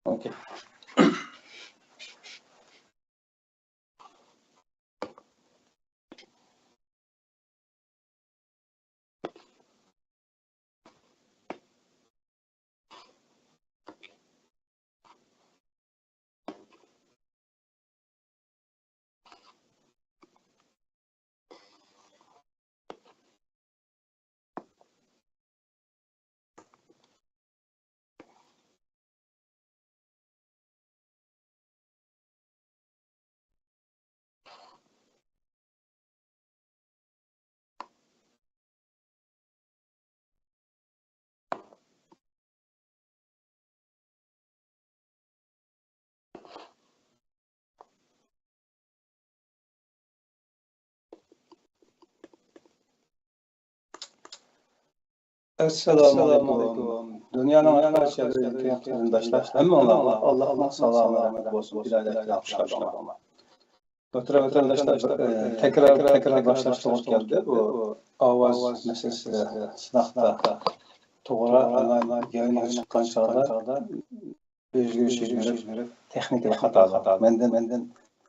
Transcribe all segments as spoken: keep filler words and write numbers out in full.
Okay. ئەسسالامۇ ئەلەيكۇم. دۇنيانىڭ ھەر قايسى يەرلىرىدىكى قېرىنداشلار، ھەممىڭلارغا ئاللاھنىڭ سالامى رەھمىتى بولسۇن. ھىدايەت بىلەن خۇش كەلدىڭلار. مۆھتەرەم ۋەتەنداشلار، بىر، ئە، تەكرار، تەكرار باشلاش توغرا كەلدى. بۇ ئاۋاز مەسىلىسىدە سىناقتا توغرا، ئانا ياينىغا چىققان چاغدا ئۆزگىرىش يۈز بېرىپ، تېخنىكىدا خاتالىق. مەندىن، مەندىن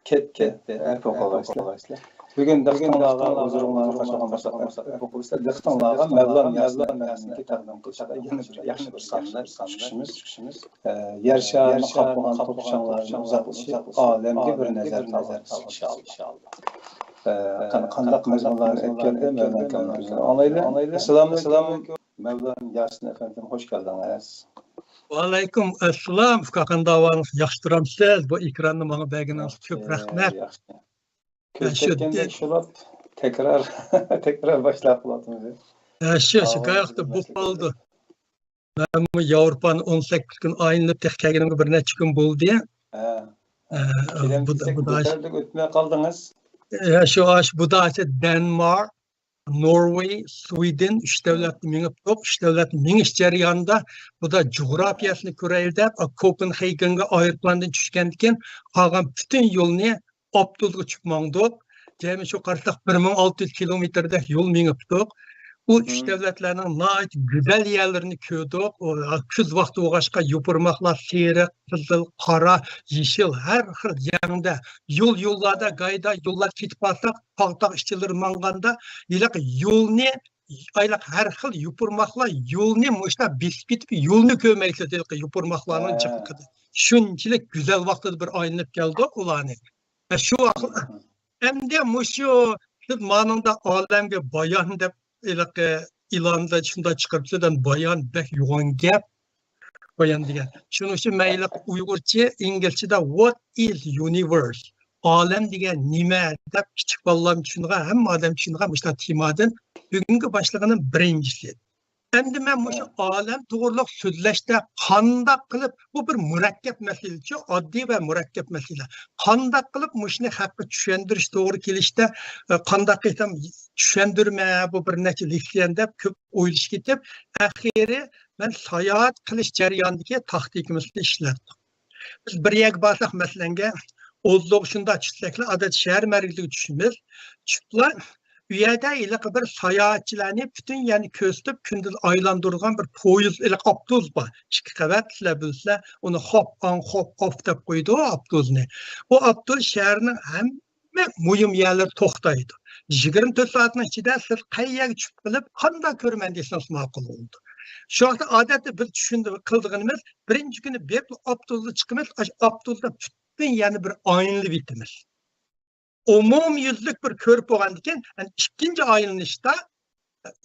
كەتتى، ئەپۇ قىلغايسىلەر. بۈگۈن دىققىتىڭلارغا، ھۇزۇرۇڭلارغا قوشۇلغان بولساق، ئەپۇ قىلىسىلەر. دىققىتىڭلارغا مەۋلان ياسىن ئەپەندىمنىڭكى تەقدىم قىلىشىدا يەنە بىر ياخشى بىر ساننى چىقىشىمىز. ئە، يەر شارىنى قاپلىغان توپا چاڭلارنى ئۇزاتقۇچى ئالەمگە بىر نەزەر تاللايمىز، ئىنشائاللا. ئە، قانداق مەزمۇنلارنى ئەكەلدى، مەۋلان كاملارنى ئاڭلايلى. ئەسسالامۇ ئەلەيكۇم. مەۋلان ياسىن ئەپەندىم، خۇش كەلدىڭىز. ۋەئەلەيكۇم ئەسسالام، ئۇكا، قانداق ئەھۋالىڭىز؟ ياخشى تۇرامسىز؟ بۇ ئېكراننى ماڭا بەرگىنىڭىز ئۈچۈن كۆپ رەھمەت. ياخشى. كۆپ كەتكەندەك شۇلاپ تەكرار، تەكرار باشلاپ قالاتمىز. ھە، شۇ، شۇ قاياقتا بولۇپ قالدى. مەنمۇ ياۋروپانى ئون سەككىز كۈن ئايلىنىپ، تېخى كەلگىنىمگە بىر نەچچە كۈن بولدى. ھە. ھە، كېلەم بۇ، دېسەك بۇ داش-، بىر يەردە ئۆتمەي قالدىڭىز. ھە، شۇ ئاش، بۇ داچە دەنمارك، نورۋېي، سۋىدىن، ئۈچ دۆلەتنى مېڭىپتۇق. ئۈچ دۆلەتنى مېڭىش جەريانىدا بۇدا جۇغراپىيەسىنى كۆرەيلى دەپ، كوپېنھېگېنگە ئايروپىلاندىن چۈشكەندىكىن قالغان پۈتۈن يولنى ئاپتوبۇسقا چۈشۈپ ماڭدۇق. جەمئىي شۇ قارىساق بىر مىڭ ئالتە يۈز كىلومېتىردەك يول مېڭىپتۇق. بۇ ئۈچ دۆلەتلەرنىڭ ناھايىتى گۈزەل يەرلىرىنى كۆردۇق. ئۇ كۈز ۋاقتى بولغاچقا يوپۇرماقلار سېرىق، قىزىل، قارا، يېشىل، ھەر خىل رەڭدە. يول، يوللاردا گايدا يوللار كېتىپ قالساق، تاغ، تاغ ئىچىلىرى ماڭغاندا ھېلىقى يولنى، ھېلىقى ھەر خىل يوپۇرماقلار يولنى مۇشۇنداق بېسىپ كېتىپ، يولنى كۆرمەيسىز ھېلىقى يوپۇرماقلارنىڭ جىقلىقىدا. شۇنچىلىك گۈزەل ۋاقتىدا بىر ئايلىنىپ كەلدۇق ئۇلارنى. شۇ ۋاقىت، ئەمدى مۇشۇ سىز مانىڭدا ئالەمگە بايان دەپ ھېلىقى ئېلاندا شۇنداق چىقىرىپسىز، بايان بەك يوغان گەپ. بايان دېگەن. شۇنىڭ ئۈچۈن مەن ھېلىقى ئۇيغۇرچە، ئىنگلىزچىدە What is universe؟ ئالەم دېگەن نېمە؟ دەپ كىچىك بالىلارمۇ چۈشىنىدىغان، ھەممە ئادەم چۈشىنىدىغان مۇشۇنداق تېمادىن بۈگۈنگە باشلىغىنىم بىرىنچىسى. ئەمدى مەن مۇشۇ ئالەم توغرىلىق سۆزلەشتە قانداق قىلىپ، بۇ بىر مۇرەككەپ مەسىلىچۇ، ئاددىي ۋە مۇرەككەپ مەسىلە. قانداق قىلىپ مۇشۇنى خەققە چۈشەندۈرۈش توغرا كېلىشتە، ئە، قانداق قىلسام چۈشەندۈرمە، بۇ بىر نەچچە لېكسىيەنى دەپ كۆپ ئويلىشىپ كېتىپ، ئەخىرى مەن ساياھەت قىلىش جەريانىدىكى تاكتىكىمىزنى ئىشلەتتۇق. بىز بىر يەرگە بارساق، مەسىلەنگە، ئوزلوغا شۇنداق چۈشسەكلا، ئادەتتە شەھەر مەركىزىگە چۈشىمىز. چۈشۈپلا، ئۇ يەردە ھېلىقى بىر ساياھەتچىلەرنى پۈتۈن يەرنى كۆرسىتىپ، كۈندۈز ئايلاندۇرىدىغان بىر پويىز، ھېلىقى ئاپتوبۇس بار. ئىككى قەۋەت، سىلەر بىلىسىلەر، ئۇنى خوپ ئاڭ خوپ ئاپ دەپ قويىدۇ ئاپتوبۇسنى. ئۇ ئاپتوبۇس شەھەرنىڭ ھەممە مۇھىم يەرلىرى توختايدۇ. يىگىرمە تۆت سائەتنىڭ ئىچىدە سىز قەي يەرگە چۈشۈپ قېلىپ، قانداق كۆرىمەن دېسىڭىز ماقۇل بولىدۇ. شۇ ۋاقىتتا ئادەتتە بىز چۈشىنىدۇ، قىلىدىغىنىمىز، بىرىنچى كۈنى بېرىپلا ئاپتوبۇستا چىقىمىز، ئاشۇ ئاپتوبۇستا پۈتۈن يەرنى بىر ئايلىنىپ يېتىمىز. ئومۇميۈزلۈك بىر كۆرۈپ بولغاندىن كېيىن، يەنى ئىككىنچى ئايلىنىشتا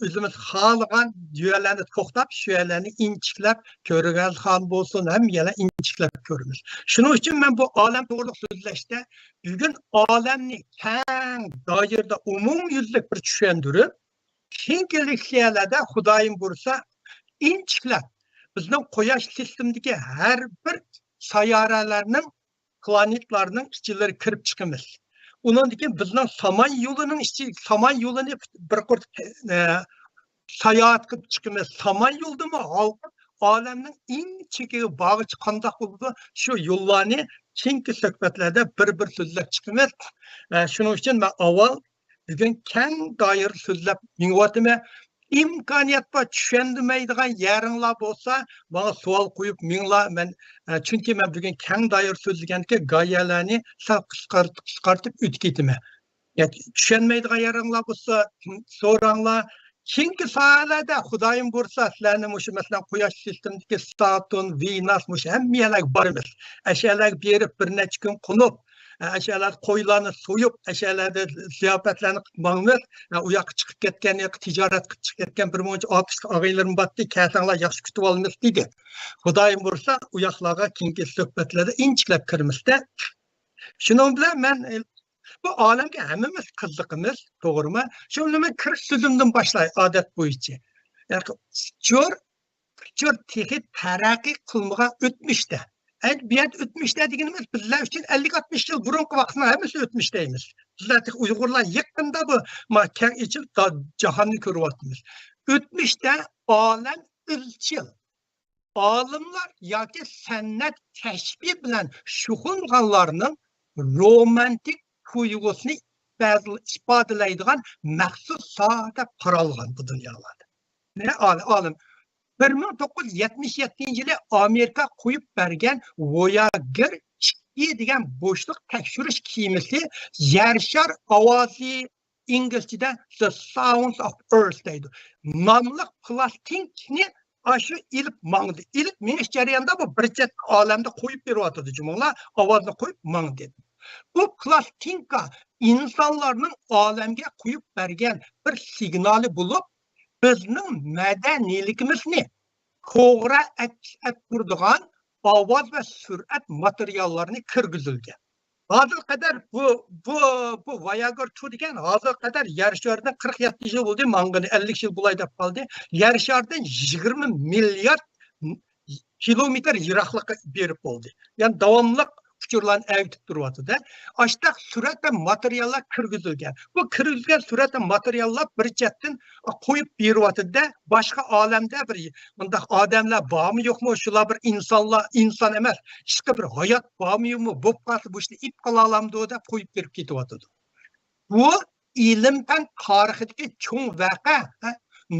ئۆزىمىز خالىغان يەرلەرنى توختاپ، شۇ يەرلەرنى ئىنچىكىلەپ، كۆرگەنخان بولسۇن، ھەممە يەرلەرنى ئىنچىكىلەپ كۆرىمىز. شۇنىڭ ئۈچۈن مەن بۇ ئالەم توغرىلىق سۆزلەشتە بۈگۈن ئالەمنى كەڭ دائىرىدە ئومۇميۈزلۈك بىر چۈشەندۈرۈپ، كېيىنكى لېكسىيەلەردە خۇدايىم بۇيرۇسا ئىنچىكىلەپ بىزنىڭ قۇياش سىستېمىدىكى ھەر بىر ساييارەلەرنىڭ، پلانېتلارنىڭ ئىچىلىرىگە كىرىپ چىقىمىز. ئۇنىڭدىن كېيىن بىزنىڭ سامان يولىنىڭ ئىچى، سامان يولىنى بىر قۇر، ئە، ساياھەت قىلىپ چىقىمىز. سامان يولدىمۇ ھالقىپ، ئالەمنىڭ ئەڭ چېكىگە بارغۇچە قانداق بولىدۇ، شۇ يوللارنى كېيىنكى سۆھبەتلەردە بىر-بىر سۆزلەپ چىقىمىز. ئە، شۇنىڭ ئۈچۈن مەن ئاۋۋال بۈگۈن كەڭ دائىرىدە سۆزلەپ مېڭىۋاتىمەن. ئىمكانىيەت بار، چۈشەندۈرمەيدىغان يەرىڭلار بولسا، ماڭا سوئال قويۇپ مېڭىڭلار. مەن، ئە، چۈنكى مەن بۈگۈن كەڭ دائىرە سۆزلىگەنكەن، گايەلەرنى سەل قىسقارتىپ، قىسقارتىپ ئۆتۈپ كېتىمەن. ياكى چۈشەنمەيدىغان يېرىڭلار بولسا، سوراڭلار. كېيىنكى ساھەلەردە خۇدايىم بۇيرۇسا، سىلەرنى مۇشۇ، مەسىلەن، قۇياش سىستېمىدىكى ساتۇرن، ۋېنۇس، مۇشۇ ھەممە يەرلەرگە بارىمىز. ئەشەلەرگە بېرىپ، بىر نەچچە كۈن قونۇپ، ئەشەلەردە قويلارنى سويۇپ، ئەشەلەردە زىياپەتلەرنى قىلىپ ماڭىمىز. ئۇ ياققا چىقىپ كەتكەن، ياققا تىجارەت قىلىپ چىقىپ كەتكەن بىر مۇنچە ئاتۇشلۇق ئاغىنىلىرىم بارتتى، كەلسەڭلار ياخشى كۈتۈۋالىمىز، دېدى. خۇدايىم بۇيرۇسا، ئۇ ياقلارغا كېيىنكى سۆھبەتلەردە ئىنچىكىلەپ كىرىمىزدە. شۇنىڭ بىلەن مەن، بۇ ئالەمگە ھەممىمىز قىزىقىمىز، توغرىمۇ؟ شۇ بىلەن مەن كىرىش سۆزۈمدىن باشلاي، ئادەت بويىچە. ياقى ئۇچۇر، ئۇچۇر تېخى تەرەققىي قىلمىغان ئۆتمۈشتە. ئەمدى بۇ يەردە ئۆتمۈشتە دېگىنىمىز بىزلەر ئۈچۈن ئەللىك ئاتمىش يىل بۇرۇنقى ۋاقىتنىڭ ھەممىسى ئۆتمۈش دەيمىز. بىزلەر تېخى ئۇيغۇرلار يېقىندا بۇ، ما، كەڭ ئېچىلىپ دا-، جاھاننى كۆرۈۋاتىمىز. ئۆتمۈشتە ئالەم ئىزچىل ئالىملار ياكى سەنئەت كەشپى بىلەن شۇغۇللانغانلارنىڭ رومانتىك تۇيغۇسىنى ئىپادىلەيدىغان مەخسۇس ساھە دەپ قارالغان بۇ دۇنيالاردا. نە ئال-، ئالىم بىر مىڭ توققۇز يۈز يەتمىش يەتتىنچى يىلى ئامېرىكا قويۇپ بەرگەن ۋوياگېر ئىككى دېگەن بوشلۇق تەكشۈرۈش كېمىسى يەر شار ئاۋازى، ئىنگلىزچىدە The Sounds of Earth دەيدۇ، ناملىق پلاستىنكىنى ئاشۇ ئېلىپ ماڭدى. ئېلىپ مېڭىش جەريانىدا بۇ بىر چەت ئالەمدە قويۇپ بېرىۋاتىدۇ، جۇمۇڭلار، ئاۋازنى قويۇپ ماڭدى. بۇ پلاستىنكا ئىنسانلارنىڭ ئالەمگە قويۇپ بەرگەن بىر سىگنالى بولۇپ، بىزنىڭ مەدەنىيلىكىمىزنى توغرا ئەكس ئەتتۈرىدىغان ئاۋاز ۋە سۈرئەت ماتېرىياللارنى كىرگۈزۈلگەن. ھازىرغا قەدەر بۇ، بۇ، بۇ ۋاياگېر تو دېگەن ھازىرغا قەدەر يەر شارىدىن قىرىق يەتتە يىل بولدى، ماڭغىنى ئەللىك يىل بولاي دەپ قالدى. يەر شارىدىن يىگىرمە مىليارد كىلومېتىر يىراقلىققا بېرىپ بولدى. يەنى داۋاملىق ئۇچۇرلارنى ئەگىتىپ تۇرۇۋاتىدۇ. ئاشتاق سۈرەت ۋە ماتېرىياللار كىرگۈزۈلگەن. بۇ كىرگۈزگەن سۈرەت ۋە ماتېرىياللار بىر چەتتىن قويۇپ بېرىۋاتىدۇ-دە، باشقا ئالەمدە بىر مۇنداق ئادەملەر بارمۇ يوقمۇ، شۇلار بىر ئىنسانلار، ئىنسان ئەمەس، ئىشقا بىر ھايات بارمۇ يوقمۇ، بولۇپ قالسا بۇ ئىشنى ئېلىپ قالالامدۇ دەپ قويۇپ بېرىپ كېتىۋاتىدۇ. بۇ ئىلىم پەن تارىخىدىكى چوڭ ۋەقە، ھە،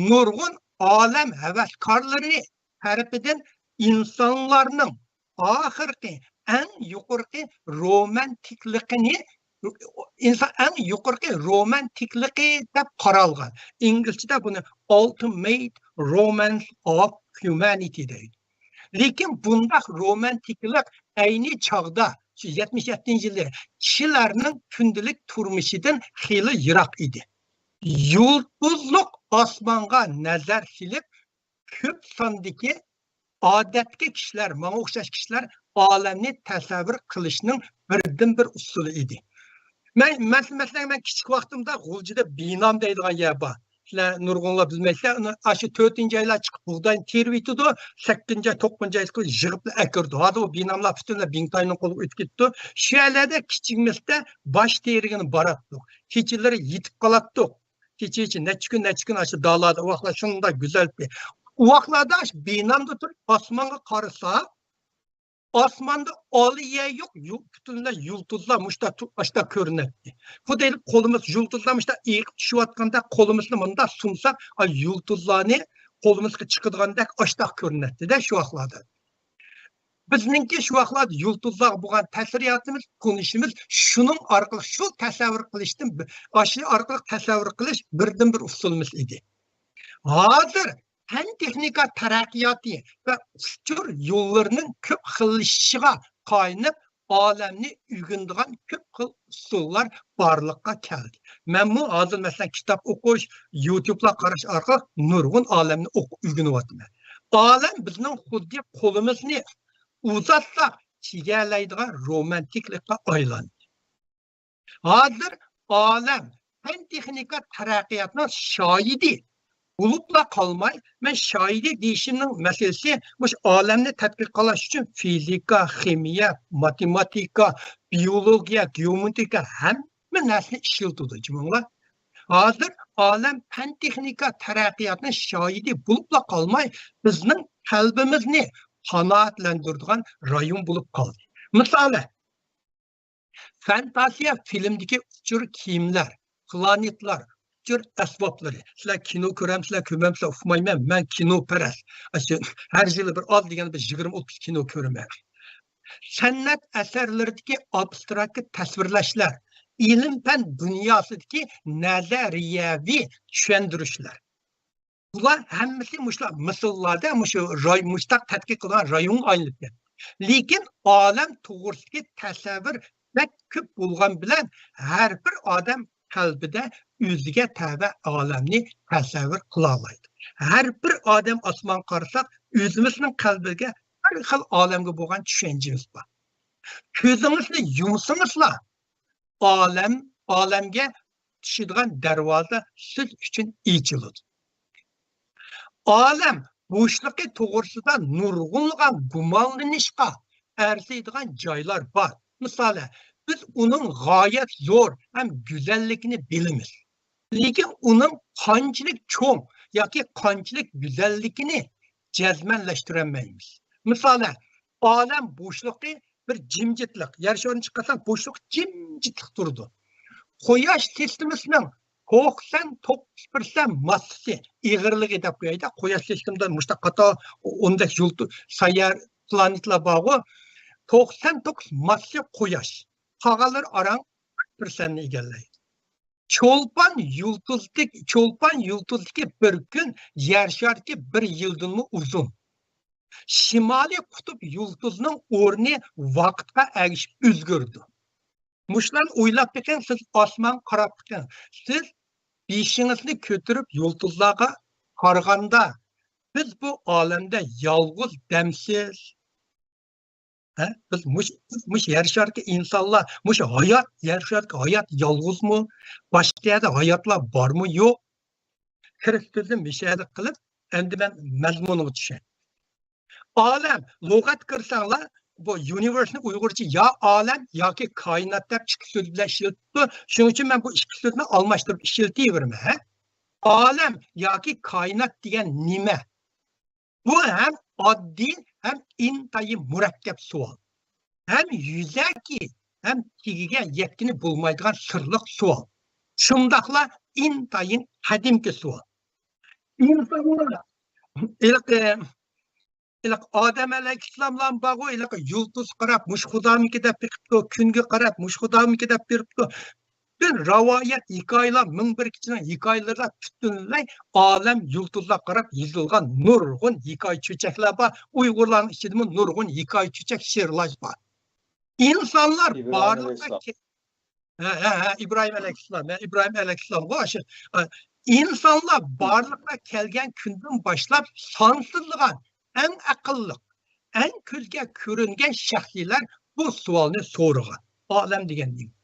نۇرغۇن ئالەم ھەۋەسكارلىرى تەرىپىدىن ئىنسانلارنىڭ ئاخىرقى، ئەڭ يۇقىرىقى رومانتىكلىقىنى، ئىنسان ئەڭ يۇقىرىقى رومانتىكلىقى دەپ قارالغان. ئىنگلىزچىدە بۇنى Ultimate Romance of Humanity دەيدۇ. لېكىن بۇنداق رومانتىكلىق ئەينى چاغدا، شۇ يەتمىش يەتتىنچى يىلى، كىشىلەرنىڭ كۈندىلىك تۇرمۇشىدىن خېلى يىراق ئىدى. يۇلتۇزلۇق ئاسمانغا نەزەر سېلىپ، كۆپ ساندىكى ئادەتتىكى كىشىلەر، ماڭا ئوخشاش كىشىلەر ئالەمنى تەسەۋۋۇر قىلىشنىڭ بىردىنبىر ئۇسۇلى ئىدى. مەن، مەس-، مەسىلەن، مەن كىچىك ۋاقتىمدا غۇلجىدا بىنام دەيدىغان يەر بار. سىلەر نۇرغۇنلار بىلمەيسىلەر، ئۇنى ئاشۇ تۆتىنچى ئايلار چىقىپ بۇغداينى تېرىۋېتىدۇ، سەككىزىنچى ئاي، توققۇزىنچى ئايلىقى يىغىپلا ئەكىرىدۇ. ھازىر ئۇ بىناملار پۈتۈنلەي بىڭتاينىڭ قولىغا ئۆتۈپ كېتىپتۇ. شۇ يەرلەردە كىچىكىمىزدە باش تېرىگىلى باراتتۇق. كېچىلىرى يېتىپ قالاتتۇق. كېچىچە نەچچە كۈن، نەچچە كۈن ئاشۇ دالاردا، ئۇ ۋاقىتلار شۇنداق گۈزەل. ئۇ ۋاقىتلاردا ئاشۇ بىنامدا تۇرۇپ ئاسمانغا قارىسا، ئاسماندا ئاي يەر يوق، يۇ-، پۈتۈنلەي يۇلتۇزلار مۇشتا تۇ-، ئاشتا كۆرۈنەتتى. خۇددى قولىمىز يۇلتۇزلار مۇشتا ئېقىپ چۈشۈۋاتقاندەك قولىمىزنى مۇنداق سۇنساق، ئاي يۇلتۇزلارنى قولىمىزغا چىقىدىغاندەك ئاشتا كۆرۈنەتتى-دە شۇ ۋاقىتلاردا. بىزنىڭكى شۇ ۋاقىتلاردا يۇلتۇزلارغا بولغان تەسىراتىمىز، تونۇشىمىز شۇنىڭ ئارقىلىق، شۇ تەسەۋۋۇر قىلىشتىن، ئاشۇ ئارقىلىق تەسەۋۋۇر قىلىش بىردىنبىر ئۇسۇلىمىز ئىدى. ھازىر پەن تېخنىكا تەرەققىياتى ۋە ئۇچۇر يوللىرىنىڭ كۆپ خىللىشىشىغا تايىنىپ، ئالەمنى ئۆگىنىدىغان كۆپ خىل ئۇسۇللار بارلىققا كەلدى. مەنمۇ ھازىر، مەسىلەن، كىتاب ئوقۇش، يۇتۇبلار قاراش ئارقىلىق نۇرغۇن ئالەمنى ئوقۇپ ئۆگىنىۋاتىمەن. ئالەم بىزنىڭ خۇددى قولىمىزنى ئۇزاتساق چىگەلەيدىغان رومانتىكلىققا ئايلاندى. ھازىر ئالەم پەن-تېخنىكا تەرەققىياتىنىڭ شاھىدى بولۇپلا قالماي، مەن شاھىدى دېيىشىمنىڭ مەسىلىسى مۇشۇ ئالەمنى تەتقىق قىلىش ئۈچۈن فىزىكا، خىمىيە، ماتېماتىكا، بىيولوگىيە، گېئومېترىكا ھەممە نەرسىنى ئىشلىتىدۇ، جۇمۇڭلار. ھازىر ئالەم پەن-تېخنىكا تەرەققىياتىنىڭ شاھىدى بولۇپلا قالماي، بىزنىڭ قەلبىمىزنى قانائەتلەندۈرىدىغان رايون بولۇپ قالدى. مىسالى، فانتازىيە فىلىمدىكى ئۇچۇر كىيىملەر، پلانېتلار، جۈر ئەسۋابلىرى. سىلەر كىنو كۆرەمسىلەر، كۆرمەمسىلەر ئۇقمايمەن، مەن كىنوپەرەس. ئاشۇ ھەر يىلى بىر ئاز دېگەندە بىر يىگىرمە ئوتتۇز كىنو كۆرىمەن. سەنئەت ئەسەرلىرىدىكى ئابستراكت تەسۋىرلەشلەر، ئىلىم-پەن دۇنياسىدىكى نەزەرىيەۋى چۈشەندۈرۈشلەر. بۇلار ھەممىسى مۇشۇلار مىسىرلاردا مۇشۇ راي-، مۇشتاق تەتقىق قىلغان رايونغا ئايلىنىپ كەتتى. لېكىن ئالەم توغرىسىدىكى تەسەۋۋۇر بەك كۆپ بولغان بىلەن ھەر بىر ئادەم قەلبىدە ئۆزىگە تەۋە ئالەمنى تەسەۋۋۇر قىلالايدۇ. ھەر بىر ئادەم ئاسمانغا قارىساق، ئۆزىمىزنىڭ قەلبىگە بىر خىل ئالەمگە بولغان چۈشەنچىمىز بار. كۆزىڭىزنى يۇمسىڭىزلا، ئالەم، ئالەمگە چۈشىدىغان دەرۋازا سىز ئۈچۈن ئېچىلىدۇ. ئالەم بوشلۇقى توغرىسىدا نۇرغۇنلىغان گۇمانلىنىشقا ئەرزىيدىغان جايلار بار. مىسالەن، بىز ئۇنىڭ غايەت زور ھەم گۈزەللىكىنى بىلىمىز. لېكىن ئۇنىڭ قانچىلىك چوڭ ياكى قانچىلىك گۈزەللىكىنى جەزمەنلەشتۈرەلمەيمىز. مىسالەن، ئالەم بوشلۇقى بىر جىمجىتلىق. يەر شارىنى چىقارساق، بوشلۇق جىمجىتلىق تۇرىدۇ. قۇياش سىستېمىسىنىڭ توقسان توققۇز پىرسەنت ماسسىسى، ئېغىرلىقى دەپ قويايلى. قۇياش سىستېمىدا مۇشۇنداق قاتار ئوندەك يۇلتۇز، سايار، پلانېتلار بارغۇ. توقسان توققۇز ماسسىسى قۇياش. قالغانلىرى ئاران بىر پىرسەنتنى ئىگىلەيدۇ. چولپان يۇلتۇزدىكى، چولپان يۇلتۇزدىكى بىر كۈن يەر شارىدىكى بىر يىلدىنمۇ ئۇزۇن. شىمالىي قۇتۇپ يۇلتۇزنىڭ ئورنى ۋاقىتقا ئەگىشىپ ئۆزگىرىدۇ. مۇشۇلارنى ئويلاپ بېقىڭ، سىز ئاسمانغا قاراپ بېقىڭ. سىز بېشىڭىزنى كۆتۈرۈپ يۇلتۇزلارغا قارىغاندا، بىز بۇ ئالەمدە يالغۇز دەمسىز. ھە؟ بىز مۇش-، بىز مۇشۇ يەر شارىدىكى ئىنسانلار، مۇشۇ ھايات، يەر شارىدىكى ھايات يالغۇزمۇ؟ باشقا يەردە ھاياتلار بارمۇ يوق؟ كىرىستىزم مىشەدە قىلىپ، ئەمدى مەن مەزمۇنغا چۈشەي. ئالەم، لۇغەت كىرسەڭلار، بۇ يۇنىۋېرسنى ئۇيغۇرچە يا ئالەم ياكى كائىنات دەپ ئىككى سۆز بىلەن ئىشلىتىپتۇ. شۇنىڭ ئۈچۈن مەن بۇ ئىككى سۆزنى ئالماشتۇرۇپ ئىشلىتىۋېرىمەن، ھە؟ ئالەم ياكى كائىنات دېگەن نېمە؟ بۇ ھەم ئاددىي، ھەم ئىنتايىن مۇرەككەپ سوئال. ھەم يۈزەكى، ھەم تېگىگە يەتكىلى بولمايدىغان سىرلىق سوئال. شۇنداقلا ئىنتايىن قەدىمكى سوئال. ئىنسانلار، ھېلىقى، ھېلىقى ئادەم ئەلەيھىسسالاملار بارغۇ، ھېلىقى يۇلتۇز قاراپ، مۇشۇ خۇدامىكى دەپ بېقىپتۇ، كۈنگە قاراپ، مۇشۇ خۇدامىكى دەپ بېرىپتۇ. پۈتۈن رىۋايەت، ھېكايىلەر، مىڭ بىر كېچىنىڭ ھېكايىلىرىدا پۈتۈنلەي ئالەم يۇلتۇزلارغا قاراپ يېزىلغان نۇرغۇن ھېكايە چۆچەكلەر بار. ئۇيغۇرلارنىڭ ئىچىدىمۇ نۇرغۇن ھېكايە چۆچەك، شېئىرلار بار. ئىنسانلار ئىبراھىم بارلىققا ئەلەيھىسسالام. كە-، ھە، ھە، ھە، ئىبراھىم ئەلەيھىسسالام، ھە، ئىبراھىم ئەلەيھىسسالامغۇ ئاشۇ، ئە، ئىنسانلار بارلىققا كەلگەن كۈندىن باشلاپ سانسىزلىغان ئەڭ ئەقىللىق، ئەڭ كۆزگە كۆرۈنگەن شەخسلەر بۇ سوئالنى سورىغان. ئالەم دېگەن نېمە؟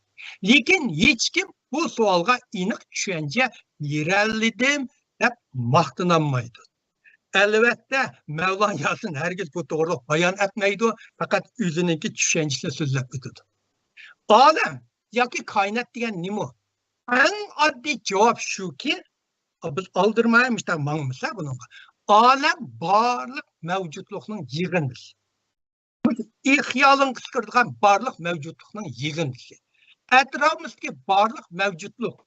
لېكىن ھېچكىم بۇ سوئالغا ئېنىق چۈشەنچە بېرەلىدىم دەپ ماختىنالمايدۇ. ئەلۋەتتە، مەۋلان ياسىن ھەرگىز بۇ توغرىلىق بايان ئەتمەيدۇ، پەقەت ئۆزىنىڭكى چۈشەنچىسىنى سۆزلەپ ئۆتىدۇ. ئالەم ياكى كائىنات دېگەن نېمە؟ ئەڭ ئاددىي جاۋاب شۇكى، بىز ئالدىرىماي مۇشۇنداق ماڭىمىز بۇنىڭغا. ئالەم بارلىق مەۋجۇتلۇقنىڭ يىغىندىسى. بۇ خىيالىڭغا كىرىدىغان بارلىق مەۋجۇتلۇقنىڭ يىغىندىسى. ئەتراپىمىزدىكى بارلىق مەۋجۇتلۇق،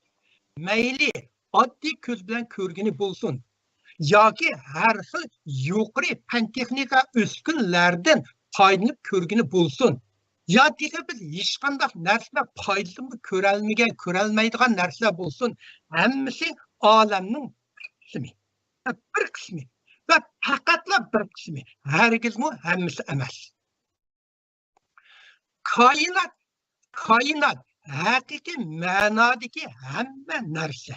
مەيلى ئاددىي كۆز بىلەن كۆرگىنى بولسۇن، ياكى ھەر خىل يۇقىرى پەن تېخنىكا ئۈسكۈنىلەردىن پايدىلىنىپ كۆرگىنى بولسۇن، يا تېخى بىز ھېچقانداق نەرسىلەر پايدىسىنى كۆرەلمىگەن، كۆرەلمەيدىغان نەرسىلەر بولسۇن، ھەممىسى ئالەمنىڭ بىر قىسمى. بىر قىسمى. ۋە پەقەتلا بىر قىسمى. ھەرگىزمۇ ھەممىسى ئەمەس. كائىنات، كائىنات ھەقىقىي مەنادىكى ھەممە نەرسە.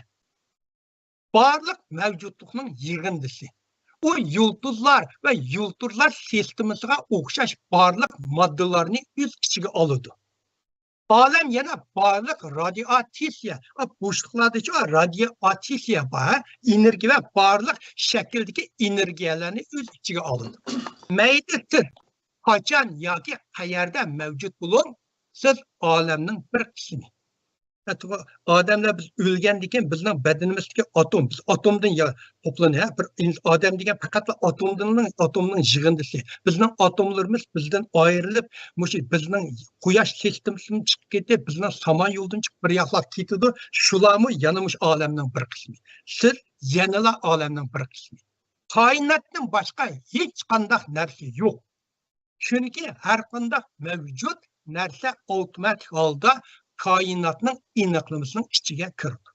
بارلىق مەۋجۇتلۇقنىڭ يىغىندىسى. ئۇ يۇلتۇزلار ۋە يۇلتۇزلار سىستېمىسىغا ئوخشاش بارلىق ماددىلارنى ئۆز ئىچىگە ئالىدۇ. ئالەم يەنە بارلىق رادىئاتسىيە، ئا، بوشلۇقلاردىچۇ رادىئاتسىيە بار، ھە؟ ئېنېرگىيە ۋە بارلىق شەكىلدىكى ئېنېرگىيەلەرنى ئۆز ئىچىگە ئالىدۇ. مەيلى سىز قاچان ياكى قەيەردە مەۋجۇت بولۇڭ، سىز ئالەمنىڭ بىر قىسمى. ئادەملەر بىز ئۆلگەندىن كېيىن بىزنىڭ بەدىنىمىزدىكى ئاتوم، بىز ئاتومدىن يا-، توپلىنىپ، بىر ئىنس-، ئادەم دېگەن پەقەتلا ئاتومدىن، ئاتومنىڭ يىغىندىسى. بىزنىڭ ئاتوملىرىمىز بىزدىن ئايرىلىپ، مۇشۇ بىزنىڭ قۇياش سىستېمىسىدىن چىقىپ كېتىپ، بىزنىڭ سامان يولىدىن چىقىپ بىر ياقلاپ كېتىدۇ. شۇلارمۇ يەنە مۇشۇ ئالەمنىڭ بىر قىسمى. سىز يەنىلا ئالەمنىڭ بىر قىسمى. كائىناتتىن باشقا ھېچقانداق نەرسە يوق. چۈنكى ھەرقانداق مەۋجۇت نەرسە ئاپتوماتىك ھالدا كائىناتنىڭ ئېنىقلىمىسىنىڭ ئىچىگە كىرىدۇ.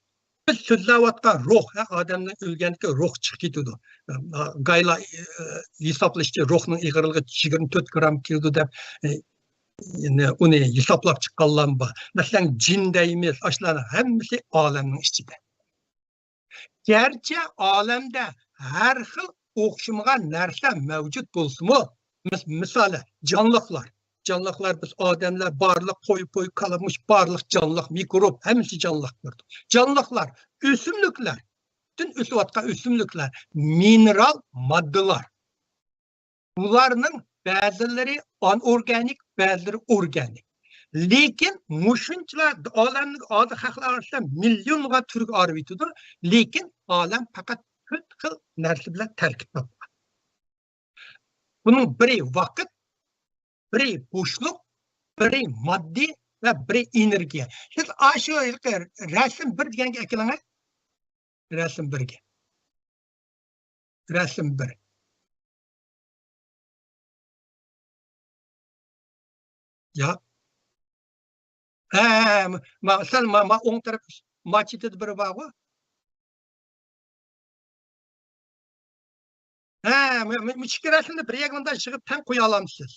بىز سۆزلەۋاتقان روھ، ھە، ئادەمنىڭ ئۆلگەندىكى روھ چىقىپ كېتىدۇ. گايلا، ئى، ھېسابلىشىچە روھنىڭ ئېغىرلىقى يىگىرمە تۆت گرام كېلىدۇ دەپ، ئى، ئۇنى ھېسابلاپ چىققانلارمۇ بار. مەسىلەن، جىن دەيمىز، ئاشۇلارنىڭ ھەممىسى ئالەمنىڭ ئىچىدە. گەرچە ئالەمدە ھەر خىل ئوخشىمىغان نەرسە مەۋجۇت بولسىمۇ، مىس-، مىسالى، جانلىقلار. جانلىقلار بىز ئادەملەر بارلىق، قوي، پوي، كالا، مۇشۇ بارلىق جانلىق، مىكروب، ھەممىسى جانلىق بىر. جانلىقلار، ئۆسۈملۈكلەر، پۈتۈن ئۆسۈۋاتقان ئۆسۈملۈكلەر، مىنېرال ماددىلار. بۇلارنىڭ بەزىلىرى ئانئورگانىك، بەزىلىرى ئورگانىك. لېكىن مۇشۇنچىلا ئالەمنىڭ ئادەم خەقلەر ئارىسىدا مىليونلىغان تۈرگە ئايرىۋېتىدۇ. لېكىن ئالەم پەقەت تۆت خىل نەرسە بىلەن تەركىب تاپقان. بۇنىڭ بىرى ۋاقىت، بىرى بوشلۇق، بىرى ماددىي ۋە بىرى ئېنېرگىيە. سىز ئاشۇ ھېلىقى رەسىم بىر دېگەنگە ئەكېلىڭە. رەسىم بىرگە. رەسىم بىر. يا. ھە، ھە، ھە، ما، سەل ما، ما ئوڭ تەرەپ، ما چېتىدە بىرى بارغۇ. ھە، مۇ-، مۇ-، مۇشۇ ئىككى رەسىمنى بىر يەرگە مۇنداق يىغىپ تەڭ قويالامسىز؟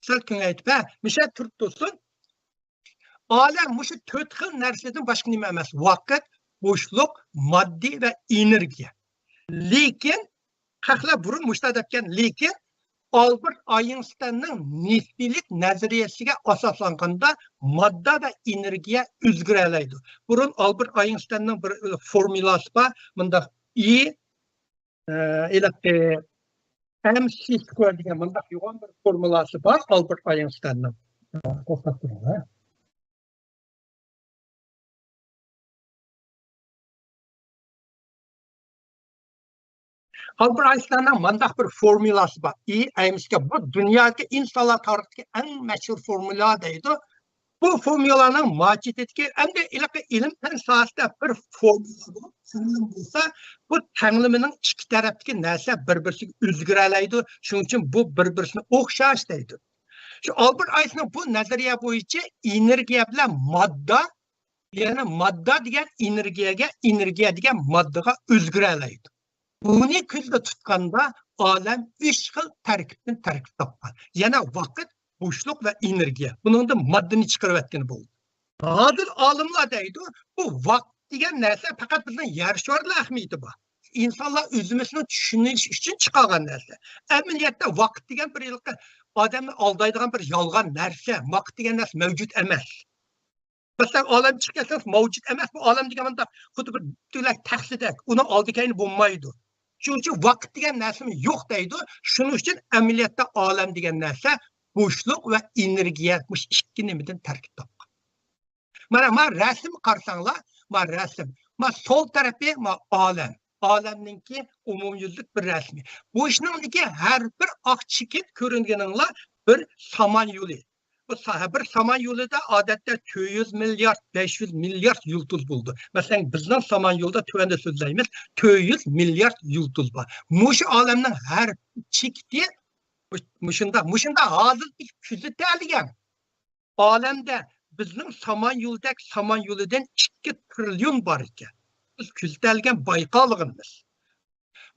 سەل كېڭەيتىپ، ھە، مۇشۇ يەردە تۇرۇپ تۇرسۇن. ئالەم مۇشۇ تۆت خىل نەرسىدىن باشقا نېمە ئەمەس. ۋاقىت، بوشلۇق، ماددىي ۋە ئېنېرگىيە. لېكىن خەقلەر بۇرۇن مۇشۇنداق دەپكەن، لېكىن ئالبېرت ئاينشتايننىڭ نىسپىيلىك نەزەرىيەسىگە ئاساسلانغاندا ماددا ۋە ئېنېرگىيە ئۆزگىرەلەيدۇ. بۇرۇن ئالبېرت ئاينشتايننىڭ بىر فورمۇلاسى بار، مۇنداق ئى، ئە، ھېلىقى ئەم سى سكوير دېگەن مۇنداق يوغان بىر فورمۇلاسى بار ئالبېرت ئاينشتايننىڭ. توختاپ تۇرۇڭ، ھە. ئالبېرت ئاينشتايننىڭ مۇنداق بىر فورمۇلاسى بار. ئى ئەم سى سكوير. بۇ دۇنيادىكى ئىنسانلار تارىخىدىكى ئەڭ مەشھۇر فورمۇلا دەيدۇ. بۇ فورمۇلانىڭ ماچىتىدىكى ئەمدى ھېلىقى ئىلىم پەن ساھەسىدە بىر فورمۇلا بولۇپ تەڭلىمە بولسا، بۇ تەڭلىمىنىڭ ئىككى تەرەپتىكى نەرسە بىر-بىرسىگە ئۆزگىرەلەيدۇ. شۇنىڭ ئۈچۈن بۇ بىر-بىرسىنى ئوخشاش دەيدۇ. شۇ ئالبېرت ئاينشتايننىڭ بۇ نەزەرىيە بويىچە ئېنېرگىيە بىلەن ماددا، يەنى ماددا دېگەن ئېنېرگىيەگە، ئېنېرگىيە دېگەن ماددىغا ئۆزگىرەلەيدۇ. بۇنى كۆزدە تۇتقاندا ئالەم ئۈچ خىل تەركىبتىن تەركىب تاپقان. يەنى ۋاقىت، بوشلۇق ۋە ئېنېرگىيە. بۇنىڭدىن ماددىنى چىقىرىۋەتكىلى بولىدۇ. ھازىر ئالىملار دەيدۇ، بۇ ۋاقىت دېگەن نەرسە پەقەت بىزنىڭ يەر شارىلا ئەھمىيىتى بار. ئىنسانلار ئۆزىمىزنى چۈشىنىش ئۈچۈن چىقارغان نەرسە. ئەمەلىيەتتە ۋاقىت دېگەن بىر ھېلىقى ئادەمنى ئالدايدىغان بىر يالغان نەرسە. ۋاقىت دېگەن نەرسە مەۋجۇت ئەمەس. مەسىلەن، ئالەم چىقىپ كەتسىڭىز، مەۋجۇت ئەمەس، بۇ ئالەم دېگەن مۇنداق خۇددى بىر تۈگلەك تەخسىدەك، ئۇنىڭ ئالدى كەينى بولمايدۇ. شۇنىڭ ئۈچۈن ۋاقىت دېگەن نەرسىمۇ يوق دەيدۇ. شۇنىڭ ئۈچۈن ئەمەلىيەتتە ئالەم دېگەن نەرسە بوشلۇق ۋە ئېنېرگىيە، مۇشۇ ئىككى نېمىدىن تەركىب تاپقان. مانا، مانا رەسىم قارىساڭلار، مانا رەسىم، مانا سول تەرىپى، مانا ئالەم. ئالەمنىڭكى ئومۇميۈزلۈك بىر رەسىمى. بۇ ئىشنىڭدىكى ھەر بىر ئاق چېكىت كۆرۈنگىنىڭلار بىر سامان يولى. بۇ سا-، بىر سامان يولىدا ئادەتتە تۆت يۈز مىليارد، بەش يۈز مىليارد يۇلتۇز بولىدۇ. مەسىلەن، بىزنىڭ سامان يولىدا تۆۋەندە سۆزلەيمىز، تۆت يۈز مىليارد يۇلتۇز بار. مۇشۇ ئالەمنىڭ ھەر چېكىتى مۇ-، مۇشۇنداق، مۇشۇنداق ھازىر بىز كۆزىتەلىگەن ئالەمدە بىزنىڭ سامان يولىدەك سامان يولىدىن ئىككى تىرىليون بار ئىكەن. بىز كۆزىتەلىگەن بايقالىغىنىمىز.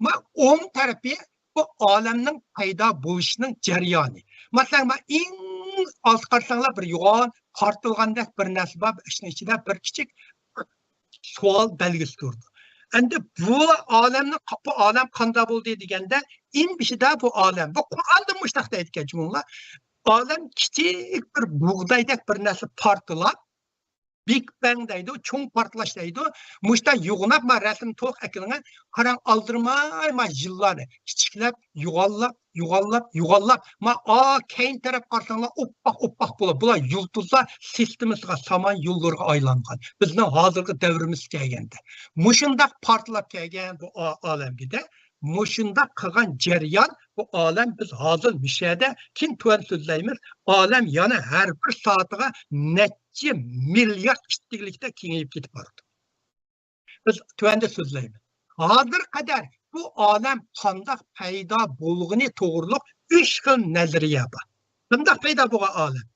ما ئوڭ تەرىپى بۇ ئالەمنىڭ پەيدا بولۇشىنىڭ جەريانى. مەسىلەن، ما ئەڭ ئالدى قارىساڭلار بىر يوغان پارتلىغاندەك بىر نەرسە بار، ئىچىنىڭ ئىچىدە بىر كىچىك سوئال بەلگىسى تۇرىدۇ. ئەمدى بۇ ئالەمنى، بۇ ئالەم قانداق بولدى دېگەندە، ئەڭ بېشىدا بۇ ئالەم، بۇ قۇرئاندا مۇشۇنداق دەيدىكەن جۇمۇڭلار، ئالەم كىچىك بىر بۇغدايدەك بىر نەرسە پارتلاپ، بىگ بەڭ دەيدۇ، چوڭ پارتلاش دەيدۇ. مۇشتا يوغىناپ ما رەسىمنى تولۇق ئەكىلىڭە، قاراڭ، ئالدىرىماي ما يىللارنى كىچىكلەپ، يوغانلاپ، يوغانلاپ، يوغانلاپ، ما ئا كەينى تەرەپ قارىساڭلار، ئوپپاق، ئوپپاق بولۇپ، بۇلار يۇلتۇزلار سىستېمىسىغا، سامان يوللىرىغا ئايلانغان. بىزنىڭ ھازىرقى دەۋرىمىز كەلگەندە. مۇشۇنداق پارتلاپ كەلگەن بۇ ئا-، ئالەمگىدە مۇشۇنداق قىلغان جەريان، بۇ ئالەم، بىز ھازىر مۇشەدە، كېيىن تۆۋەن سۆزلەيمىز، ئالەم يەنە ھەر بىر سائىتىگە نەچچە مىليارد ئىتتىكلىكتە كېڭىيىپ كېتىپ بارىدۇ. بىز تۆۋەندە سۆزلەيمىز. ھازىر قەدەر بۇ ئالەم قانداق پەيدا بولغىنى توغرۇلۇق ئۈچ خىل نەزەرىيە بار. قانداق پەيدا بولغان ئالەم؟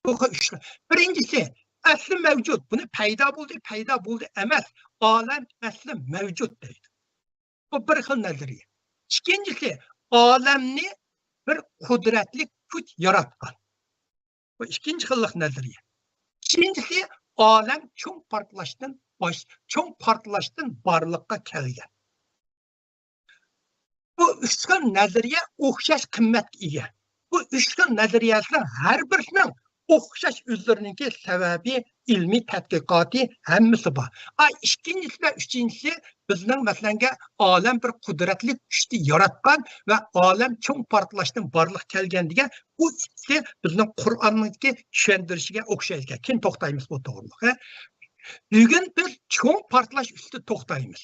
بۇ خىل ئۈچ خىل. بىرىنچىسى، ئەسلى مەۋجۇت. بۇنى پەيدا بولدى، پەيدا بولدى ئەمەس. ئالەم ئەسلى مەۋجۇت دەيدۇ. بۇ بىر خىل نەزەرىيە. ئىككىنچىسى، ئالەمنى بىر قۇدرەتلىك كۈچ ياراتقان. بۇ ئىككىنچى خىللىق نەزەرىيە. ئۈچىنچىسى، ئالەم چوڭ پارتلاشتىن باش-، چوڭ پارتلاشتىن بارلىققا كەلگەن. بۇ ئۈچ خىل نەزەرىيە ئوخشاش قىممەتكە ئىگە. بۇ ئۈچ خىل نەزەرىيەنىڭ ھەر بىرسىنىڭ ئوخشاش ئۆزلىرىنىڭكى سەۋەبى، ئىلمىي تەتقىقاتى، ھەممىسى بار. ئا، ئىككىنچىسى ۋە ئۈچىنچىسى بىزنىڭ، مەسىلەنگە، ئالەم بىر قۇدرەتلىك كۈچتە ياراتقان ۋە ئالەم چوڭ پارتلاشتىن بارلىققا كەلگەن دېگەن بۇ ئىككىسى بىزنىڭ قۇرئاننىڭكى چۈشەندۈرۈشىگە ئوخشايدىكەن. كېيىن توختايمىز بۇ توغرۇلۇق، ھە. بۈگۈن بىز چوڭ پارتلاش ئۈستىدە توختايمىز.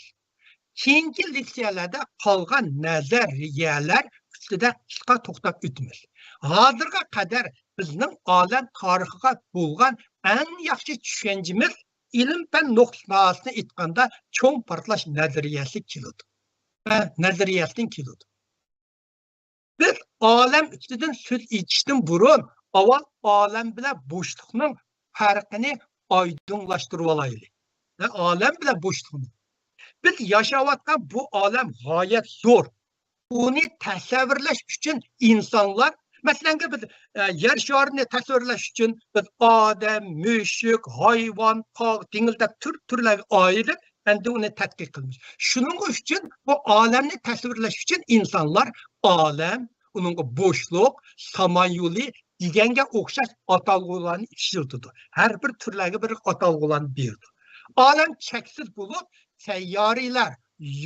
كېيىنكى لېكسىيەلەردە قالغان نەزەرىيەلەر ئۈستىدە قىسقا توختاپ ئۆتىمىز. ھازىرغا قەدەر بىزنىڭ ئالەم تارىخىغا بولغان ئەڭ ياخشى چۈشەنچىمىز، ئىلىم-پەن نۇقتىئىنەزىرىدىن ئېيتقاندا، چوڭ پارتلاش نەزەرىيەسى كېلىدۇ. ھە، نەزەرىيەسىدىن كېلىدۇ. بىز ئالەم ئۈستىدىن سۆز ئېچىشتىن بۇرۇن، ئاۋۋال ئالەم بىلەن بوشلۇقنىڭ پەرقىنى ئايدىڭلاشتۇرۇۋالايلى. ھە، ئالەم بىلەن بوشلۇقنى. بىز ياشاۋاتقان بۇ ئالەم غايەت زور. ئۇنى تەسەۋۋۇرلەش ئۈچۈن ئىنسانلار، مەسىلەنگە، بىز، ئە، يەر شارىنى تەسەۋۋۇرلەش ئۈچۈن بىز ئادەم، مۈشۈك، ھايۋان، تاغ، دېڭىز دەپ تۈر-تۈرلەرگە ئايرىپ، ئەمدى ئۇنى تەتقىق قىلىمىز. شۇنىڭ ئۈچۈن بۇ ئالەمنى تەسۋىرلەش ئۈچۈن ئىنسانلار ئالەم، ئۇنىڭغا بوشلۇق، سامان يولى دېگەنگە ئوخشاش ئاتالغۇلارنى ئىشلىتىدۇ. ھەر بىر تۈرلەرگە بىر ئاتالغۇلارنى بېرىدۇ. ئالەم چەكسىز بولۇپ، سەييارىلەر،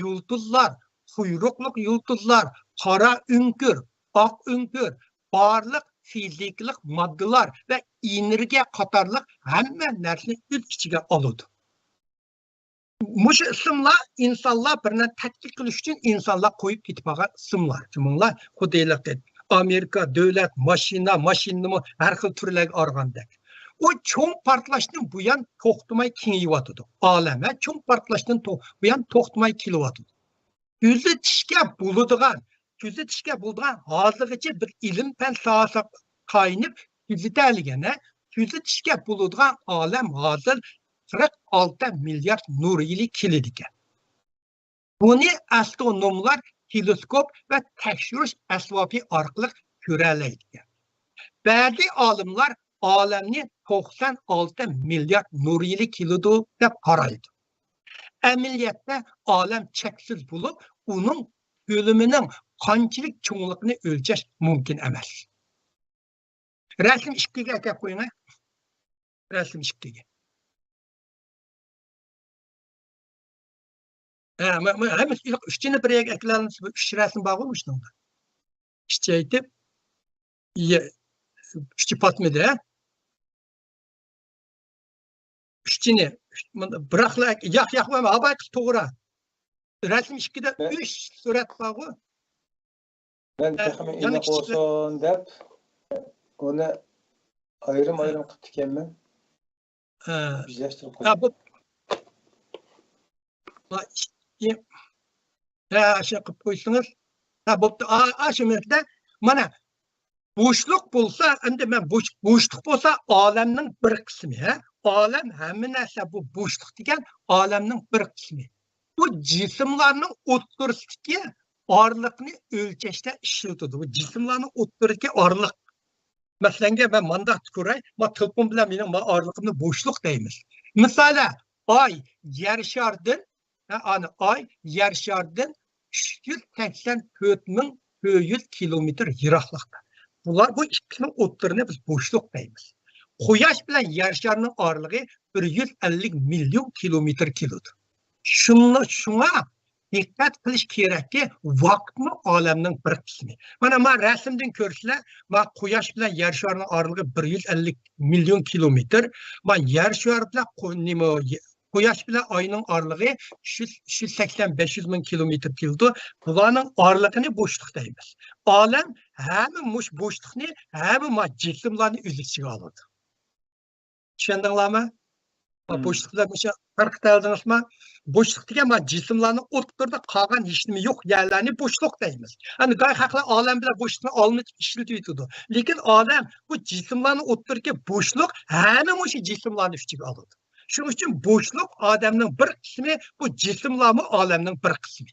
يۇلتۇزلار، قۇيرۇقلۇق يۇلتۇزلار، قارا ئۆڭكۈر، ئاق ئۆڭكۈر، بارلىق فىزىكىلىق ماددىلار ۋە ئېنېرگىيە قاتارلىق ھەممە نەرسىنى ئۆز ئىچىگە ئالىدۇ. مۇشۇ ئىسىملار ئىنسانلار بىر نەرسە تەتقىق قىلىش ئۈچۈن ئىنسانلار قويۇپ كېتىپ قالغان ئىسىملار. شۇنىڭلار خۇددى ھېلىقى ئامېرىكا، دۆلەت، ماشىنا، ماشىنىنىمۇ ھەر خىل تۈرلەرگە ئايرىغاندەك. ئۇ چوڭ پارتلاشتىن بۇيان توختىماي كېڭىيىۋاتىدۇ. ئالەم، ھە، چوڭ پارتلاشتىن تو-، بۇيان توختىماي كېلىۋاتىدۇ. كۆزىتىشكە بولىدىغان، كۆزىتىشكە بولىدىغان، ھازىرغىچە بىز ئىلىم-پەن ساھەسىگە تايىنىپ كۆزىتەلىگەن، ھە، كۆزىتىشكە بولىدىغان ئالەم ھازىر قىرىق ئالتە مىليارد نۇر يىلى كېلىدىكەن. بۇنى ئاسترونوملار تېلېسكوپ ۋە تەكشۈرۈش ئەسۋابى ئارقىلىق كۆرەلەيدىكەن. بەزى ئالىملار ئالەمنى توقسان ئالتە مىليارد نۇر يىلى كېلىدۇ دەپ قارايدۇ. ئەمەلىيەتتە ئالەم چەكسىز بولۇپ، ئۇنىڭ كۆلىمىنىڭ قانچىلىك چوڭلۇقىنى ئۆلچەش مۇمكىن ئەمەس. رەسىم ئىككىگە ئەكەپ قويۇڭ، ھە؟ رەسىم ئىككىگە. ھە، مە-، مە-، ھەممىسى ئىلىق ئۈچىنى بىر يەرگە ئەكېلەلمىسە، بۇ ئۈچ رەسىم بارغۇ مۇشۇنىڭدا. كىچەيتىپ، يە-، ئۈچى پاتمىدى، ھە؟ ئۈچىنى، ئۈچ-، مۇندا بىراقلا ئەك-، ياق، ياق، مانا، ھاۋاي قىز توغرا. رەسىم ئىككىدە مەن، ئۈچ سۈرەت بارغۇ. مەن ھە، تېخىمۇ يەنە ئېنىق كىچىكلە-، بولسۇن دەپ، ئۇنى ئايرىم-ئايرىم قىپتىكەنمەن. ھە. ئۆزلەشتۈرۈپ ھە، قويدۇم. بۇ، ۋا-، ئىككى. ھە، شۇ قىلىپ قويسىڭىز. ھە، بوپتۇ. ئا، ئا، شۇ مەسىلە. مانا، بوشلۇق بولسا، ئەمدى مەن بوش-، بوشلۇق بولسا ئالەمنىڭ بىر قىسمى، ھە؟ ئالەم، ھەممە نەرسە بۇ بوشلۇق دېگەن ئالەمنىڭ بىر قىسمى. بۇ جىسىملارنىڭ ئوتتۇرىسىدىكى ئارىلىقنى ئۆلچەشتە ئىشلىتىدۇ. بۇ جىسىملارنىڭ ئوتتۇرىدىكى ئارىلىق. مەسىلەنگە، مەن مانداق كۆرەي، ما تېلېفون بىلەن مېنىڭ ما ئارىلىقىمنى بوشلۇق دەيمىز. مىسالى، ئاي يەر شارىدىن، ھە، ئانا، ئاي يەر شارىدىن ئۈچ يۈز سەكسەن تۆت مىڭ تۆت يۈز كىلومېتىر يىراقلىقتا. بۇلار، بۇ ئىككىسىنىڭ ئوتتۇرىنى بىز بوشلۇق دەيمىز. قۇياش بىلەن يەر شارىنىڭ ئارىلىقى بىر يۈز ئەللىك مىليون كىلومېتىر كېلىدۇ. شۇڭا، شۇڭا دىققەت قىلىش كېرەككى، ۋاقىتمۇ ئالەمنىڭ بىر قىسمى. مانا، ما رەسىمدىن كۆرسىلەر، ما قۇياش بىلەن يەر شارىنىڭ ئارىلىقى بىر يۈز ئەللىك مىليون كىلومېتىر، ما يەر شارى بىلەن قۇ-، نېمە، قۇياش بىلەن ئاينىڭ ئارىلىقى ئۈچ يۈز، ئۈچ يۈز سەكسەن، بەش يۈز مىڭ كىلومېتىر كېلىدۇ. بۇلارنىڭ ئارىلىقىنى بوشلۇق دەيمىز. ئالەم ھەممە مۇش بوشلۇقنى، ھەممە ما جىسىملارنى ئۆز ئىچىگە ئالىدۇ. چۈشەندىڭلارمۇ؟ ما بوشلۇق بىلەن مۇشۇ پەرق قىلدىڭىزمۇ؟ بوشلۇق دېگەن ما جىسىملارنىڭ ئوتتۇرىدا قالغان ھېچنېمە يوق يەرلەرنى بوشلۇق دەيمىز. ئەنە گاي خەقلەر ئالەم بىلەن بوشلۇقنى ئالمىتىپ ئىشلىتىۋېتىدۇ. لېكىن ئالەم بۇ جىسىملارنىڭ ئوتتۇرىدىكى بوشلۇق ھەممە مۇشۇ جىسىملارنى ئۆز ئىچىگە ئالىدۇ. شۇنىڭ ئۈچۈن بوشلۇق ئادەمنىڭ بىر قىسمى، بۇ جىسىملارمۇ ئالەمنىڭ بىر قىسمى.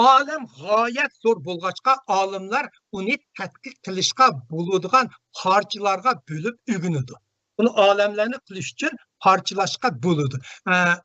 ئالەم غايەت زور بولغاچقا، ئالىملار ئۇنى تەتقىق قىلىشقا بولىدىغان پارچىلارغا بۆلۈپ ئۆگىنىدۇ. بۇنى ئالەملەرنى قىلىش ئۈچۈن پارچىلاشقا بولىدۇ. ئە،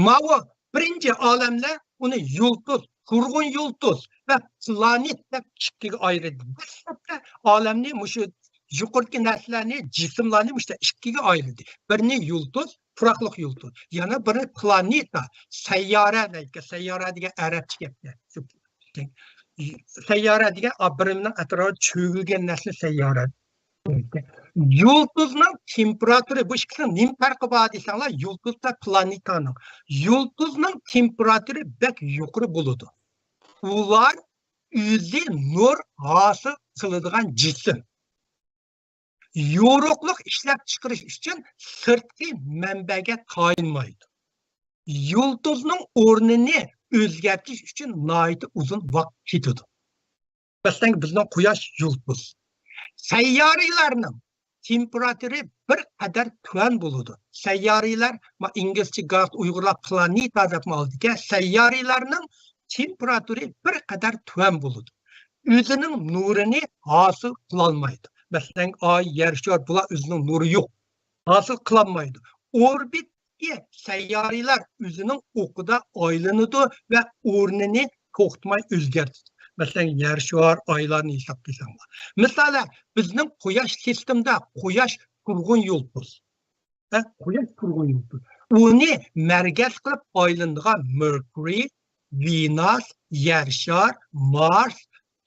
ماۋۇ بىرىنچى ئالەملەر ئۇنى يۇلتۇز، تۇرغۇن يۇلتۇز ۋە پلانېت دەپ ئىككىگە ئايرىدى. دەسلەپتە ئالەمنى مۇشۇ يۇقىرىدىكى نەرسىلەرنى، جىسىملارنى مۇشۇ ئىككىگە ئايرىدى. بىرىنى يۇلتۇز، پۇراقلىق يۇلتۇز. يەنە بىرى پلانېتا، سەييارە دەيدىكەن. سەييارە دېگەن ئەرەبچە گەپكەن. سەييارە دېگەن، ئا، بىرىنىڭ ئەتراپىدا چۆگىلىگەن نەرسىنى سەييارە دەيدىكەن. يۇلتۇزنىڭ تېمپېراتۇرى، بۇ ئىككىسىنىڭ نېمە پەرقى بار دېسەڭلار، يۇلتۇز ۋە پلانېتانىڭ. يۇلتۇزنىڭ تېمپېراتۇرى بەك يۇقىرى بولىدۇ. ئۇلار ئۆزى نۇر ھاسىل قىلىدىغان جىسىم. يورۇقلۇق ئىشلەپچىقىرىش ئۈچۈن سىرتقى مەنبەگە تايىنمايدۇ. يۇلتۇزنىڭ ئورنىنى ئۆزگەرتىش ئۈچۈن ناھايىتى ئۇزۇن ۋاقىت كېتىدۇ. مەسىلەن، بىزنىڭ قۇياش يۇلتۇز. سەييارىلەرنىڭ تېمپېراتۇرى بىر قەدەر تۆۋەن بولىدۇ. سەييارىلەر، ما، ئىنگلىزچە گاس، ئۇيغۇرلار پلانېتا دەپمۇ ئالىدىكەن. سەييارىلەرنىڭ تېمپېراتۇرى بىر قەدەر تۆۋەن بولىدۇ. ئۆزىنىڭ نۇرىنى ھاسىل قىلالمايدۇ. مەسىلەن، ئاي، يەر شارى، بۇلار ئۆزىنىڭ نۇرى يوق. ھاسىل قىلالمايدۇ. ئوربىتتىكى سەييارىلەر ئۆزىنىڭ ئوقىدا ئايلىنىدۇ ۋە ئورنىنى توختىماي ئۆزگەرتىدۇ. مەسىلەن، يەر شارى، ئايلارنى ھېساب قىلساڭلار. مىسالەن، بىزنىڭ قۇياش سىستېمىدا قۇياش تۇرغۇن يۇلتۇز. ھە، قۇياش تۇرغۇن يۇلتۇز. ئۇنى مەركەز قىلىپ ئايلىنىدىغان مېركۇرىي، ۋېنۇس، يەر شار، مارس،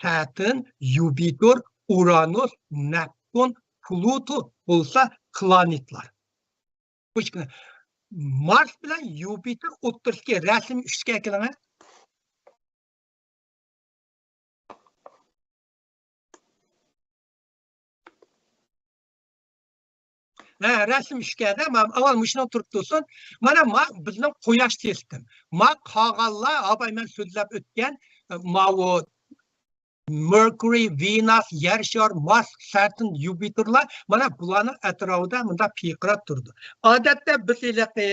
سەتېرن، يۇپىتېر، ئۇرانۇس، نېپتۇن، پلۇتو بولسا پلانېتلار. بۇ ئىككى، مارس بىلەن يۇپىتېر ئوتتۇرىسىدىكى رەسىم ئۈچكە ئەكېلىڭە. ھە، رەسىم ئۈچكەدە، ما-، ئاۋۋال مۇشۇنىڭ تۇرۇپ تۇرسۇن. مانا، ما-، بىزنىڭ قۇياش سىستېم. ما قالغانلار، ئاباي مەن سۆزلەپ ئۆتكەن، ماۋۇ مېركۇرىي، ۋېنۇس، يەر شار، مارس، سەتېرن، يۇپىتېرلار، مانا بۇلارنىڭ ئەتراپىدا مۇنداق پىرقىراپ تۇرىدۇ. ئادەتتە بىز ھېلىقى،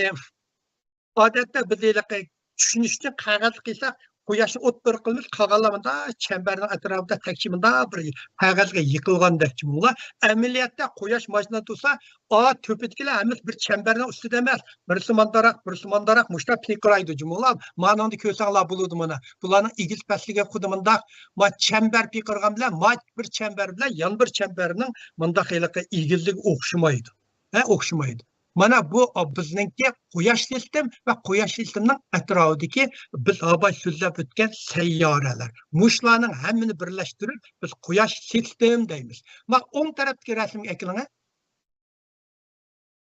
ئادەتتە بىز ھېلىقى چۈشىنىشنى قەغەزگە قىلساق، قۇياشنى ئوتتۇرىغا قىلىمىز، قالغانلار مۇنداق چەمبەرنىڭ ئەتراپىدا تەكشى مۇنداق بىر قەغەزگە يىقىلغاندەك جۇمۇلار. ئەمەلىيەتتە قۇياش ماشىنا تۇرسا، ئا، تۆپىدىكىلەر ھەممىسى بىر چەمبەرنىڭ ئۈستىدە ئەمەس، بىرسى مانداراق، بىرسى مانداراق، مۇشۇنداق پىرقىرايدۇ جۇمۇلار. مانىڭدا كۆرسەڭلار بولىدۇ مانا. بۇلارنىڭ ئېگىز پەسلىكى خۇددى مۇنداق، ما چەمبەر پىرقىرىغان بىلەن، ما بىر چەمبەر بىلەن يەنە بىر چەمبەرنىڭ مۇنداق ھېلىقى ئېگىزلىكى ئوخشىمايدۇ. ھە، ئوخشىمايدۇ. مانا بۇ، ئا، بىزنىڭكى قۇياش سىستېم ۋە قۇياش سىستېمىنىڭ ئەتراپىدىكى بىز ھاباي سۆزلەپ ئۆتكەن سەييارەلەر. مۇشۇلارنىڭ ھەممىنى بىرلەشتۈرۈپ بىز قۇياش سىستېم دەيمىز. ما ئوڭ تەرەپتىكى رەسىمگە ئەكېلىڭە.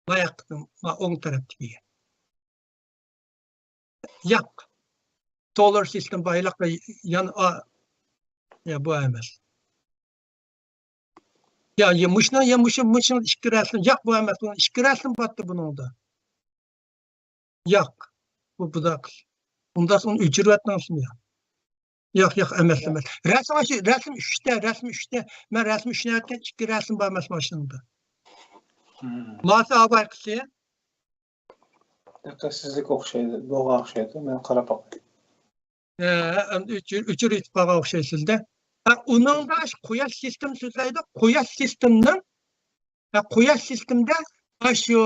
ما ياقتىكى، ما ئوڭ تەرەپتىكىگە. ياق. سولار سىستېم بايلىق يان، ئا، يا، بۇ ئەمەس. يا، يا، مۇشۇنىڭ، يا، مۇشۇ، مۇشۇنىڭ ئىككى رەسىم. ياق، بۇ ئەمەس. بۇنىڭ ئىككى رەسىم بارتتى بۇنىڭدا. ياق. بۇ، بۇنداق. ئۇنداق ئۇنى ئۆچۈرۈۋەتمەڭ شۇنى. ياق، ياق، ئەمەس، ئەمەس. رەسىم شۇ، رەسىم ئۈچتە، رەسىم ئۈچتە. مەن رەسىم ئۈچنى ئەۋەتكەن ئىككى رەسىم بار ئەمەس ماشىنىدا. مم. ماسى ئاباي قىسى. دىققەتسىزلىك ئوخشايدۇ، بولغان ئوخشايدۇ. مەن قاراپ باقاي. ھە، ئۆچۈر-، ئۆچۈرۈۋېتىپ قالغان ئوخشايسىز-دە. ھە، ئۇنىڭدا شۇ قۇياش سىستېم سۆزلەيدۇ. قۇياش سىستېمنىڭ، ھە، قۇياش سىستېمدا شۇ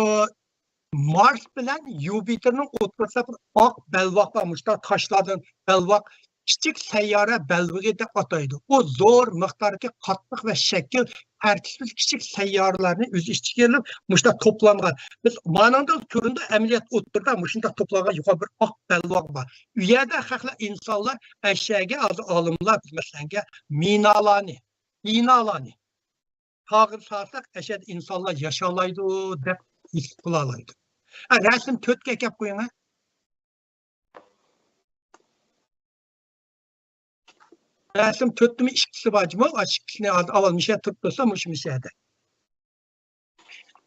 مارس بىلەن يۇپىتېرنىڭ ئوتتۇرىسىدا بىر ئاق بەلباغ بار، مۇشۇنداق تاشلاردىن بەلباغ كىچىك سەييارە بەلبېغى دەپ ئاتايدۇ. ئۇ زور مىقداردىكى قاتتىق ۋە شەكىل تەرتىپسىز كىچىك سەييارىلەرنى ئۆز ئىچىگە ئېلىپ، مۇشۇنداق توپلانغان. بىز مانىڭدا كۆرۈندى، ئەمەلىيەت ئوتتۇرىدا مۇشۇنداق توپلانغان يوغان بىر ئاق بەلباغ بار. ئۇ يەردە خەقلەر، ئىنسانلار ئەشەگە، ھازىر ئالىملار، بىز مەسىلەنگە مىنالارنى، بىنالارنى، تاغدا سالساق، ئەشەدە ئىنسانلار ياشالايدۇ دەپ ھېساب قىلالايدۇ. ھە، رەسىم تۆتكە ئەكەپ قويۇڭ، ھە. رەسىم تۆتتىمۇ ئىككىسى بار جۇمۇ. ئاشۇ ئىككىسىنى ئالدى، ئاۋۋال مىشە تۇرۇپ تۇرسا، مۇشۇ مىشەدە.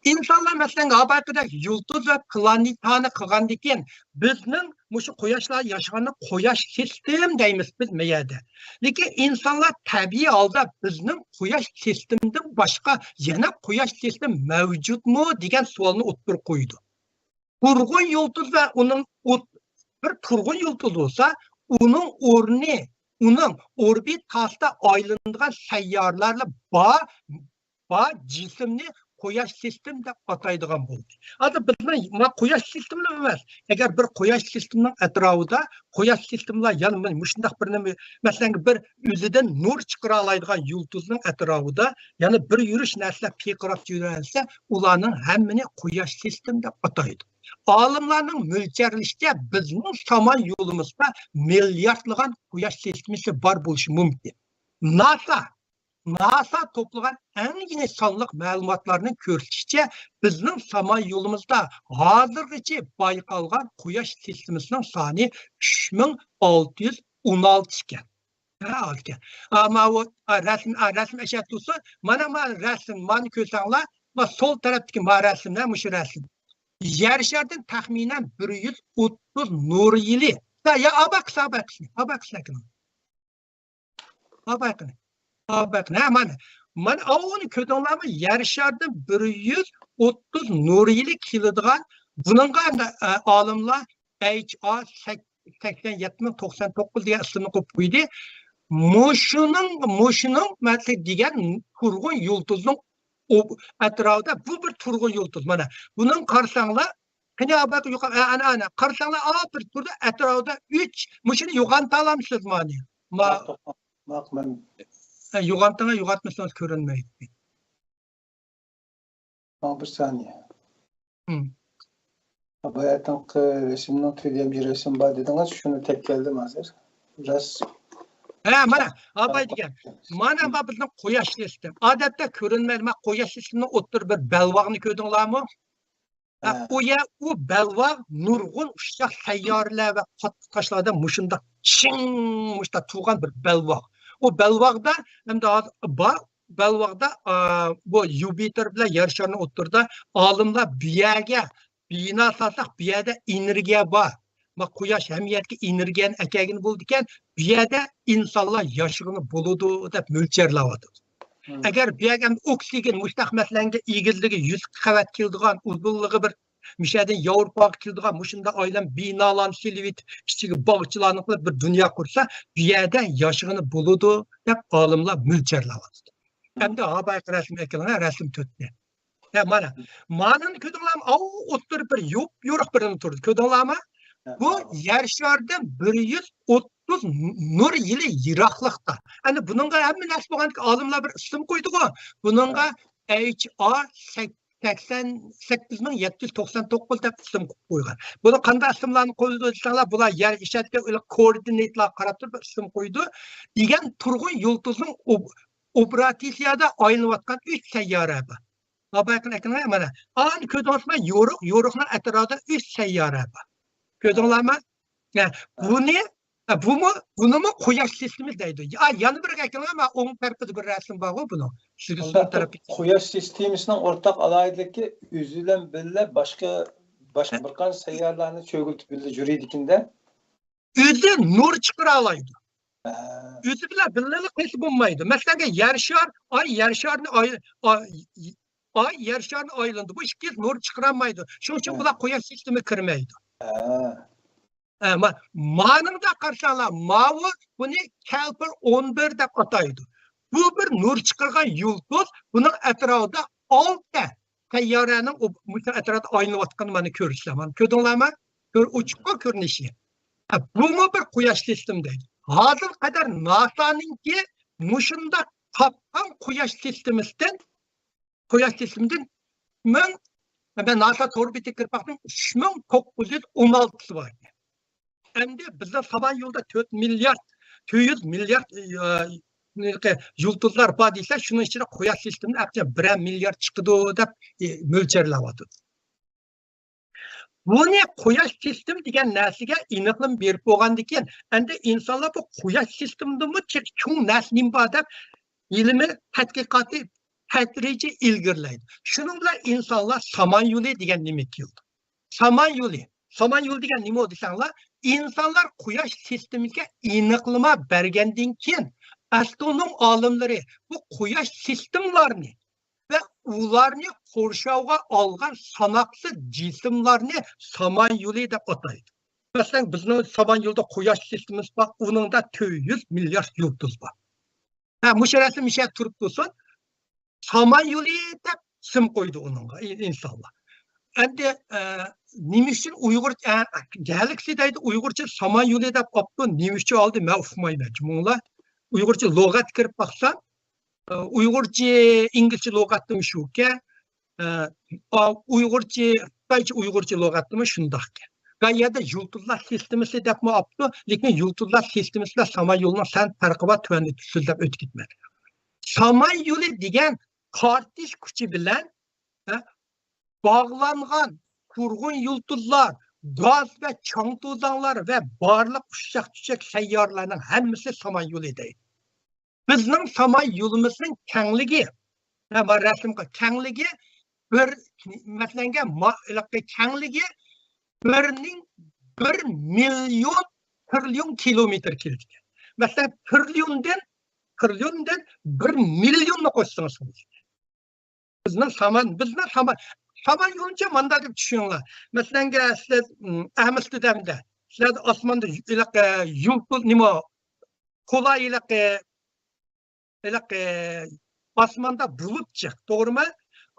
ئىنسانلار، مەسىلەن، ھاۋاقىدەك يۇلتۇز ۋە پلانېتانى قىلغاندىكىن، بىزنىڭ مۇشۇ قۇياشلار ياشىغاننى قۇياش سىستېم دەيمىز بىز مەيەدە. لېكىن ئىنسانلار تەبىئىي ھالدا بىزنىڭ قۇياش سىستېمىدىن باشقا يەنە قۇياش سىستېم مەۋجۇتمۇ دېگەن سوئالنى ئوتتۇرىغا قويىدۇ. تۇرغۇن يۇلتۇز ۋە ئۇنىڭ ئوت-، بىر تۇرغۇن يۇلتۇز بولسا، ئۇنىڭ ئورنى، ئۇنىڭ ئوربىتاسىدا ئايلىنىدىغان سەييارىلەر بار، بار جىسىمنى قۇياش سىستېم دەپ ئاتايدىغان بولدى. ھازىر بىزنىڭ ما قۇياش سىستېملا ئەمەس، ئەگەر بىر قۇياش سىستېمىنىڭ ئەتراپىدا قۇياش سىستېمىلا يەنە مۇ-، مۇشۇنداق بىر نېمە، مەسىلەن، بىر ئۆزىدىن نۇر چىقىرالايدىغان يۇلتۇزنىڭ ئەتراپىدا يەنە بىر يۈرۈش نەرسىلەر پىرقىراپ يۈرەلىسە، ئۇلارنىڭ ھەممىنى قۇياش سىستېم دەپ ئاتايدۇ. ئالىملارنىڭ مۆلچەرلىشىچە، بىزنىڭ سامان يولىمىزدا مىلياردلىغان قۇياش سىستېمىسى بار بولۇشى مۇمكىن. ناسا، ناسا توپلىغان ئەڭ يېڭى سانلىق مەلۇماتلارنىڭ كۆرسىتىشىچە، بىزنىڭ سامان يولىمىزدا ھازىرغىچە بايقالغان قۇياش سىستېمىسىنىڭ سانى ئۈچ مىڭ ئالتە يۈز ئون ئالتە ئىكەن. ھە، ئاز ئىكەن. ئا، ماۋۇ، ئا، رەسىم، ئا، رەسىم ئەشەدە تۇرسۇن. مانا، ما رەسىم، مانى كۆرسەڭلار، ما سول تەرەپتىكى ما رەسىملەر، مۇشۇ رەسىم. يەر شارىدىن تەخمىنەن بىر يۈز ئوتتۇز نۇر يىلى. يا، يا، ئاباقىسى، ئاباقىسى، ئاباقىسى ئەكىلىڭ. ئاباقىنى. ئاباقىنى. ھە، مانا. مانا، ئاۋۇنى كۆردۈڭلارمۇ؟ يەر شارىدىن بىر يۈز ئوتتۇز نۇر يىلى كېلىدىغان، بۇنىڭغا ئەمدى، ئە، ئالىملار ئەيچ ئا سەك-، سەكسەن يەتتە مىڭ توقسان توققۇز دېگەن ئىسىمنى قويۇپ قويدى. مۇشۇنىڭ، مۇشۇنىڭ مەسىلەن دېگەن تۇرغۇن يۇلتۇزنىڭ ئو-، ئەتراپىدا بۇ بىر تۇرغۇن يۇلتۇز. مانا، بۇنىڭ قارىساڭلار، قېنى، ئا، باق، يوق-، ئە، ئەنە، ئەنە، قارىساڭلار، ئا، بىر تۇردا ئەتراپىدا ئۈچ، مۇشۇنى يوغانتالامسىز مانى؟ ما-، باق، باق، باق، مەن ئە، يوغانتىڭ، يوغانتمىسىڭىز كۆرۈنمەيدۇ. ماڭا بىر سانىيە. ھىم. باياتىنقى رەسىمنىڭ تۈگەمچى رەسىم بار دېدىڭىز، شۇنى تەككەلدىم ھازىر. راست. ھە، مانا، ئاباي دېگەن. مانا، ما بىزنىڭ قۇياش سىستېم. ئادەتتە كۆرۈنمەيدۇ. ما قۇياش سىستېمىنىڭ ئوتتۇرا بىر بەلباغنى كۆردۈڭلارمۇ؟ ھە، ھە. ئۇ يەر، ئۇ بەلباغ نۇرغۇن ئۇششاق سەييارىلەر ۋە قاتتىق تاشلاردا مۇشۇنداق چىڭ، مۇشۇنداق تۇرغان بىر بەلباغ. ئۇ بەلباغدا ئەمدى ھازىر بار، بەلباغدا، ئا، بۇ يۇپىتېر بىلەن يەر شارىنىڭ ئوتتۇرىدا ئالىملار بۇ يەرگە بىنا سالساق، بۇ يەردە ئېنېرگىيە بار. ما قۇياش ھەممە يەرگە ئېنېرگىيەنى ئەكەلگىلى بولىدىكەن، بۇ يەردە ئىنسانلار ياشىغىلى بولىدۇ دەپ مۆلچەرلەۋاتىدۇ. مم. ئەگەر بۇ يەرگە ئوكسىگېن مۇشتاق مەسىلەنگە ئېگىزلىكى يۈز قەۋەت كېلىدىغان، ئۇزۇنلۇقى بىر مۇشەدىن ياۋروپاغا كېلىدىغان مۇشۇنداق ئايلان بىنالارنى سېلىۋېتىپ، ئىچىگە باغچىلارنى قىلىپ بىر دۇنيا قۇرسا، بۇ يەردە ياشىغىلى بولىدۇ دەپ ئالىملار مۆلچەرلەۋاتىدۇ. مم. ئەمدى ھاۋايقى رەسىمگە كېلىڭە، رەسىم تۆتتە. ھە، مانا. مانىنى كۆردۈڭلارمۇ؟ ئاۋۇ ئوتتۇرا بىر يوپيورۇق بىرنېمە تۇرىدۇ. كۆردۈڭلارمۇ؟ ھە، بۇ ھە. يەر شارىدىن بىر يۈز ئوتتۇز نۇر يىلى يىراقلىقتا. ئەنە بۇنىڭغا ھەممە نەرسە بولغاندىكىن ئالىملار بىر ئىسىم قويدىغۇ. بۇنىڭغا ھە. ئەيچ ئا سەك-، سەكسەن سەككىز مىڭ يەتتە يۈز توقسان توققۇز دەپ ئىسىم قويغان. بۇنى قانداق ئىسىملارنى قويىدۇ دېسەڭلار، بۇلار يەر ئىچىدىكى كوئوردىناتلارغا قاراپ تۇرۇپ بىر ئىسىم قويىدۇ. دېگەن تۇرغۇن يۇلتۇزنىڭ ئوب-، ئوبراتىسىيادا ئايلىنىۋاتقان ئۈچ سەييارە بار. ھاۋايقى ئەكىلىڭە، مانا. ئانى كۆردىڭىزمۇ؟ يورۇق، يورۇقنىڭ ئەتراپىدا ئۈچ سەييارە بار. كۆردۈڭلارمۇ؟ ھە، بۇنى، ھە، بۇمۇ، بۇنىمۇ قۇياش سىستېمىسى دەيدۇ. يا، يەنە بىرگە ئەكىلىڭە، مانا ئوڭ تەرىپىدە بىر رەسىم بارغۇ بۇنىڭ. سىزگە سول تەرەپتىكى. قۇياش سىستېمىسىنىڭ ئورتاق ئالاھىدىلىكى ئۆزى بىلەن بىللە باشقا، باشقا ھە. بىر قانچە سەييارىلەرنى چۆگۈلىتىپ بىللە يۈرىدىكىن-دە. ئۆزى نۇر چىقىرالايدۇ. ھە. ئۆزى بىلەن بىللىلا قايسى بولمايدۇ. مەسىلەنگە، يەر شار، ئاي يەر شارنى ئاي-، ئاي-، ئاي يەر شارنى ئايلىنىدۇ. بۇ ئىككىسى نۇر چىقىرالمايدۇ. شۇنىڭ ئۈچۈن ھە. بۇلار قۇياش سىستېمىغا كىرمەيدۇ. ھە. ھە، ما-، مانىڭدا قارىساڭلار، ماۋۇ بۇنى كەلپىر ئون بىر دەپ ئاتايدۇ. بۇ بىر نۇر چىقارغان يۇلتۇز، بۇنىڭ ئەتراپىدا ئالتە سەييارەنىڭ ئۇ-، مۇشۇ ئەتراپىدا ئايلىنىۋاتقىنىنى مانا كۆرۈسىلەر. مانا كۆردۈڭلارمۇ؟ كۆر-، ئوچۇققۇ كۆرۈنۈشى. ھە، بۇمۇ بىر قۇياش سىستېما دەيدۇ. ھازىرغا قەدەر ناسانىڭكى مۇشۇنداق تاپقان قۇياش سىستېمىسىدىن، قۇياش سىستېمىدىن مىڭ، مەن ناسا تور بېتىگە كىرىپ باقتىم، ئۈچ مىڭ توققۇز يۈز ئون ئالتىسى بار ئىكەن. ئەمدى بىزنىڭ سامان يولىدا تۆت مىليارد، تۆت يۈز مىليارد، ئە، يۇلتۇزلار بار دېسە، شۇنىڭ ئىچىدە قۇياش سىستېمىدىن ئەپچە بىرەر مىليارد چىقىدۇ دەپ، ئە، مۆلچەرلەۋاتىدۇ. بۇنى قۇياش سىستېما دېگەن نەرسىگە ئېنىقلىما بېرىپ بولغاندىن كېيىن، ئەمدى ئىنسانلار بۇ قۇياش سىستېمىدىنمۇ چوڭ نەرسە نېمە بار دەپ ئىلمىي تەتقىقاتى تەدرىجىي ئىلگىرىلەيدۇ. شۇنىڭ بىلەن ئىنسانلار سامان يولى دېگەن نېمە كېلىدۇ. سامان يولى. سامان يولى دېگەن نېمە دېسەڭلار، ئىنسانلار قۇياش سىستېمىسىگە ئېنىقلىما بەرگەندىن كېيىن، ئاسترونوم ئالىملىرى بۇ قۇياش سىستېمىلارنى ۋە ئۇلارنى قورشاۋغا ئالغان ساناقسىز جىسىملارنى سامان يولى دەپ ئاتايدۇ. مەسىلەن، بىزنىڭ سامان يولىدا قۇياش سىستېمىسى بار، ئۇنىڭدا تۆت يۈز مىليارد يۇلتۇز بار. ھە، مۇشۇ رەسىم مۇشۇ يەردە تۇرۇپ تۇرسۇن، سامان يولى دەپ ئىسىم قويدى ئۇنىڭغا ئىنسانلار. ئەمدى، ئە، نېمە ئۈچۈن ئۇيغۇر، ئە، گەلىكسى دەيدۇ، ئۇيغۇرچە سامان يولى دەپ ئاپتۇ، نېمە ئۈچۈن ئالدى، مەن ئۇقمايمەن. جۇمۇڭلار ئۇيغۇرچە لۇغەتكە كىرىپ باقسام، ئۇيغۇرچە، ئىنگلىزچە لۇغەتتىمۇ شۇكەن، ئۇيغۇرچە، خىتايچە ئۇيغۇرچە لۇغەتتىمۇ شۇنداقكەن. ۋە يەردە يۇلتۇزلار سىستېمىسى دەپمۇ ئاپتۇ، لېكىن يۇلتۇزلار سىستېمىسى بىلەن سامان يولىنىڭ سەل پەرقى بار، تۆۋەندە سۆزلەپ ئۆتۈپ كېتىمەن. سامان يولى دېگەن تارتىش كۈچى بىلەن، ھە، باغلانغان تۇرغۇن يۇلتۇزلار، گاز ۋە چاڭ توزانلار ۋە بارلىق ئۇششاق چۈششەك سەييارىلەرنىڭ ھەممىسى سامان يولى دەيدۇ. بىزنىڭ سامان يولىمىزنىڭ كەڭلىكى، ھە، ما رەسىمگە كەڭلىكى بىر، مەسىلەنگە، ما-، كەڭلىكى بىرنىڭ بىر مىليون تىرىليون كىلومېتىر كېلىدىكەن. مەسىلەن، تىرىليوندىن، تىرىليوندىن بىر مىليوننى قوشسىڭىز بولىدىكەن. بىزنىڭ سامان، بىزنىڭ سامان، سامان يولىنى مانداق دەپ چۈشىنىڭلار. مەسىلەنگە، سىلەر، ئەمىستېردامدا، سىلەردە ئاسماندا ھېلىقى يۇلتۇز، نېمە، قولا ھېلىقى، ھېلىقى ئاسماندا بۇلۇت جىق، توغرىمۇ؟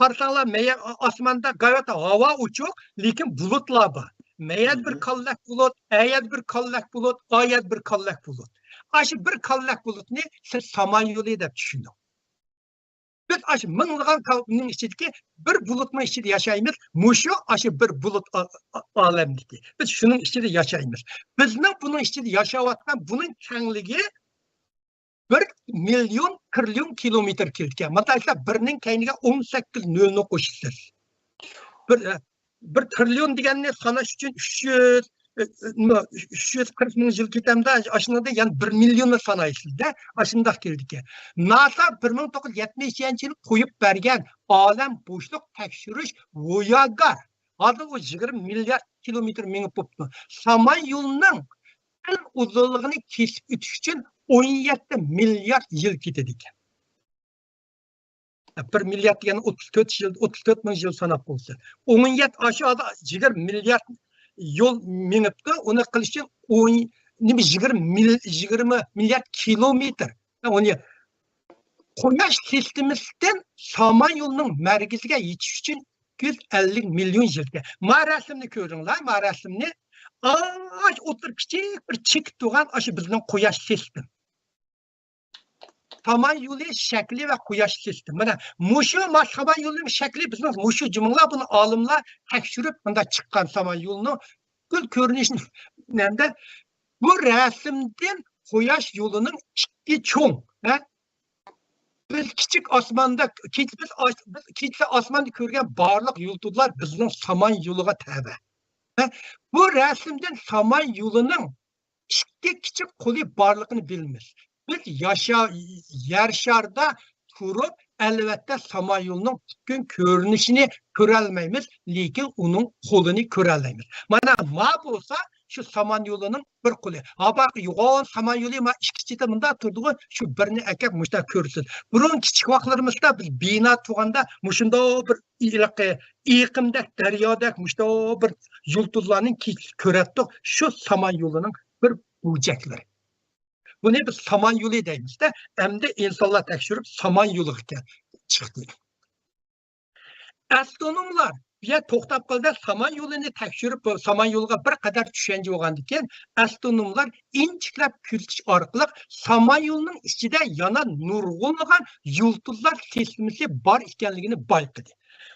قارىساڭلار، مەيە-، ئاسماندا غايەت ھاۋا ئوچۇق، لېكىن بۇلۇتلار بار. مەيەردە بىر كاللەك بۇلۇت، ئەيەردە بىر كاللەك بۇلۇت، ئايەردە بىر كاللەك بۇلۇت. ئاشۇ بىر كاللەك بۇلۇتنى سىز سامان يولى دەپ چۈشىنىڭ. بىز ئاشۇ مىڭلىغان كاللەكنىڭ ئىچىدىكى بىر بۇلۇتنىڭ ئىچىدە ياشايمىز. مۇشۇ ئاشۇ بىر بۇلۇت ئا-، ئا-، ئالەمدىكى. بىز شۇنىڭ ئىچىدە ياشايمىز. بىزنىڭ بۇنىڭ ئىچىدە ياشاۋاتقان بۇنىڭ كەڭلىكى بىر مىليون تىرىليون كىلومېتىر كېلىدىكەن. مانا ئىشلار بىرنىڭ كەينىگە ئون سەككىز نۆلنى قوشىسىز. بىر، بىر تىرىليون دېگەننى ساناش ئۈچۈن ئۈچ يۈز، ئۈچ يۈز قىرىق مىڭ يىل كېتەمدۇ، ئاشۇنىڭدا يەنە بىر مىليوننى سانايسىز-دە، ئاشۇنداق كېلىدىكەن. ناسا بىر مىڭ توققۇز يۈز يەتمىشىنچى يىلى قويۇپ بەرگەن ئالەم بوشلۇق تەكشۈرۈش ۋوياگار. ھازىر ئۇ يىگىرمە مىليارد كىلومېتىر مېڭىپ بوپتۇ. سامان يولىنىڭ پۈتۈن ئۇزۇنلۇقىنى كېسىپ ئۆتۈش ئۈچۈن ئون يەتتە مىليارد يىل كېتىدىكەن. بىر مىليارد دېگەن ئوتتۇز تۆت يىل، ئوتتۇز تۆت مىڭ يىل ساناپ بولسا. ئون يەتتە، ئاشۇ ھازىر يىگىرمە مىليارد يول مېڭىپتۇ، ئۇنى قىلىش ئۈچۈن ئون، نېمە، يىگىرمە مىل-، يىگىرمە مىليارد كىلومېتىر. ئۇنى قۇياش سىستېمىسىدىن سامان يولىنىڭ مەركىزىگە يېتىش ئۈچۈن ئىككى يۈز ئەللىك مىليون يىل كېتىدىكەن. ما رەسىمنى كۆرۈڭلار، ما رەسىمنى. ئاشۇ ئوتتۇرا كىچىك بىر چېكىت تۇرغان ئاشۇ بىزنىڭ قۇياش سىستېما. سامان يولى شەكلى ۋە قۇياش سىستېما. مانا مۇشۇ ما-، سامان يولىنىڭ شەكلى بىزنىڭ مۇشۇ جۇمۇڭلار بۇنى ئالىملار تەكشۈرۈپ مۇنداق چىققان سامان يولىنىڭ پۈتكۈل كۆرۈنۈشىنى. ھەمدە بۇ رەسىمدىن قۇياش يولىنىڭ ئىككى چوڭ، ھە؟ بىز كىچىك ئاسماندا، كېچە بىز ئاس-، بىز كېچە ئاسماندا كۆرگەن بارلىق يۇلتۇزلار بىزنىڭ سامان يولىغا تەۋە. ھە؟ بۇ رەسىمدىن سامان يولىنىڭ ئىككى كىچىك قولى بارلىقىنى بىلىمىز. بىز ياشا-، يەر شارىدا تۇرۇپ، ئەلۋەتتە، سامان يولىنىڭ پۈتكۈل كۆرۈنۈشىنى كۆرەلمەيمىز، لېكىن ئۇنىڭ قولىنى كۆرەلەيمىز. مانا ما بولسا شۇ سامان يولىنىڭ بىر قولى. ھا، باق، يوغان سامان يولى ما ئىككى چېتى مۇنداق تۇرىدىغۇ، شۇ بىرنى ئەكەپ مۇشۇنداق كۆرسىتىدۇ. بۇرۇن كىچىك ۋاقىتلىرىمىزدا بىز بىنا تۇرغاندا مۇشۇنداق بىر ئېقىمدەك، دەريادەك، مۇشۇنداق بىر يۇلتۇزلارنى كۆرەتتۇق. شۇ سامان يولىنىڭ بىر بۇرجەكلىرى. بۇنى بىز سامان يولى دەيمىز-دە، ئەمدى ئىنسانلار تەكشۈرۈپ سامان يولىغا كەل-، چىقتى. ئاسترونوملار يەر توختاپ قالدى. سامان يولىنى تەكشۈرۈپ، سامان يولىغا بىر قەدەر چۈشەنچە بولغاندىن كېيىن، ئاسترونوملار ئىنچىكىلەپ كۆزىتىش ئارقىلىق سامان يولىنىڭ ئىچىدە يەنە نۇرغۇنلىغان يۇلتۇزلار سىستېمىسى بار ئىكەنلىكىنى بايقىدى.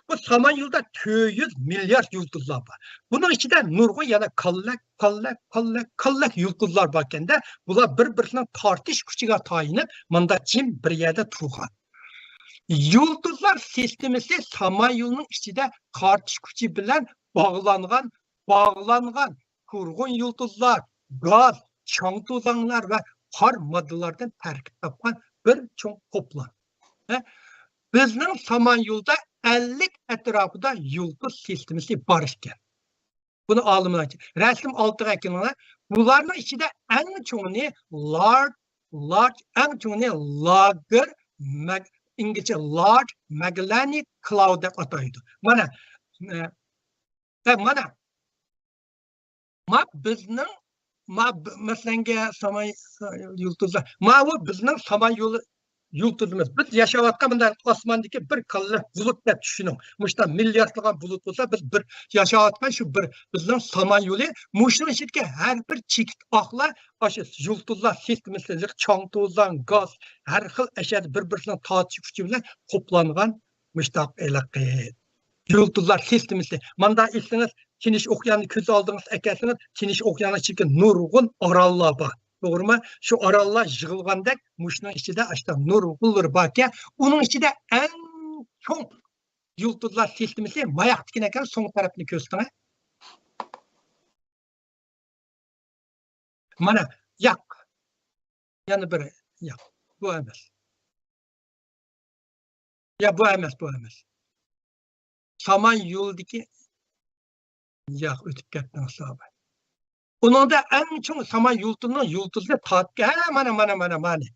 بۇ سامان يولىدا تۆت يۈز مىليارد يۇلتۇزلار بار. بۇنىڭ ئىچىدە نۇرغۇن يەنە كاللەك، كاللەك، كاللەك، كاللەك يۇلتۇزلار باركەندە، بۇلار بىر-بىرسىنىڭ تارتىش كۈچىگە تايىنىپ، ماندا جىم بىر يەردە تۇرغان. يۇلتۇزلار سىستېمىسى سامان يولىنىڭ ئىچىدە تارتىش كۈچى بىلەن باغلانغان، باغلانغان تۇرغۇن يۇلتۇزلار، گاز، چاڭ توزانلار ۋە قار ماددىلاردىن تەركىب تاپقان بىر چوڭ قوپلان. ھە؟ بىزنىڭ سامان يولىدا ئەللىك ئەتراپىدا يۇلتۇز سىستېمىسى بار ئىكەن. بۇنى ئالىملار، رەسىم ئالتىغا ئەكېلىڭلار. بۇلارنىڭ ئىچىدە ئەڭ چوڭىنى لارج، لارج، ئەڭ چوڭىنى لاگېر، مەگ-، ئىنگلىزچە لارج ماگېللانىك كلاۋۇد دەپ ئاتايدۇ. مانا، ئە، ئە، مانا، ما بىزنىڭ، ما ب-، مەسىلەنگە سامان يۇلتۇزلار، ماۋۇ بىزنىڭ سامان يولى يۇلتۇزىمىز. بىز ياشاۋاتقان مۇنداق ئاسماندىكى بىر كاللەك بۇلۇت دەپ چۈشىنىڭ. مۇشۇنداق مىلياردلىغان بۇلۇت بولسا، بىز بىر ياشاۋاتقان شۇ بىر بىزنىڭ سامان يولى. مۇشۇنىڭ ئىچىدىكى ھەر بىر چېكىت ئاقلار، ئاشۇ يۇلتۇزلار سىستېمىسى، چاڭ توزان، گاز، ھەر خىل ئەشەدە بىر-بىرسىنىڭ تارتىش كۈچى بىلەن قوپلانغان مۇشتاق ھېلىقى يۇلتۇزلار سىستېمىسى. ماندا ئېيتسىڭىز، تىنچ ئوكياننى كۆز ئالدىڭىزغا ئەكەلسىڭىز، تىنچ ئوكياننىڭ ئىچىدىكى نۇرغۇن ئاراللار بار. توغرىمۇ؟ شۇ ئاراللار يىغىلغاندەك، مۇشۇنىڭ ئىچىدە ئاشۇنداق نۇرغۇنلىرى باركەن. ئۇنىڭ ئىچىدە ئەڭ چوڭ يۇلتۇزلار سىستېمىسى ماياقتىكىنى ئەكەل، سوڭ تەرەپنى كۆرسىتىڭە. مانا، ياق. يەنە بىرى، ياق. بۇ ئەمەس. يا، بۇ ئەمەس، بۇ ئەمەس. سامان يولىدىكى، ياق، ئۆتۈپ كەتتىڭىز، سامان. ئۇنىڭدا ئەڭ چوڭ سامان يۇلتۇزىنىڭ يۇلتۇزىنى تارتقان، ھە، مانا، مانا، مانا، مانا.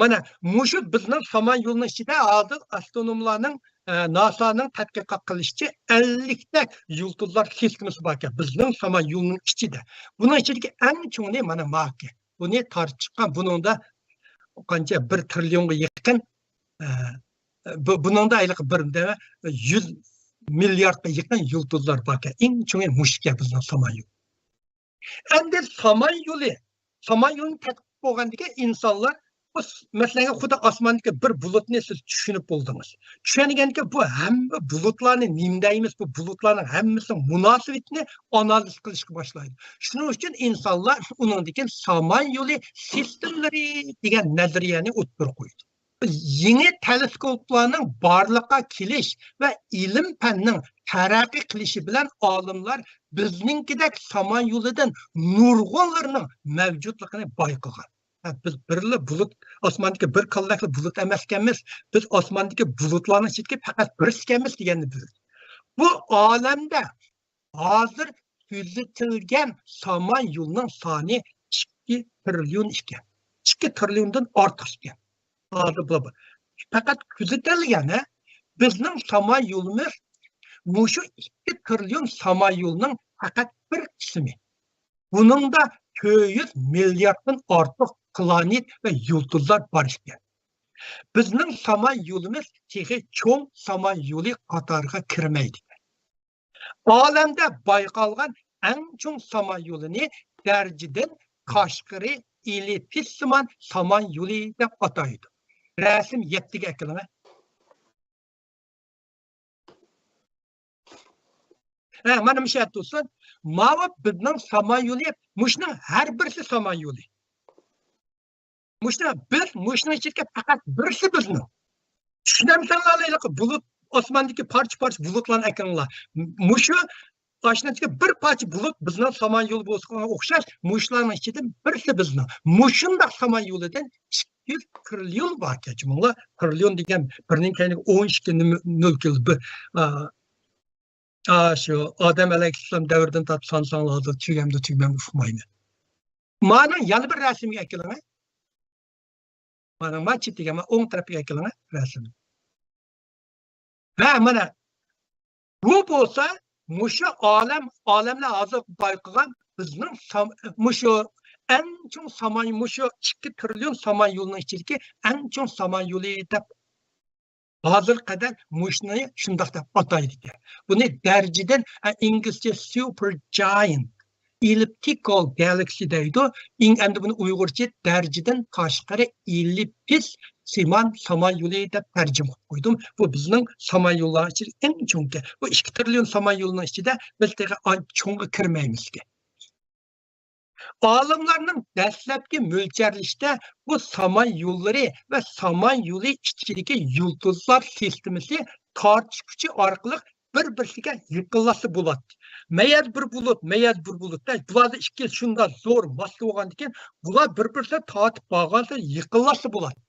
مانا، مۇشۇ بىزنىڭ سامان يولىنىڭ ئىچىدە ھازىر ئاسترونوملارنىڭ، ئە، ناسانىڭ تەتقىقات قىلىشىچە ئەللىكتەك يۇلتۇزلار سىستېمىسى باركەن، بىزنىڭ سامان يولىنىڭ ئىچىدە. بۇنىڭ ئىچىدىكى ئەڭ چوڭىنى مانا ماكى. بۇنى تارتىپ چىققان، بۇنىڭدا قانچە، بىر تىرىليونغا يېقىن، ئە، بۇ، بۇنىڭدا ھېلىقى بىر، دە-، يۈز مىلياردقا يېقىن يۇلتۇزلار باركەن. ئەڭ چوڭى مۇشۇكەن بىزنىڭ سامان يولى. ئەمدى سامان يولى، سامان يولىنى تەتقىق بولغاندىكىن ئىنسانلار بۇ س-، مەسىلەن، خۇدا ئاسماندىكى بىر بۇلۇتنى سىز چۈشىنىپ بولدىڭىز. چۈشەنگەندىكىن بۇ ھەممە بۇلۇتلارنى نېمە دەيمىز، بۇ بۇلۇتلارنىڭ ھەممىسىنىڭ مۇناسىۋىتىنى ئانالىز قىلىشقا باشلايدۇ. شۇنىڭ ئۈچۈن ئىنسانلار ئۇنىڭدىن كېيىن سامان يولى سىستېمىلىرى دېگەن نەزەرىيەنى ئوتتۇرىغا قويدى. يېڭى تېلېسكوپلارنىڭ بارلىققا كېلىش ۋە ئىلىم-پەننىڭ تەرەققىي قىلىشى بىلەن ئالىملار بىزنىڭكىدەك سامان يولىدىن نۇرغۇنلىرىنىڭ مەۋجۇتلۇقىنى بايقىغان. ھە، بىز بىرلا بۇلۇت، ئاسماندىكى بىر كاللەكلا بۇلۇت ئەمەس ئىكەنمىز، بىز ئاسماندىكى بۇلۇتلارنىڭ ئىچىدىكى پەقەت بىرسى ئىكەنمىز دېگەننى بىلدۇق. بۇ ئالەمدە ھازىر كۆزىتىلگەن سامان يولىنىڭ سانى ئىككى تىرىليون ئىكەن. ئىككى تىرىليوندىن ئارتۇق ئىكەن. ھازىر بۇ، بۇ. پەقەت كۆزىتىلگەن، ھە؟ بىزنىڭ سامان يولىمىز مۇشۇ ئىككى تىرىليون سامان يولىنىڭ پەقەت بىر قىسمى. بۇنىڭدا تۆت يۈز مىلياردتىن ئارتۇق پلانېت ۋە يۇلتۇزلار بار ئىكەن. بىزنىڭ سامان يولىمىز تېخى چوڭ سامان يولى قاتارىغا كىرمەيدىكەن. ئالەمدە بايقالغان ئەڭ چوڭ سامان يولىنى دەرىجىدىن تاشقىرى ئېلىپسسىمان سامان يولى دەپ ئاتايدۇ. رەسىم يەتتىگە ئەكېلىڭە. ھە، مانا مۇشۇ يەردە تۇرسۇن. ماۋۇ بىزنىڭ سامان يولى، مۇشۇنىڭ ھەر بىرسى سامان يولى. مۇشۇ بىز، مۇشۇنىڭ ئىچىدىكى پەقەت بىرسى بىزنىڭ. چۈشىنەمسەڭلار، ھېلىقى بۇلۇت، ئاسماندىكى پارچە-پارچە بۇلۇتلارنى ئەكىلىڭلار. مۇشۇ ئاشۇنىڭ ئىچىدىكى بىر پارچە بۇلۇت بىزنىڭ سامان يولى بولسىغا ئوخشاش، مۇشۇلارنىڭ ئىچىدىن بىرسى بىزنىڭ. مۇشۇنداق سامان يولىدىن ئىككى يۈز تىرىليون باركەن. مۇشۇلار تىرىليون دېگەن بىرنىڭ كەينىگە ئون ئىككى نول كېلىدۇ. بىر، ئا، ئا، شۇ ئادەم ئەلەيھىسسالام دەۋرىدىن تارتىپ سانىساڭلار ھازىر تۈگەمدۇ، تۈگىمەمدۇ ئۇقمايمەن. مانا يەنە بىر رەسىمگە ئەكېلىڭە. مانا، ما چېتىگە، ما ئوڭ تەرەپكە ئەكېلىڭە رەسىمنى. ھە، مانا. بۇ بولسا مۇشۇ ئالەم، ئالەملەر ھازىر بايقىغان بىزنىڭ سام-، مۇشۇ ئەڭ چوڭ سامان، مۇشۇ ئىككى تىرىليون سامان يولىنىڭ ئىچىدىكى ئەڭ چوڭ سامان يولى دەپ ھازىرغا قەدەر مۇشۇنى شۇنداق دەپ ئاتايدىكەن. بۇنى دەرىجىدىن، ئە، ئىنگلىزچە سۇپەر جايەنت، ئېللىپتىكال گالاكسى دەيدۇ. ئىن-، ئەمدى بۇنى ئۇيغۇرچە دەرىجىدىن تاشقىرى ئېللىپس سىمان سامان يولى دەپ تەرجىمە قىلىپ قويدۇم. بۇ بىزنىڭ سامان يوللار ئىچىدە ئەڭ چوڭكى. بۇ ئىككى تىرىليون سامان يولىنىڭ ئىچىدە بىز تېخى ئانچە چوڭغا كىرمەيمىزكەن. ئالىملارنىڭ دەسلەپكى مۆلچەرلىشىچە، بۇ سامان يوللىرى ۋە سامان يولى ئىچىدىكى يۇلتۇزلار سىستېمىسى تارتىش كۈچى ئارقىلىق بىر-بىرسىگە يېقىنلاشسا بولاتتى. مەيەر بىر بۇلۇت، مەيەر بىر بۇلۇت. بۇلاردا ئىككى شۇنداق زور ماسسا بولغاندىكىن، بۇلار بىر-بىرسىگە تارتىپ بارغانسېرى يېقىنلاشسا بولاتتى.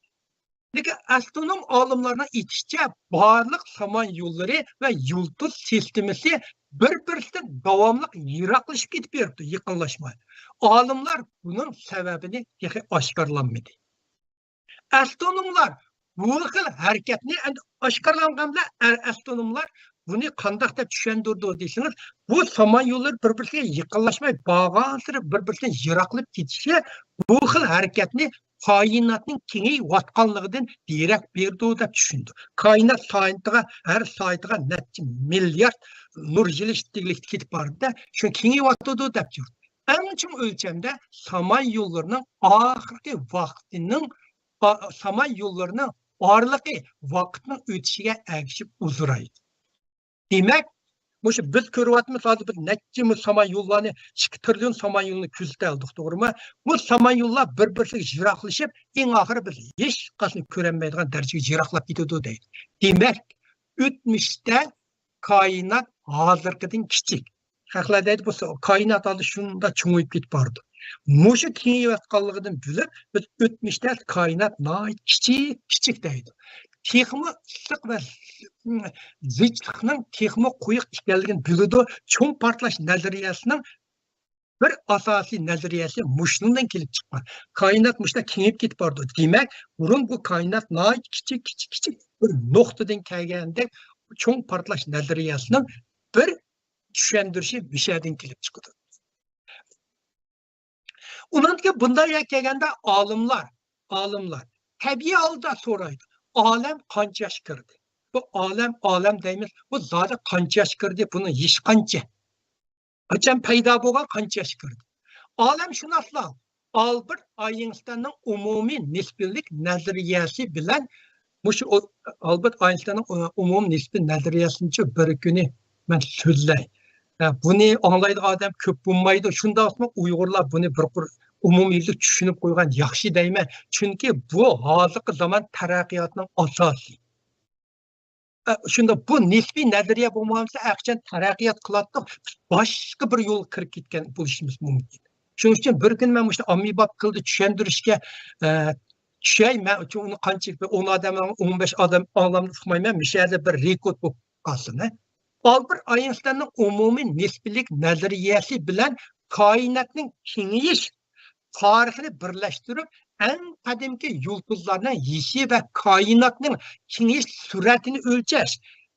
لېكىن ئاسترونوم ئالىملارنىڭ ئېيتىشىچە، بارلىق سامان يوللىرى ۋە يۇلتۇز سىستېمىسى بىر-بىرسىدىن داۋاملىق يىراقلىشىپ كېتىپ بېرىپتۇ، يېقىنلاشماي. ئالىملار بۇنىڭ سەۋەبىنى تېخى ئاشكارىلانمىدى. ئاسترونوملار بۇ خىل ھەرىكەتنى، ئەمدى ئاشكارىلانغان بىلەن ئە-، ئاسترونوملار بۇنى قانداق دەپ چۈشەندۈرىدۇ دېسىڭىز، بۇ سامان يوللىرى بىر-بىرسىگە يېقىنلاشماي، بارغانسېرى بىر-بىرسىدىن يىراقلاپ كېتىشى بۇ خىل ھەرىكەتنى كائىناتنىڭ كېڭىيىۋاتقانلىقىدىن دېرەك بېرىدۇ دەپ چۈشىنىدۇ. كائىنات سائەتىگە، ھەر سائەتىگە نەچچە مىليارد نۇر يىلى تېزلىكتە كېتىپ بارىدۇ، شۇ كېڭىيىۋاتىدۇ دەپ يۈرىدۇ. ئەڭ چوڭ ئۆلچەمدە سامان يوللىرىنىڭ ئاخىرقى ۋاقتىنىڭ، ئا-، سامان يوللىرىنىڭ ئارىلىقى ۋاقىتنىڭ ئۆتۈشىگە ئەگىشىپ ئۇزىرايدۇ. دېمەك، مۇشۇ بىز كۆرۈۋاتىمىز، ھازىر بىز نەچچە مىڭ سامان يوللارنى، ئىككى تىرىليون سامان يولىنى كۆزىتەلدۇق، توغرىمۇ؟ بۇ سامان يوللار بىر-بىرسىگە يىراقلىشىپ، ئەڭ ئاخىرى بىز ھېچقاچان كۆرەلمەيدىغان دەرىجىگە يىراقلاپ كېتىدۇ دەيدۇ. دېمەك، ئۆتمۈشتە كائىنات ھازىرقىدىن كىچىك. خەقلەر دەيدۇ، بۇ كائىنات ھازىر شۇنداق چوڭىيىپ كېتىپ بارىدۇ. مۇشۇ كېڭىيىۋاتقانلىقىدىن بىلىپ، بىز ئۆتمۈشتە كائىنات ناھايىتى كىچىك، كىچىك دەيدۇ. تېخىمۇ ئىسسىق ۋە زىچلىقنىڭ تېخىمۇ قويۇق ئىكەنلىكىنى بىلىدۇ. چوڭ پارتلاش نەزەرىيەسىنىڭ بىر ئاساسىي نەزەرىيەسى مۇشۇنىڭدىن كېلىپ چىققان. كائىنات مۇشۇنداق كېڭىيىپ كېتىپ بارىدۇ. دېمەك، بۇرۇن بۇ كائىنات ناھايىتى كىچىك، كىچىك، كىچىك بىر نۇقتىدىن كەلگەندەك، چوڭ پارتلاش نەزەرىيەسىنىڭ بىر چۈشەندۈرۈشى مۇشۇ يەردىن كېلىپ چىقىدۇ. ئۇنىڭدىن كېيىن بۇنداق يەرگە كەلگەندە ئالىملار، ئالىملار تەبىئىي ھالدا سورايدۇ، ئالەم قانچە ياشقا كىردى؟ بۇ ئالەم، ئالەم دەيمىز، بۇ زادى قانچە ياشقا كىردى؟ بۇنىڭ يېشى قانچە؟ قاچان پەيدا بولغان، قانچە ياشقا كىردى؟ ئالەمشۇناسلار ئالبېرت ئاينشتايننىڭ ئومۇمىي نىسپىيلىك نەزەرىيەسى بىلەن مۇشۇ ئو-، ئالبېرت ئاينشتايننىڭ ئو-، ئومۇمىي نىسپىي نەزەرىيەسىنىچۇ بىر كۈنى مەن سۆزلەي. ھە، بۇنى ئاڭلايدىغان ئادەم كۆپ بولمايدۇ. شۇنداقمۇ ئۇيغۇرلار بۇنى بىر قۇر ئومۇميۈزلۈك چۈشىنىپ قويغان ياخشى دەيمەن. چۈنكى بۇ ھازىرقى زامان تەرەققىياتىنىڭ ئاساسى. ئە، شۇنداق، بۇ نىسپىي نەزەرىيە بولمىسا، ئەخچەن تەرەققىيات قىلاتتۇق، باشقا بىر يولغا كىرىپ كەتكەن بولۇشىمىز مۇمكىن. شۇنىڭ ئۈچۈن بىر كۈنى مەن مۇشۇ ئاممىباب تىلدا چۈشەندۈرۈشكە، ئە، چۈشەي، مەن ئۈچۈن ئۇنى قانچىلىك بىر ئون ئادەم، ئون بەش ئادەم ئاڭلامدۇ ئۇقمايمەن، مۇشۇ يەردە بىر رېكورت بولۇپ قالسۇن، ھە. ئالبېرت ئاينشتايننىڭ ئومۇمىي نىسپىيلىك نەزەرىيەسى بىلەن كائىناتنىڭ كېڭىيىش تارىخىنى بىرلەشتۈرۈپ، ئەڭ قەدىمكى يۇلتۇزلارنىڭ يېشى ۋە كائىناتنىڭ كېڭىيىش سۈرئىتىنى ئۆلچەش،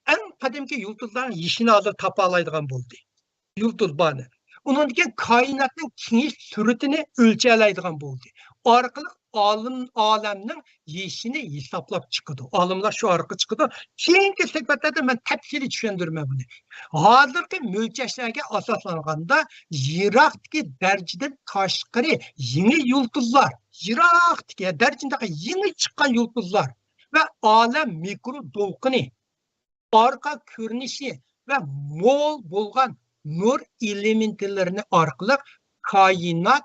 ئەڭ قەدىمكى يۇلتۇزلارنىڭ يېشىنى ھازىر تاپالايدىغان بولدى. يۇلتۇز بارنى. ئۇنىڭدىن كېيىن كائىناتنىڭ كېڭىيىش سۈرئىتىنى ئۆلچەيدىغان بولدى. ئارقىلىق ئالىم، ئالەمنىڭ يېشىنى ھېسابلاپ چىقىدۇ. ئالىملار شۇ ئارقىلىق چىقىدۇ. كېيىنكى سۆھبەتلەردە مەن تەپسىلىي چۈشەندۈرىمەن بۇنى. ھازىرقى مۆلچەرلەرگە ئاساسلانغاندا، يىراقتىكى دەرىجىدىن تاشقىرى يېڭى يۇلتۇزلار، يىراقتىكى دەرىجىدىن يېڭى چىققان يۇلتۇزلار ۋە ئالەم مىكرو دولقۇنى، ئارقا كۆرۈنۈشى ۋە مول بولغان نۇر ئېلېمېنتلىرىنى ئارقىلىق كائىنات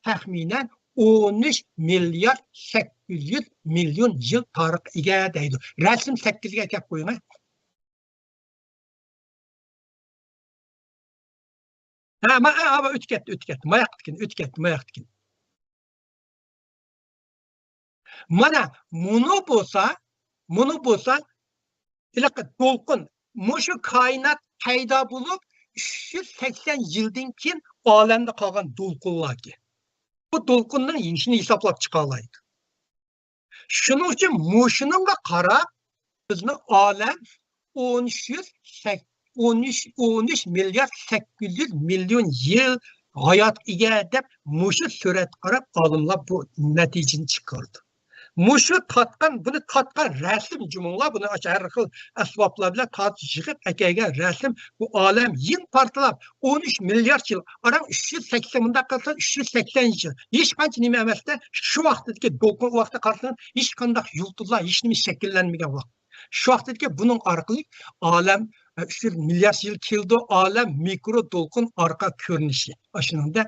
تەخمىنەن ئون ئۈچ مىليارد سەككىز يۈز مىليون يىل تارىخقا ئىگە دەيدۇ. رەسىم سەككىزگە ئەكەپ قويۇڭ. ھە، ما-، ھە، ھە، ئۆتۈپ كەتتى، ئۆتۈپ كەتتى. ماياقتىكىن، ئۆتۈپ كەتتى، ماياقتىكىن. مانا، مۇنۇ بولسا، مۇنۇ بولسا، ھېلىقى دولقۇن، مۇشۇ كائىنات پەيدا بولۇپ، ئۈچ يۈز سەكسەن يىلدىن كېيىن ئالەمدە قالغان دولقۇنلاركەن. بۇ دولقۇننىڭ يېشىنى ھېسابلاپ چىقالايدۇ. شۇنىڭ ئۈچۈن مۇشۇنىڭغا قاراپ، بىزنىڭ ئالەم ئون ئۈچ يۈز سەك-، ئون ئۈچ، ئون ئۈچ مىليارد سەككىز يۈز مىليون يىل ھاياتقا ئىگە دەپ، مۇشۇ سۈرەتكە قاراپ ئالىملار بۇ نەتىجىنى چىقاردى. مۇشۇ تارتقان، بۇنى تارتقان رەسىم جۇمۇڭلار، بۇنى ئاشۇ ھەر خىل ئەسۋابلار بىلەن تارتىپ يىغىپ ئەكەلگەن رەسىم، بۇ ئالەم يېڭى پارتلاپ، ئون ئۈچ مىليارد يىل، ئاران ئۈچ يۈز سەكسەن، مۇنداق قارىساڭ، ئۈچ يۈز سەكسەن يىل، ھېچقانچە نېمە ئەمەستە، شۇ ۋاقىتتىكى دولقۇن، ئۇ ۋاقىتتا قارىساڭ، ھېچقانداق يۇلتۇزلار، ھېچ نېمە شەكىللەنمىگەن ۋاقىت. شۇ ۋاقىتتىكى بۇنىڭ ئارقىلىق ئالەم، ئە، ئۈچ يۈز مىليارد يىل كېلىدۇ، ئالەم مىكرو دولقۇن ئارقا كۆرۈنۈشى. ئاشۇنىڭدا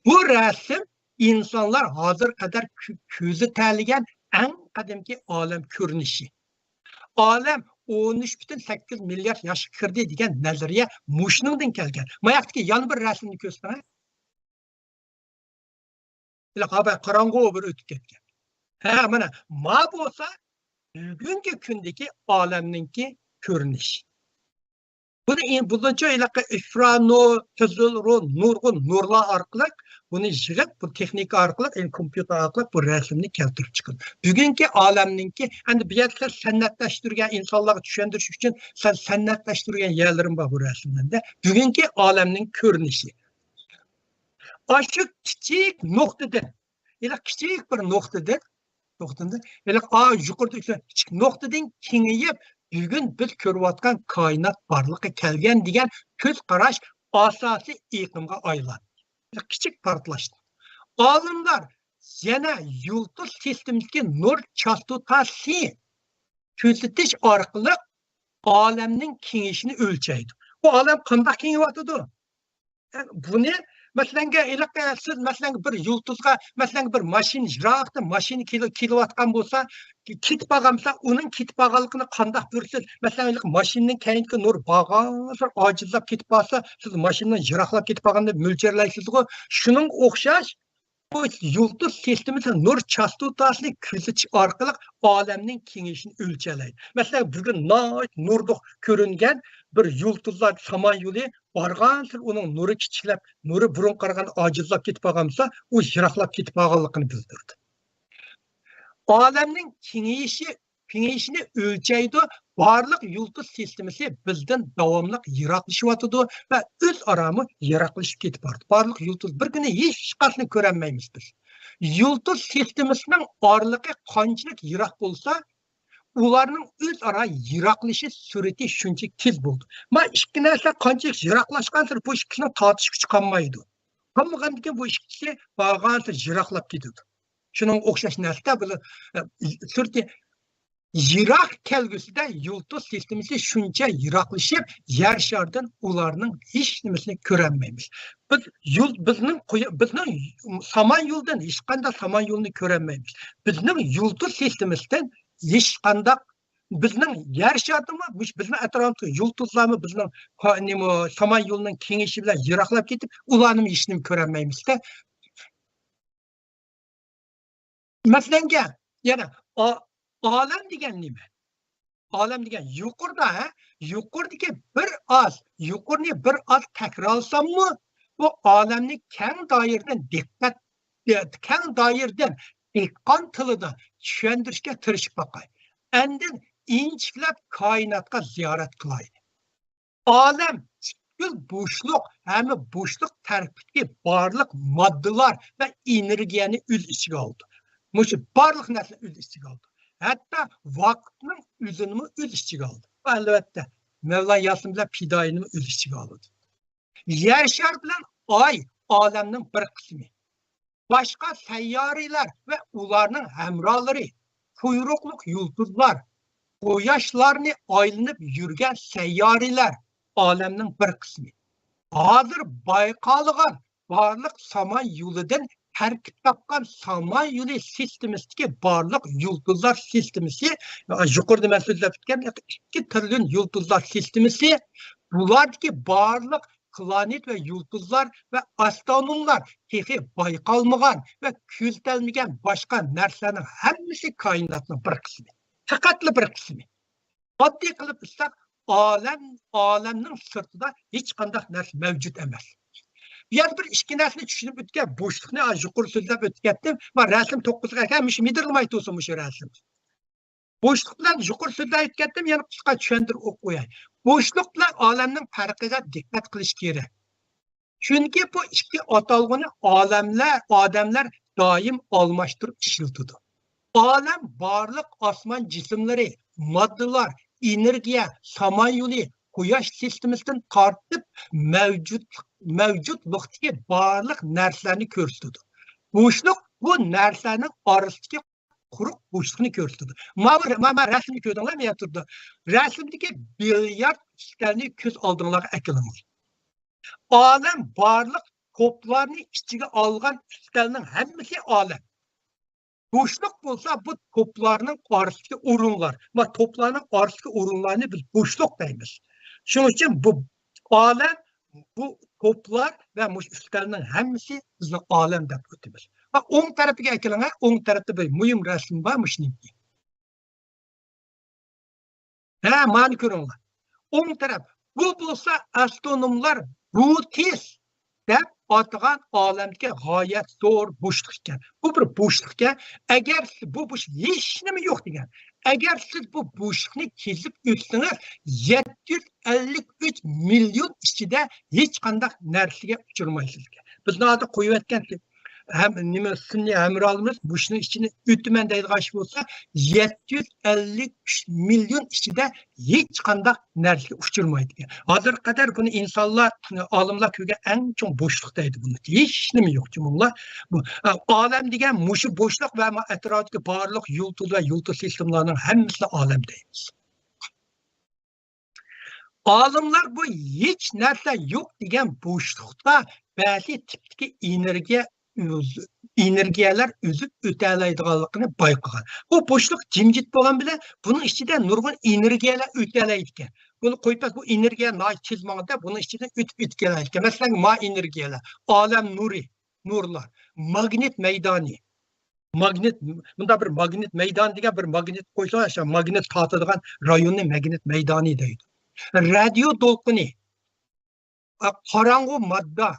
بۇ رەسىم ئىنسانلار ھازىر قەدەر كۆ-، كۆزىتەلىگەن ئەڭ قەدىمكى ئالەم كۆرۈنۈشى. ئالەم ئون ئۈچ پۈتۈن سەككىز مىليارد ياشقا كىردى دېگەن نەزەرىيە مۇشۇنىڭدىن كەلگەن. ماياقتىكى يەنە بىر رەسىمنى كۆرسىتىڭ. ھېلىقى ھاۋا قاراڭغۇ بىر ئۆتۈپ كەتكەن. ھە، مانا، ما بولسا بۈگۈنكى كۈندىكى ئالەمنىڭكى كۆرۈنۈشى. بۇنى ئى-، بۇنىڭچە ھېلىقى ئىنفرانۇر، قىزىل نۇر، نۇرغۇن نۇرلار ئارقىلىق بۇنى يىغىپ، بۇ تېخنىكا ئارقىلىق، يەنى كومپيۇتېر ئارقىلىق بۇ رەسىمنى كەلتۈرۈپ چىقىدۇ. بۈگۈنكى ئالەمنىڭكى، ئەمدى بۇ يەردە سەنئەتلەشتۈرگەن ئىنسانلارغا چۈشەندۈرۈش ئۈچۈن سەن-، سەنئەتلەشتۈرگەن يەرلىرىم بار بۇ رەسىملەردە. بۈگۈنكى ئالەمنىڭ كۆرۈنۈشى. ئاشۇ كىچىك نۇقتىدىن، ھېلى كىچىك بىر نۇقتىدىن، نۇقتىدىن، ھېلى ئا يۇقىرىدا ئۆتكەن كىچىك نۇقتىدىن كېڭىيىپ، بۈگۈن بىز كۆرۈۋاتقان كائىنات بارلىققا كەلگەن دېگەن كۆز قاراش ئاساسىي ئېقىمغا ئايلاندى. بىر كىچىك پارتلاشتىن. ئالىملار يەنە يۇلتۇز سىستېمىسىدىكى نۇر چاستوتاسى كۆزىتىش ئارقىلىق ئالەمنىڭ كېڭىيىشىنى ئۆلچەيدۇ. بۇ ئالەم قانداق كېڭىيىۋاتىدۇ؟ بۇنى، مەسىلەنگە، ھېلىقى سىز، مەسىلەنگە، بىر يۇلتۇزغا، مەسىلەنگە، بىر ماشىنا، يىراقتا ماشىنا كېلە-، كېلىۋاتقان بولسا، كېتىپ قالغان بولسا، ئۇنىڭ كېتىپ قالغانلىقىنى قانداق بىر سىز، مەسىلەن، ھېلىقى ماشىنىنىڭ كەينىدىكى نۇر بارغانسېرى ئاجىزلاپ كېتىپ قالسا، سىز ماشىنىنىڭ يىراقلاپ كېتىپ قالغانىنى مۆلچەرلەيسىزغۇ؟ شۇنىڭغا ئوخشاش، بۇ يۇلتۇز سىستېمىسى نۇر چاستوتاسىنى كۆزىتىش ئارقىلىق ئالەمنىڭ كېڭىيىشىنى ئۆلچەلەيدۇ. مەسىلەن، بۈگۈن ناھايىتى نۇرلۇق كۆرۈنگەن بىر يۇلتۇزلار سامان يولى بارغانسېرى ئۇنىڭ نۇرى كىچىكلەپ، نۇرى بۇرۇن قارىغاندا ئاجىزلاپ كېتىپ قالغان بولسا، ئۇ يىراقلاپ كېتىپ قالغانلىقىنى بىلدۈرىدۇ. ئالەمنىڭ كېڭىيىشى، كېڭىيىشىنى ئۆلچەيدۇ. بارلىق يۇلتۇز سىستېمىسى بىزدىن داۋاملىق يىراقلىشىۋاتىدۇ ۋە ئۆزئارامۇ يىراقلىشىپ كېتىپ بارىدۇ. بارلىق يۇلتۇز بىر كۈنى ھېچقايسىنى كۆرەلمەيمىز بىز. يۇلتۇز سىستېمىسىنىڭ ئارىلىقى قانچىلىك يىراق بولسا، ئۇلارنىڭ ئۆزئارا يىراقلىشىش سۈرئىتى شۇنچە تېز بولىدۇ. ما ئىككى نەرسە قانچىلىك يىراقلاشقانسېرى بۇ ئىككىسىنىڭ تارتىشقۇچى قالمايدۇ. قالمىغاندىكىن بۇ ئىككىسى بارغانسېرى يىراقلاپ كېتىدۇ. شۇنىڭغا ئوخشاش نەرسىدە بۇ، ئە، سۈرئىتى يىراق كەلگۈسىدە يۇلتۇز سىستېمىسى شۇنچە يىراقلىشىپ، يەر شارىدىن ئۇلارنىڭ ھېچ نېمىسىنى كۆرەلمەيمىز. بىز يۇل-، بىزنىڭ قۇيا-، بىزنىڭ سامان يولىدىن ھېچقانداق سامان يولىنى كۆرەلمەيمىز. بىزنىڭ يۇلتۇز سىستېمىسىدىن ھېچقانداق، بىزنىڭ يەر شارىدىمۇ، مۇشۇ بىزنىڭ ئەتراپىمىزدىكى يۇلتۇزلارمۇ بىزنىڭ ھا-، نېمە، سامان يولىنىڭ كېڭىيىشى بىلەن يىراقلاپ كېتىپ، ئۇلارنىمۇ ھېچ نېمە كۆرەلمەيمىز-دە. مەسىلەنگە، يەنە ئا-، ئالەم دېگەن نېمە؟ ئالەم دېگەن يۇقىرىدا، ھە؟ يۇقىرىدىكى بىر ئاز، يۇقىرىنى بىر ئاز تەكرارلىساممۇ، بۇ ئالەمنى كەڭ دائىرىدىن دىققەت، كەڭ دائىرىدىن دېھقان تىلىدا چۈشەندۈرۈشكە تىرىشىپ باقاي. ئاندىن ئىنچىكىلەپ كائىناتقا زىيارەت قىلايلى. ئالەم پۈتكۈل بوشلۇق ھەم بوشلۇق تەرىپىدىكى بارلىق ماددىلار ۋە ئېنېرگىيەنى ئۆز ئىچىگە ئالىدۇ. مۇشۇ بارلىق نەرسىنى ئۆز ئىچىگە ئالىدۇ. ھەتتا ۋاقىتنىڭ ئۆزىنىمۇ ئۆز ئىچىگە ئالىدۇ. ئەلۋەتتە، مەۋلا ياسىن بىلەن پىدائىينىمۇ ئۆز ئىچىگە ئالىدۇ. يەر شارى بىلەن ئاي ئالەمنىڭ بىر قىسمى. باشقا سەييارىلەر ۋە ئۇلارنىڭ ھەمراھلىرى، قۇيرۇقلۇق يۇلتۇزلار، قۇياشلارنى ئايلىنىپ يۈرگەن سەييارىلەر ئالەمنىڭ بىر قىسمى. ھازىر بايقالغان بارلىق سامان يولىدىن تەركىب تاپقان سامان يولى سىستېمىسىدىكى بارلىق يۇلتۇزلار سىستېمىسى، يۇقىرىدا مەن سۆزلەپ ئۆتكەن ئىككى تىرىليون يۇلتۇزلار سىستېمىسى، بۇلاردىكى بارلىق پلانېت ۋە يۇلتۇزلار ۋە ئاسترونوملار تېخى بايقالمىغان ۋە كۆزىتەلمىگەن باشقا نەرسىلەرنىڭ ھەممىسى كائىناتنىڭ بىر قىسمى. پەقەتلا بىر قىسمى. ئاددىي قىلىپ ئېيتساق، ئالەم، ئالەمنىڭ سىرتىدا ھېچقانداق نەرسە مەۋجۇت ئەمەس. بۇ يەردە بىر ئىككى نەرسىنى چۈشىنىپ ئۆتكەن، بوشلۇقنى، ھا، يۇقىرى سۆزلەپ ئۆتۈپ كەتتىم. ۋە رەسىم توققۇزغا كەلگەن، مۇشۇ مىدىرلىماي تۇرسۇن مۇشۇ رەسىم. بوشلۇق بىلەن يۇقىرى سۆزلەپ ئۆتۈپ كەتتىم، يەنە قىسقا چۈشەندۈرۈپ ئوقۇپ قوياي. بوشلۇق بىلەن ئالەمنىڭ پەرقىگە دىققەت قىلىش كېرەك. چۈنكى بۇ ئىككى ئاتالغۇنى ئالەملەر، ئادەملەر دائىم ئالماشتۇرۇپ ئىشلىتىدۇ. ئالەم بارلىق ئاسمان جىسىملىرى، ماددىلار، ئېنېرگىيە، سامان يولى، قۇياش سىستېمىسىدىن تارتىپ مەۋجۇتلۇق، مەۋجۇتلۇقتىكى بارلىق نەرسىلەرنى كۆرسىتىدۇ. بوشلۇق بۇ نەرسىلەرنىڭ ئارىسىدىكى قۇرۇق بوشلۇقنى كۆرسىتىدۇ. ماۋۇ، ما، ما رەسىمنى كۆردۈڭلارمۇ؟ يا تۇرىدۇ. رەسىمدىكى بىليارد ئۈستەلنى كۆز ئالدىڭلارغا ئەكېلىڭلار. ئالەم بارلىق توپلارنى ئىچىگە ئالغان ئۈستەلنىڭ ھەممىسى ئالەم. بوشلۇق بولسا بۇ توپلارنىڭ ئارىسىدىكى ئورۇنلار. ما توپلارنىڭ ئارىسىدىكى ئورۇنلارنى بىز بوشلۇق دەيمىز. شۇنىڭ ئۈچۈن بۇ ئالەم، بۇ توپلار ۋە مۇشۇ ئۈستەلنىڭ ھەممىسى بىزنىڭ ئالەم دەپ ئۆتىمىز. ھە، ئوڭ تەرىپىگە ئەكېلىڭ، ھە، ئوڭ تەرەپتە بىر مۇھىم رەسىم بار مۇشۇنىڭكى. ھە، مانى كۆرۈڭلار. ئوڭ تەرەپ. بۇ بولسا ئاسترونوملار بۇتىس دەپ ئاتىغان ئالەمدىكى غايەت زور بوشلۇق ئىكەن. بۇ بىر بوشلۇق ئىكەن. ئەگەر سىز بۇ بوشلۇق ھېچنېمە يوق دېگەن. ئەگەر سىز بۇ بوشلۇقنى كېزىپ ئۆتسىڭىز، يەتتە يۈز ئەللىك ئۈچ مىليون ئىچىدە ھېچقانداق نەرسىگە ئۇچرىمايسىز. بىزنىڭ ھازىر قويۇۋەتكەن ھەم نېمە سۈنئىي ھەمراھلىرىمىز مۇشۇنىڭ ئىچىنى ئۆتىمەن دەيدىغان ئىش بولسا، يەتتە يۈز ئەللىك ئۈچ مىليون ئىچىدە ھېچقانداق نەرسىگە ئۇچرىمايدىكەن. ھازىرغا قەدەر بۇنى ئىنسانلار، ئالىملار كۆرگەن ئەڭ چوڭ بوشلۇق دەيدۇ بۇنى. ھېچنېمە يوق جۇمۇڭلار. بۇ، ئە، ئالەم دېگەن مۇشۇ بوشلۇق ۋە ما ئەتراپتىكى بارلىق يۇلتۇز ۋە يۇلتۇز سىستېمىلارنىڭ ھەممىسىنى ئالەم دەيمىز. ئالىملار بۇ ھېچ نەرسە يوق دېگەن بوشلۇقتا بەزى تىپتىكى ئېنېرگىيە ئۈز-، ئېنېرگىيەلەر ئۈزۈپ ئۆتەلەيدىغانلىقىنى بايقىغان. بۇ بوشلۇق جىمجىت بولغان بىلەن بۇنىڭ ئىچىدە نۇرغۇن ئېنېرگىيەلەر ئۆتەلەيدىكەن. بۇنى قويۇپ بەرسە، بۇ ئېنېرگىيە ناھايىتى تېز ماڭىدۇ، بۇنىڭ ئىچىدىن ئۆتۈپ ئۆتكەلەيدىكەن. مەسىلەن، ما ئېنېرگىيەلەر، ئالەم نۇرى، نۇرلار، ماگنىت مەيدانى، ماگنىت، مۇنداق بىر ماگنىت مەيدانى دېگەن بىر ماگنىت قويسا، ئاشۇ ماگنىت تارتىدىغان رايوننى ماگنىت مەيدانى دەيدۇ. رادىيو دولقۇنى، ئا، قاراڭغۇ ماددا،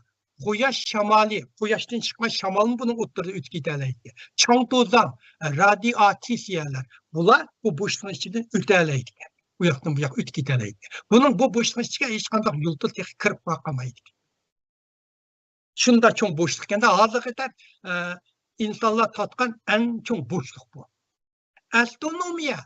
قۇياش شامالى، قۇياشتىن چىققان شامالمۇ بۇنىڭ ئوتتۇرىدا ئۆتۈپ كېتەلەيدىكەن. چاڭ توزان، رادىئاتسىيەلەر، بۇلار بۇ بوشلۇقنىڭ ئىچىدىن ئۆتەلەيدىكەن. ئۇ ياقتىن بۇ ياققا ئۆتۈپ كېتەلەيدىكەن. بۇنىڭ بۇ بوشلۇقنىڭ ئىچىگە ھېچقانداق يۇلتۇز تېخى كىرىپ باقالمايدىكەن. شۇنداق چوڭ بوشلۇق ئىكەن-دە، ھازىرغا قەدەر، ئە، ئىنسانلار تارتقان ئەڭ چوڭ بوشلۇق بۇ. ئاسترونومىيە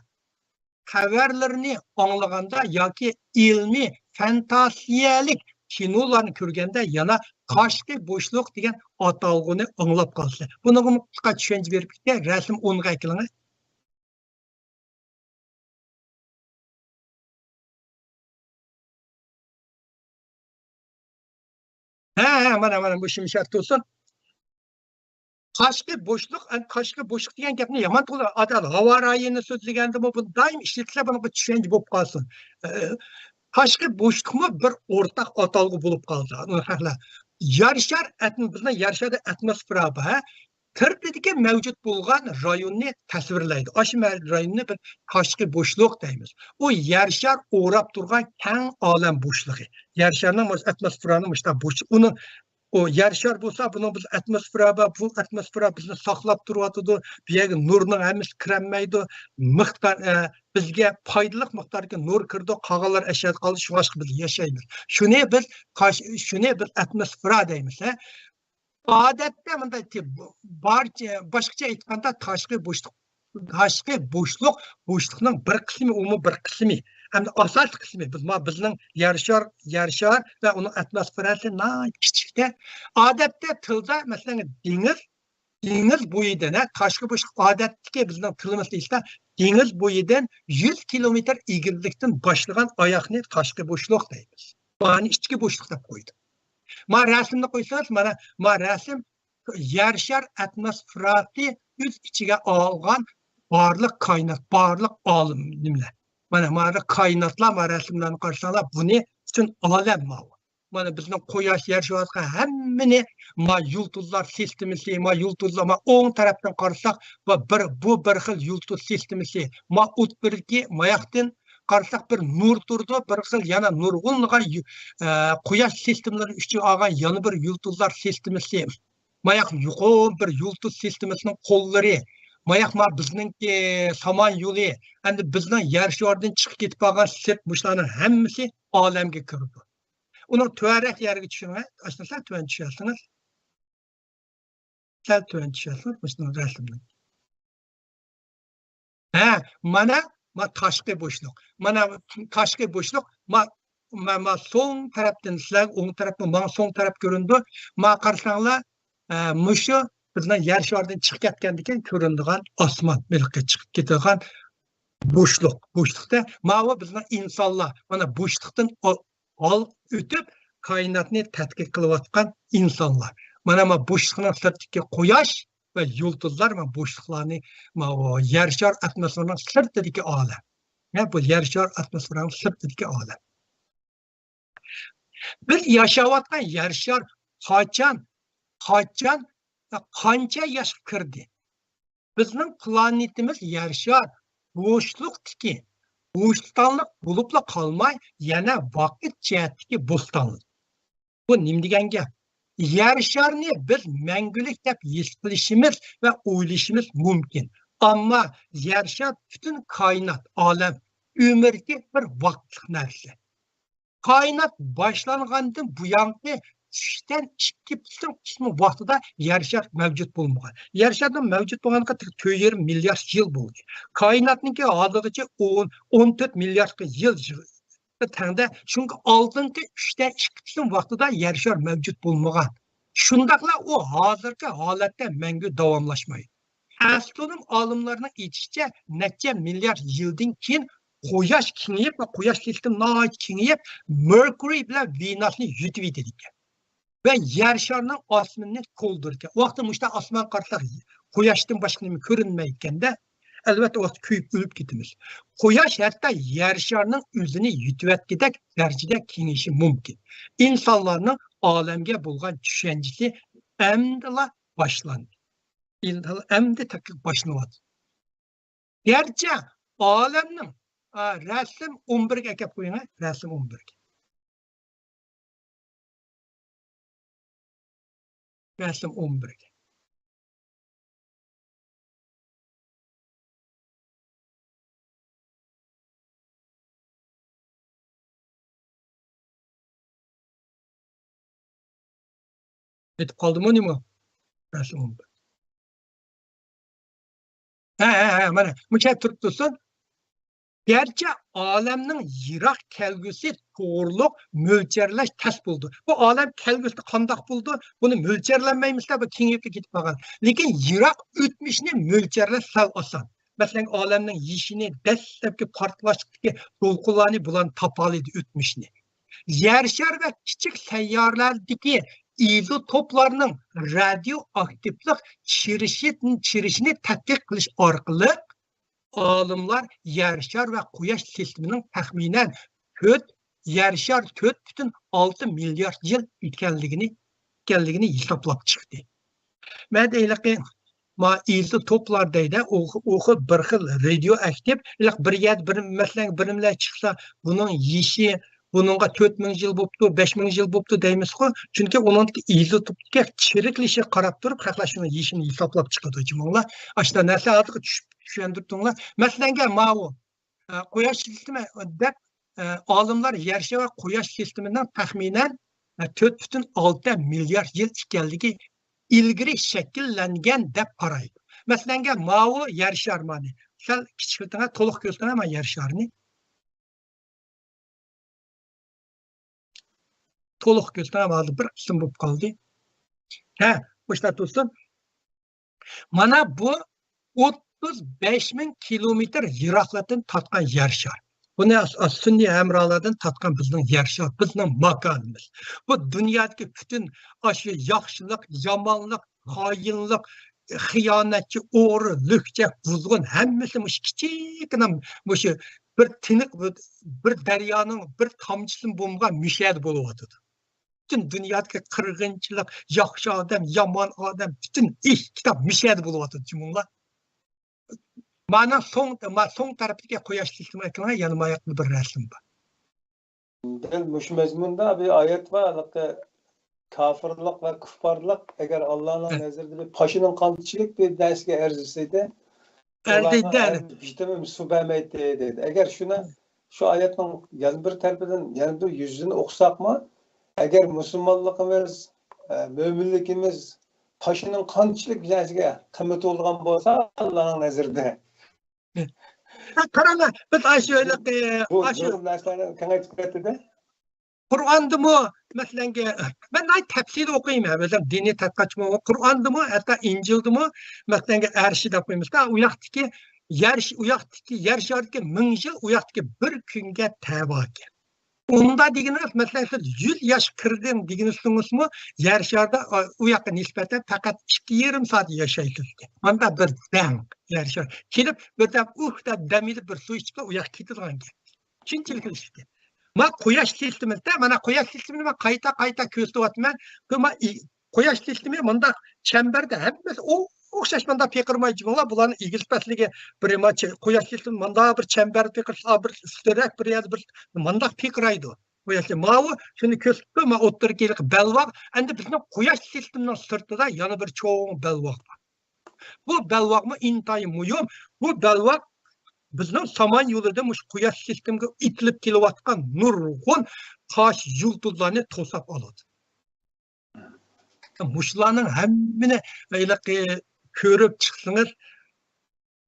خەۋەرلىرىنى ئاڭلىغاندا ياكى ئىلمىي فانتازىيەلىك كىنولارنى كۆرگەندە يەنە قاشقى بوشلۇق دېگەن ئاتالغۇنى ئاڭلاپ قالىسىلەر. بۇنىڭغىمۇ قىسقا چۈشەنچە بېرىپ كېتەي، رەسىم ئونغا ئەكېلىڭە. ھە، ھە، مانا، مانا، مۇشۇ مىشار تۇرسۇن. قاشقى بوشلۇق، ئەن، قاشقى بوشلۇق دېگەن گەپنى يامان توغرا، ئادەم ھاۋا رايىنى سۆزلىگەندىمۇ بۇنى دائىم ئىشلىتىسىلەر، بۇنىڭغا چۈشەنچە بولۇپ قالسۇن. ئە، قاشقى بوشلۇقمۇ بىر ئورتاق ئاتالغۇ بولۇپ قالدى. يەر شار ئەتم-، بىزنىڭ يەر شاردا ئاتموسفېرا بار، ھە؟ سىرتىدىكى مەۋجۇت بولغان رايوننى تەسۋىرلەيدۇ. ئاشۇ مە-، رايوننى بىز تاشقى بوشلۇق دەيمىز. ئۇ يەر شار ئوراپ تۇرغان كەڭ ئالەم بوشلۇقى. يەر شارنىڭ مۇشۇ ئاتموسفېرانىڭ مۇشۇنداق بوشلۇقى. ئۇنىڭ، ئۇ يەر شار بولسا، بۇنىڭ بىز ئاتموسفېرا بار، بۇ ئاتموسفېرا بىزنى ساقلاپ تۇرۇۋاتىدۇ. بۇ يەرگە نۇرنىڭ ھەممىسى كىرەلمەيدۇ. مىقدار، ئە، بىزگە پايدىلىق مىقداردىكى نۇر كىرىدۇ، قالغانلار ئەشيادا قالىدۇ، شۇڭلاشقا بىز ياشايمىز. شۇنى بىز تاش-، شۇنى بىز ئاتموسفېرا دەيمىز، ھە. ئادەتتە مۇنداق، بارچە، باشقىچە ئېيتقاندا، تاشقى بوشلۇق، تاشقى بوشلۇق، بوشلۇقنىڭ بىر قىسمى، ئۇمۇ بىر قىسمى، ھەمدە ئاساسلىق قىسمى، بىز، ما، بىزنىڭ يەر شار، يەر شار ۋە ئۇنىڭ ئاتموسفېراسى ناھايىتى كىچىكتە. ئادەتتە تىلدا، مەسىلەن، دېڭىز، دېڭىز بويىدىن، ھە، تاشقى بوشلۇق ئادەتتىكى بىزنىڭ تىلىمىزدا ئېيتسا، دېڭىز بويىدىن يۈز كىلومېتىر ئېگىزلىكتىن باشلىغان ئاياغنى تاشقى بوشلۇق دەيمىز. مانى ئىچكى بوشلۇق دەپ قويدۇم. ما رەسىمنى قويسىڭىز، مانا، ما رەسىم يەر شار ئاتموسفېراسى ئۆز ئىچىگە ئالغان بارلىق كائىنات، بارلىق ئالەم نېمىلەر. مانا، مانا كائىناتلار، ما رەسىملەرنى قارىساڭلار، بۇنى پۈتۈن ئالەم ماۋۇ. مانا بىزنىڭ قۇياش، يەر شۇ ھەممىنى ما يۇلتۇزلار سىستېمىسى، ما يۇلتۇزلار، ما ئوڭ تەرەپتىن قارىساق، ما بىر، بۇ بىر خىل يۇلتۇز سىستېمىسى، ما ئوتتۇرىدىكى ماياقتىن قارىساق بىر نۇر تۇرىدۇ، بىر خىل يەنە نۇرغۇنلىغان يۇ-، ئە، قۇياش سىستېمىلىرىنى ئۈستىگە ئالغان يەنە بىر يۇلتۇزلار سىستېمىسى، ماياق يۇقىرى بىر يۇلتۇز سىستېمىسىنىڭ قوللىرى، ماياق ما بىزنىڭكى سامان يولى، ئەمدى بىزنىڭ يەر شارىدىن چىقىپ كېتىپ قالغان سىرت، مۇشۇلارنىڭ ھەممىسى ئالەمگە كىرىدۇ. ئۇنىڭ تۆۋەنرەك يەرگە چۈشۈرۈڭ، ئاشۇ سەل تۆۋەن چۈشۈرسىڭىز. سەل تۆۋەن چۈشۈرسىڭىز، مۇشۇنىڭ رەسىمىنى. ھە، مانا، ما تاشقى بوشلۇق. مانا تاشقى بوشلۇق، ما، ما، ما سوڭ تەرەپتىن، سىلەرگە ئوڭ تەرەپمۇ، ماڭا سوڭ تەرەپ كۆرۈنىدۇ. ما قارىساڭلار، ئە، مۇشۇ بىزنىڭ يەر شارىدىن چىقىپ كەتكەندىكىن كۆرۈنىدىغان ئاسمان، ھېلىقى چىقىپ كېتىدىغان بوشلۇق. بوشلۇقتا ماۋۇ بىزنىڭ ئىنسانلار، مانا بوشلۇقتىن ئال-، ئۆتۈپ، كائىناتنى تەتقىق قىلىۋاتقان ئىنسانلار. مانا، ما بوشلۇقنىڭ سىرتىدىكى قۇياش ۋە يۇلتۇزلار، ما بوشلۇقلارنى، ما ئۇ يەر شار ئاتموسفېرىنىڭ سىرتىدىكى ئالەم. ھە، بۇ يەر شار ئاتموسفېرىنىڭ سىرتىدىكى ئالەم. بىز ياشاۋاتقان يەر شار قاچان، قاچان ۋە قانچە ياشقا كىردى؟ بىزنىڭ پلانېتىمىز يەر شار بوشلۇقتىكى، بوشلۇقتانلىق بولۇپلا قالماي، يەنە ۋاقىت جەھەتتىكى بوستانلىق. بۇ نېمە دېگەن گەپ؟ يەر شارنى بىز مەڭگۈلۈك دەپ ھېس قىلىشىمىز ۋە ئويلىشىمىز مۇمكىن. ئەمما يەر شار پۈتۈن كائىنات، ئالەم، ئۆمرىكى بىر ۋاقىتلىق نەرسە. كائىنات باشلانغاندىن بۇيانقى ئۈچتىن ئىككى پۈتۈن قىسمى ۋاقتىدا يەر شار مەۋجۇت بولمىغان. يەر شارنىڭ مەۋجۇت بولغانلىقى تۆت يېرىم مىليارد يىل بولدى. كائىناتنىڭكى ھازىرغىچە ئون، ئون تۆت مىلياردقا يىل تەڭدە. چۈنكى ئالدىنقى ئۈچتە ئىككى قىسىم ۋاقتىدا يەر شار مەۋجۇت بولمىغان. شۇنداقلا ئۇ ھازىرقى ھالەتتە مەڭگۈ داۋاملاشمايدۇ. ئەسترونوم ئالىملارنىڭ ئېيتىشىچە، نەچچە مىليارد يىلدىن كېيىن قۇياش كېڭىيىپ ۋە قۇياش سىستېما ناھايىتى كېڭىيىپ، مېركۇرىي بىلەن ۋېنۇسنى يۇتۇۋېتىدىكەن. ۋە يەر شارىنىڭ ئاسمىنىنى تولدۇرىدىكەن. ئۇ ۋاقىتتا مۇشۇنداق ئاسمان قارىساق، قۇياشتىن باشقا نېمە كۆرۈنمەيدىكەندە، ئەلۋەتتە، ئۇ ۋاقىتتا كۆيۈپ ئۆلۈپ كېتىمىز. قۇياش ھەتتا يەر شارىنىڭ ئۆزىنى يۇتۇۋەتكۈدەك دەرىجىدە كېڭىيىشى مۇمكىن. ئىنسانلارنىڭ ئالەمگە بولغان چۈشەنچىسى ئەمدىلا باشلاندى. ئىنسانلار ئەمدى تەتقىق باشلىنىۋاتىدۇ. گەرچە ئالەمنىڭ، ئا، رەسىم ئون بىرگە ئەكەپ قويۇڭ، ھە؟ رەسىم ئون بىرگە. رەسىم ئون بىرگە. كېتىپ قالدىمۇ نېمە؟ رەسىم ئون بىر. ھە، ھە، ھە، مانا، مۇشۇ يەردە تۇرۇپ تۇرسۇن. گەرچە ئالەمنىڭ يىراق كەلگۈسى توغرۇلۇق مۆلچەرلەش تەس بولىدۇ. بۇ ئالەم كەلگۈسىدە قانداق بولىدۇ؟ بۇنى مۆلچەرلەنمەيمىزدە، بۇ كېڭىيىپ كېتىپ قالغان. لېكىن يىراق ئۆتمۈشنى مۆلچەرلەش سەل ئاسان. مەسىلەن، ئالەمنىڭ يېشىنى، دەسلەپكى پارتلاشلىقتىكى دولقۇنلارنى بۇلارنى تاپالايدۇ، ئۆتمۈشنى. يەر شار ۋە كىچىك سەييارىلەردىكى ئىزوتوپلارنىڭ رادىيو ئاكتىپلىق چىرىشى، چىرىشىنى تەتقىق قىلىش ئارقىلىق ئالىملار يەر شار ۋە قۇياش سىستېمىنىڭ تەخمىنەن تۆت، يەر شار تۆت پۈتۈن ئالتە مىليارد يىل ئۆتكەنلىكىنى، ئۆتكەنلىكىنى ھېسابلاپ چىقتى. مەن ھېلىقى ما ئىزوتوپلار دەيدۇ، ئۇ، ئۇ خىل بىر خىل رادىيو ئاكتىپ، ھېلىقى بىر يەردە بىر، مەسىلەن، بىر نېمىلەر چىقسا، بۇنىڭ يېشى، بۇنىڭغا تۆت مىڭ يىل بوپتۇ، بەش مىڭ يىل بوپتۇ دەيمىزغۇ. چۈنكى ئۇنىڭدىكى ئىزوتوپتىكى چىرىكلىشىگە قاراپ تۇرۇپ، خەقلەر شۇنىڭ يېشىنى ھېسابلاپ چىقىدۇ، جۇمۇڭلار. ئاشۇنداق نەرسە ھازىرغا چۈشۈپ، چۈشەندۈرۈپ تۇرۇڭلار. مەسىلەنگە، ماۋۇ، ئە، قۇياش سىستېما دەپ، ئە، ئالىملار يەر شارى ۋە قۇياش سىستېمىنىڭ تەخمىنەن، ئە، تۆت پۈتۈن ئالتە مىليارد يىل ئىكەنلىكى ئىلگىرى شەكىللەنگەن دەپ قارايدۇ. مەسىلەنگە، ماۋۇ يەر شارى مانى. سەل كىچىكلىتىڭە، تولۇق كۆرسىتىڭە ما يەر شارىنى. تولۇق كۆرسىتىڭ، ھازىر بىر قىسىم بولۇپ قالدى. ھە، مۇشۇنداق تۇرسۇن. مانا بۇ ئوتتۇز بەش مىڭ كىلومېتىر يىراقلىقتىن تارتقان يەر شار. بۇنى ئاس-، ئاس-، سۈنئىي ھەمرالاردىن تارتقان بىزنىڭ يەر شار، بىزنىڭ ماكانىمىز. بۇ دۇنيادىكى پۈتۈن ئاشۇ ياخشىلىق، يامانلىق، خائىنلىق، خىيانەتچى، ئوغرى، لۈكچە، قۇزغۇن، ھەممىسى مۇشۇ كىچىككىنە مۇشۇ بىر تىنىق، بىر، بىر دەريانىڭ بىر تامچىسىمۇ بولمىغان مۇشۇ يەردە بولۇۋاتىدۇ. پۈتۈن دۇنيادىكى قىرغىنچىلىق، ياخشى ئادەم، يامان ئادەم، پۈتۈن ئىش، كىتاب مۇشۇ يەردە بولۇۋاتىدۇ، جۇمۇڭلار. مانا سوڭ، ما سوڭ تەرەپتىكى قۇياش سىستېما ئېكرانىغا يەنە ماياقلىق بىر رەسىم بار. دەل مۇشۇ مەزمۇندا بىر ئايەت بار، ھېلىقى كاپىرلىق ۋە كۇففارلىق ئەگەر ئاللانىڭ ھە. نەزىرىدە بىر پاشىنىڭ قانچىلىك بىر نەرسىگە ئەرزىسە ئىدى، ئەرزىيدى، ئۇلارنىڭ ھە. ھەرگىز بىر تېمىم سۇ بەرمەيتتى، دېدى. ئەگەر شۇنى، شۇ ئايەتنىڭ يەنە بىر تەرىپىدىن يەنە بىر يۈزىنى ئوقۇساقمۇ، ئەگەر مۇسۇلمانلىقىمىز، ئە، مۆمىنلىكىمىز پاشىنىڭ قانچىلىك بىر نەرسىگە قىممىتى بولىدىغان بولسا، ئاللانىڭ نەزىرىدە، قاراڭلار، بىز ئاشۇ ھېلىقى، بۇ ئاشۇ نۇرغۇن نەرسىلەرنى كېڭەيتىپ كەتتى-دە. قۇرئاندىمۇ، مەسىلەنگە، مەن ناھايىتى تەپسىلىي ئوقۇيمەن، ئۆزۈم دىنىي تەتقىقاتچىمەن. قۇرئاندىمۇ، ھەتتا ئىنجىلدىمۇ، مەسىلەنگە، ئەرشى دەپ قويىمىزدا، ئۇ ياقتىكى يەر، ئۇ ياقتىكى يەر شارىدىكى مىڭ يىل ئۇ ياقتىكى بىر كۈنگە تەۋاكەن. ئۇندا دېگىنىڭىز، مەسىلەن، سىز يۈز ياش كىردىم دېگىنىڭىزمۇ، يەر شارىدا، ئۇ ياققا نىسبەتەن پەقەت ئىككى يېرىم سائەت ياشايسىز. ماندا بىر دەڭ يەر شارى. كېلىپ، بىردەم ئۇھ دەپ دەم ئېلىپ، بىر سۇ ئىچىپلا، ئۇ ياق كېتىدىغان گەپ. شۇنچىلىك ئىشكەن. ما قۇياش سىستېمىسىدا، مانا قۇياش سىستېمىنى مەن قايتا، قايتا كۆرسىتىۋاتىمەن. ما ئى-، قۇياش سىستېمى مۇنداق چەمبەردە ھەممىسى ئو-، ئوخشاش مانداق پىقىرماي جۇمۇلا، بۇلارنىڭ ئېگىز پەسلىكى بىر ما چ-، قۇياش سىستېمى مانداق بىر چەمبەر پىقىرسا، بىر ئۈستۈنرەك، بىر يەردە بىر مانداق پىقىرايدۇ. قۇياش سىستېمى. ماۋۇ شۇنى كۆرسىتىپتۇ، ما ئوتتۇرىدىكى بەلباغ. ئەمدى بىزنىڭ قۇياش سىستېمىنىڭ سىرتىدا يەنە بىر چوڭ بەلباغ بار. بۇ بەلباغمۇ ئىنتايىن مۇھىم. بۇ بەلباغ بىزنىڭ سامان يولىدا مۇشۇ قۇياش سىستېمىگە ئېتىلىپ كېلىۋاتقان نۇرغۇن تاش يۇلتۇزلارنى توساپ ئالىدۇ. مۇشۇلارنىڭ ھەممىنى ھېلىقى كۆرۈپ چىقسىڭىز،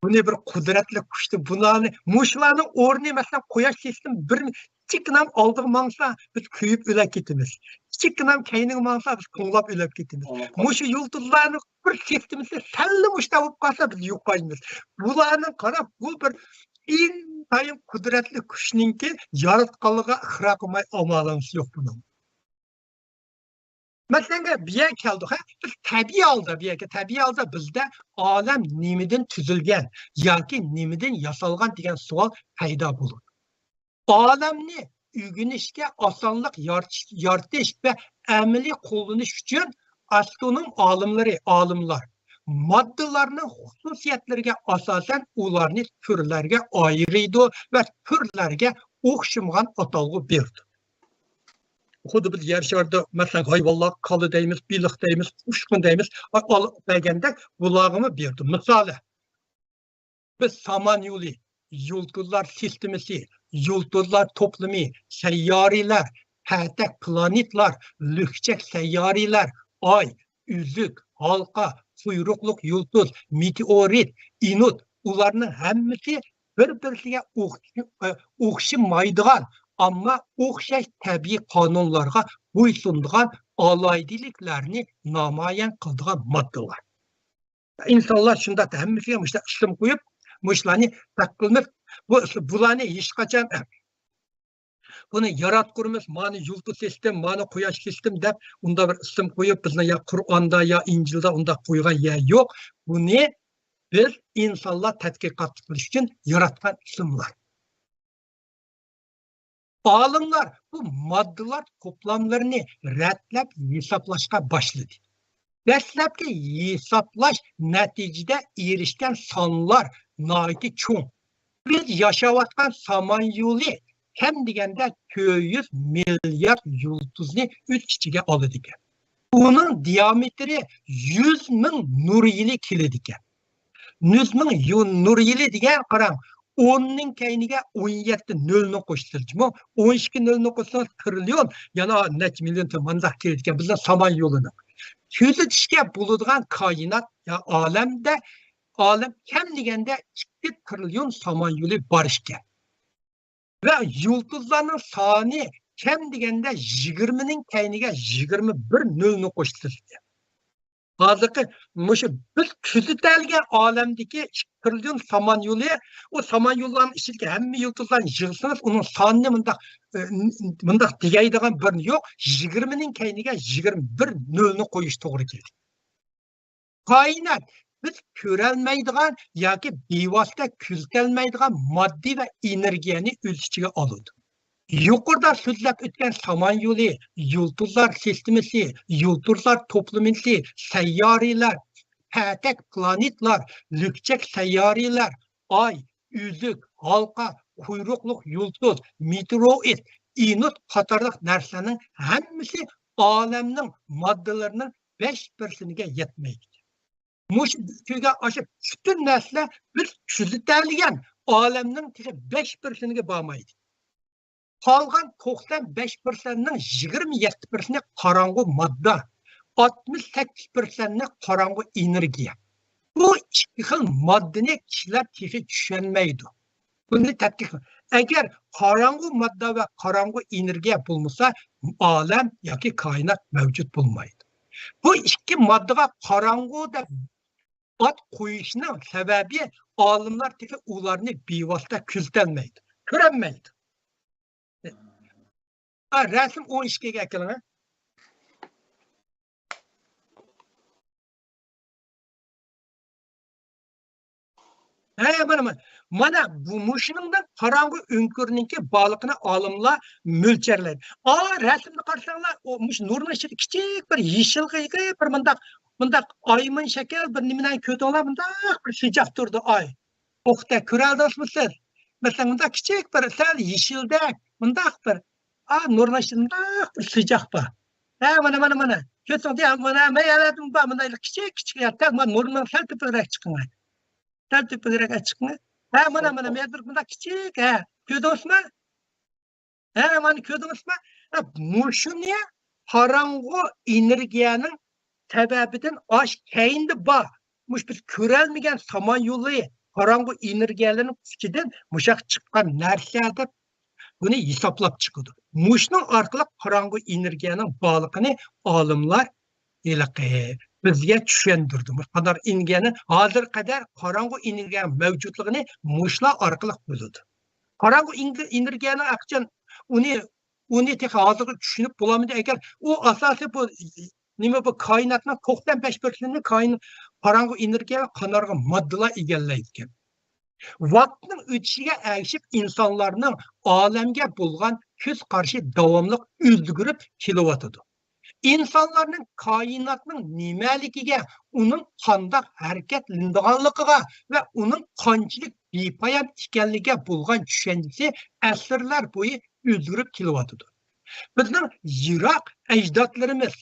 بۇنى بىر قۇدرەتلىك كۈچتە، بۇلارنى، مۇشۇلارنىڭ ئورنى، مەسىلەن، قۇياش سىستېمى بىر كىچىككىنە ئالدىغا ماڭسا، بىز كۆيۈپ ئۆلۈپ كېتىمىز. كىچىككىنە كەينىگە ماڭسا، بىز توڭلاپ ئۆلۈپ كېتىمىز. مۇشۇ يۇلتۇزلارنىڭ بىر سىستېمىسى سەللا مۇشۇنداق بولۇپ قالسا، بىز يوقايمىز. بۇلارنىڭ قاراپ، بۇ بىر ئىنتايىن قۇدرەتلىك كۈچنىڭكى ياراتقانلىقىغا ئىقرار قىلماي ئامالىڭىز يوق بۇنىڭ. مەسىلەن، بۇ يەرگە كەلدۇق، ھە؟ بىز تەبىئىي ھالدا، بۇ يەرگە تەبىئىي ھالدا بىزدە ئالەم نېمىدىن تۈزۈلگەن ياكى نېمىدىن ياسالغان دېگەن سوئال پەيدا بولىدۇ. ئالەمنى ئۆگىنىشكە، ئاسانلىق يارىتىش، يارىتىش ۋە ئەمەلىي قوللىنىش ئۈچۈن ئاسترونوم ئالىملىرى، ئالىملار ماددىلارنىڭ خۇسۇسىيەتلىرىگە ئاساسەن ئۇلارنى تۈرلەرگە ئايرىيدۇ ۋە تۈرلەرگە ئوخشىمىغان ئاتالغۇ بېرىدۇ. خۇددى بىز يەر شارىدا، مەسىلەن، ھايۋانلارغا كالا دەيمىز، بېلىق دەيمىز، ئۇچقۇن دەيمىز، ئا-، ئال-، دېگەندەك بۇلارغىمۇ بېرىدۇ. مىسالى، بىز سامان يولى، يۇلتۇزلار سىستېمىسى، يۇلتۇزلار توپلىمى، سەييارىلەر، پەتەك پلانېتلار، لۈكچەك سەييارىلەر، ئاي، ئۈزۈك، ھالقا، قۇيرۇقلۇق يۇلتۇز، مېتېئورىت، ئېنود، ئۇلارنىڭ ھەممىسى بىر-بىرسىگە ئوخش-، ئوخشىمايدىغان، ئەمما ئوخشاش تەبىئىي قانۇنلارغا بويسۇنىدىغان ئالاھىدىلىكلەرنى نامايان قىلىدىغان ماددىلار. ئىنسانلار شۇنداق ھەممىسىگە مۇشۇنداق ئىسىم قويۇپ، مۇشۇلارنى تەققىلمىپ، بۇ ئىسىم، بۇلارنى ھېچقاچان بۇنى ياراتقۇرىمىز، مانا يۇلتۇز سىستېم، مانا قۇياش سىستېم دەپ ئۇنداق بىر ئىسىم قويۇپ، بىزنىڭ يا قۇرئاندا، يا ئىنجىلدا ئۇنداق قويغان يەر يوق. بۇنى بىز ئىنسانلار تەتقىقات قىلىش ئۈچۈن ياراتقان ئىسىملار. ئالىملار بۇ ماددىلار توپلاملىرىنى رەتلەپ ھېسابلاشقا باشلىدى. دەسلەپكى ھېسابلاش نەتىجىدە ئېرىشكەن سانلار ناھايىتى چوڭ. بىز ياشاۋاتقان سامان يولى كەم دېگەندە تۆت يۈز مىليارد يۇلتۇزنى ئۆز ئىچىگە ئالىدىكەن. ئۇنىڭ دىئامېتىرى يۈز مىڭ نۇر يىلى كېلىدىكەن. يۈز مىڭ يۇ-، نۇر يىلى دېگەن، قاراڭ، ئوننىڭ كەينىگە ئون يەتتە نۆلنى قوشسىڭىزمۇ، ئون ئىككى نۆلنى قوشسىڭىز، تىرىليون، يەنە نەچچە مىليون تىر-، مانداق كېلىدىكەن بىزنىڭ سامان يولىنىڭ. كۆزىتىشكە بولىدىغان كائىنات يا ئالەمدە، ئالەم كەم دېگەندە ئىككى تىرىليون سامان يولى بار ئىكەن. ۋە يۇلتۇزلارنىڭ سانى كەم دېگەندە يىگىرمىنىڭ كەينىگە يىگىرمە بىر نۆلنى قوشسىز. ھازىرقى مۇشۇ بىز كۆزىتەلىگەن ئالەمدىكى ئىككى تىرىليون سامان يولى، ئۇ سامان يوللارنىڭ ئىچىدىكى ھەممە يۇلتۇزلارنى يىغسىڭىز، ئۇنىڭ سانىنى مۇنداق، ئى، مۇنداق دېگەيدىغان بىرنى يوق، يىگىرمىنىڭ كەينىگە يىگىرمە بىر نۆلنى قويۇش توغرا كېلىدۇ. كائىنات بىز كۆرەلمەيدىغان ياكى بىۋاسىتە كۆزىتەلمەيدىغان ماددىي ۋە ئېنېرگىيەنى ئۆز ئىچىگە ئالىدۇ. يۇقىرىدا سۆزلەپ ئۆتكەن سامان يولى، يۇلتۇزلار سىستېمىسى، يۇلتۇزلار توپلىمىسى، سەييارىلەر، پەتەك پلانېتلار، لۈكچەك سەييارىلەر، ئاي، ئۈزۈك، ھالقا، قۇيرۇقلۇق يۇلتۇز، مېتېئوروئىد، ئېنود قاتارلىق نەرسىلەرنىڭ ھەممىسى ئالەمنىڭ ماددىلىرىنىڭ بەش پىرسەنتىگە يەتمەيدىكەن. مۇشۇ كۆرگەن ئاشۇ پۈتۈن نەرسىلەر بىز كۆزىتەلىگەن ئالەمنىڭ تېخى بەش پىرسەنتىگە بارمايدىكەن. قالغان توقسان بەش پىرسەنتنىڭ يىگىرمە يەتتە پىرسەنتى قاراڭغۇ ماددا، ئاتمىش سەككىز پىرسەنتى قاراڭغۇ ئېنېرگىيە. بۇ ئىككى خىل ماددىنى كىشىلەر تېخى چۈشەنمەيدۇ. بۇنى تەتقىق قىل-، ئەگەر قاراڭغۇ ماددا ۋە قاراڭغۇ ئېنېرگىيە بولمىسا، ئالەم ياكى كائىنات مەۋجۇت بولمايدۇ. بۇ ئىككى ماددىغا قاراڭغۇ دەپ ئات قويۇشنىڭ سەۋەبى، ئالىملار تېخى ئۇلارنى بىۋاسىتە كۆزىتەلمەيدۇ، كۆرەلمەيدۇ. ھە، رەسىم ئون ئىككىگە ئەكېلىڭ. ھە، مانا، مانا. مانا بۇ، مۇشۇنىڭدىن قاراڭغۇ ئۆڭكۈرنىڭكى بارلىقىنى ئالىملار مۆلچەرلەيدۇ. ئا، رەسىمنى قارىساڭلار، ئۇ مۇشۇ نۇرنىڭ ئىچىدە كىچىك بىر يېشىلغىگە بىر مۇنداق، مۇنداق ئايمىن شەكىل بىر نېمىنى كۆردۈڭلار، مۇنداق بىر سىجاق تۇرىدۇ ئاي. ئوقتا كۆرەلدىڭىزمۇ سىز؟ مەسىلەن، مۇنداق كىچىك بىر سەل يېشىلدەك، مۇنداق بىر، ئا، نۇرنىڭ ئىچىدە مۇنداق بىر سىجاق بار. ھە، مانا، مانا، مانا. كۆرسەڭ، يا، مانا، مانا، يەردىن بار، مانا، كىچىك، كىچىك، يا، تەڭ، مانا، نۇرنىڭ سەل تۆپىرەك چىقىڭ. سەل تۆپىرەك چىقىڭ. ھە، مانا، مانا، مەيەردە مۇنداق كىچىك، ھە، كۆردىڭىزمۇ؟ ھە، مانا كۆردىڭىزمۇ؟ ھە، مۇشۇنى قاراڭغۇ ئېنېرگىيەنىڭ سەۋەبىدىن ئاش كەينىدە بار. مۇشۇ بىز كۆرەلمىگەن سامان يولى، قاراڭغۇ ئېنېرگىيەلەرنىڭ ئىچىدىن مۇشاق چىققان نەرسە دەپ بۇنى ھېسابلاپ چىقىدۇ. مۇشۇنىڭ ئارقىلىق قاراڭغۇ ئېنېرگىيەنىڭ بارلىقىنى ئالىملار ھېلىقى بىزگە چۈشەندۈردى. مۇشۇ قاراڭغۇ ئېنېرگىيەنى ھازىرغا قەدەر قاراڭغۇ ئېنېرگىيە مەۋجۇتلۇقىنى مۇشۇلار ئارقىلىق بىلىدۇ. قاراڭغۇ ئېنېرگىيەنىڭ ئەقچان ئۇنى، ئۇنى تېخى ھازىرغا چۈشىنىپ بولالمىدى. ئەگەر ئۇ ئاساسىي بۇ نېمە، بۇ كائىناتنىڭ توقسان بەش پىرسەنتىنى كائىن-، قاراڭغۇ ئېنېرگىيە ۋە قاراڭغۇ ماددىلار ئىگىلەيدىكەن. ۋاقىتنىڭ ئۆتۈشىگە ئەگىشىپ ئىنسانلارنىڭ ئالەمگە بولغان كۆز قارىشى داۋاملىق ئۆزگىرىپ كېلىۋاتىدۇ. ئىنسانلارنىڭ كائىناتنىڭ نېمەلىكىگە، ئۇنىڭ قانداق ھەرىكەتلىنىدىغانلىقىغا ۋە ئۇنىڭ قانچىلىك بىپايان ئىكەنلىكىگە بولغان چۈشەنچىسى ئەسىرلەر بويى ئۆزگىرىپ كېلىۋاتىدۇ. بىزنىڭ يىراق ئەجدادلىرىمىز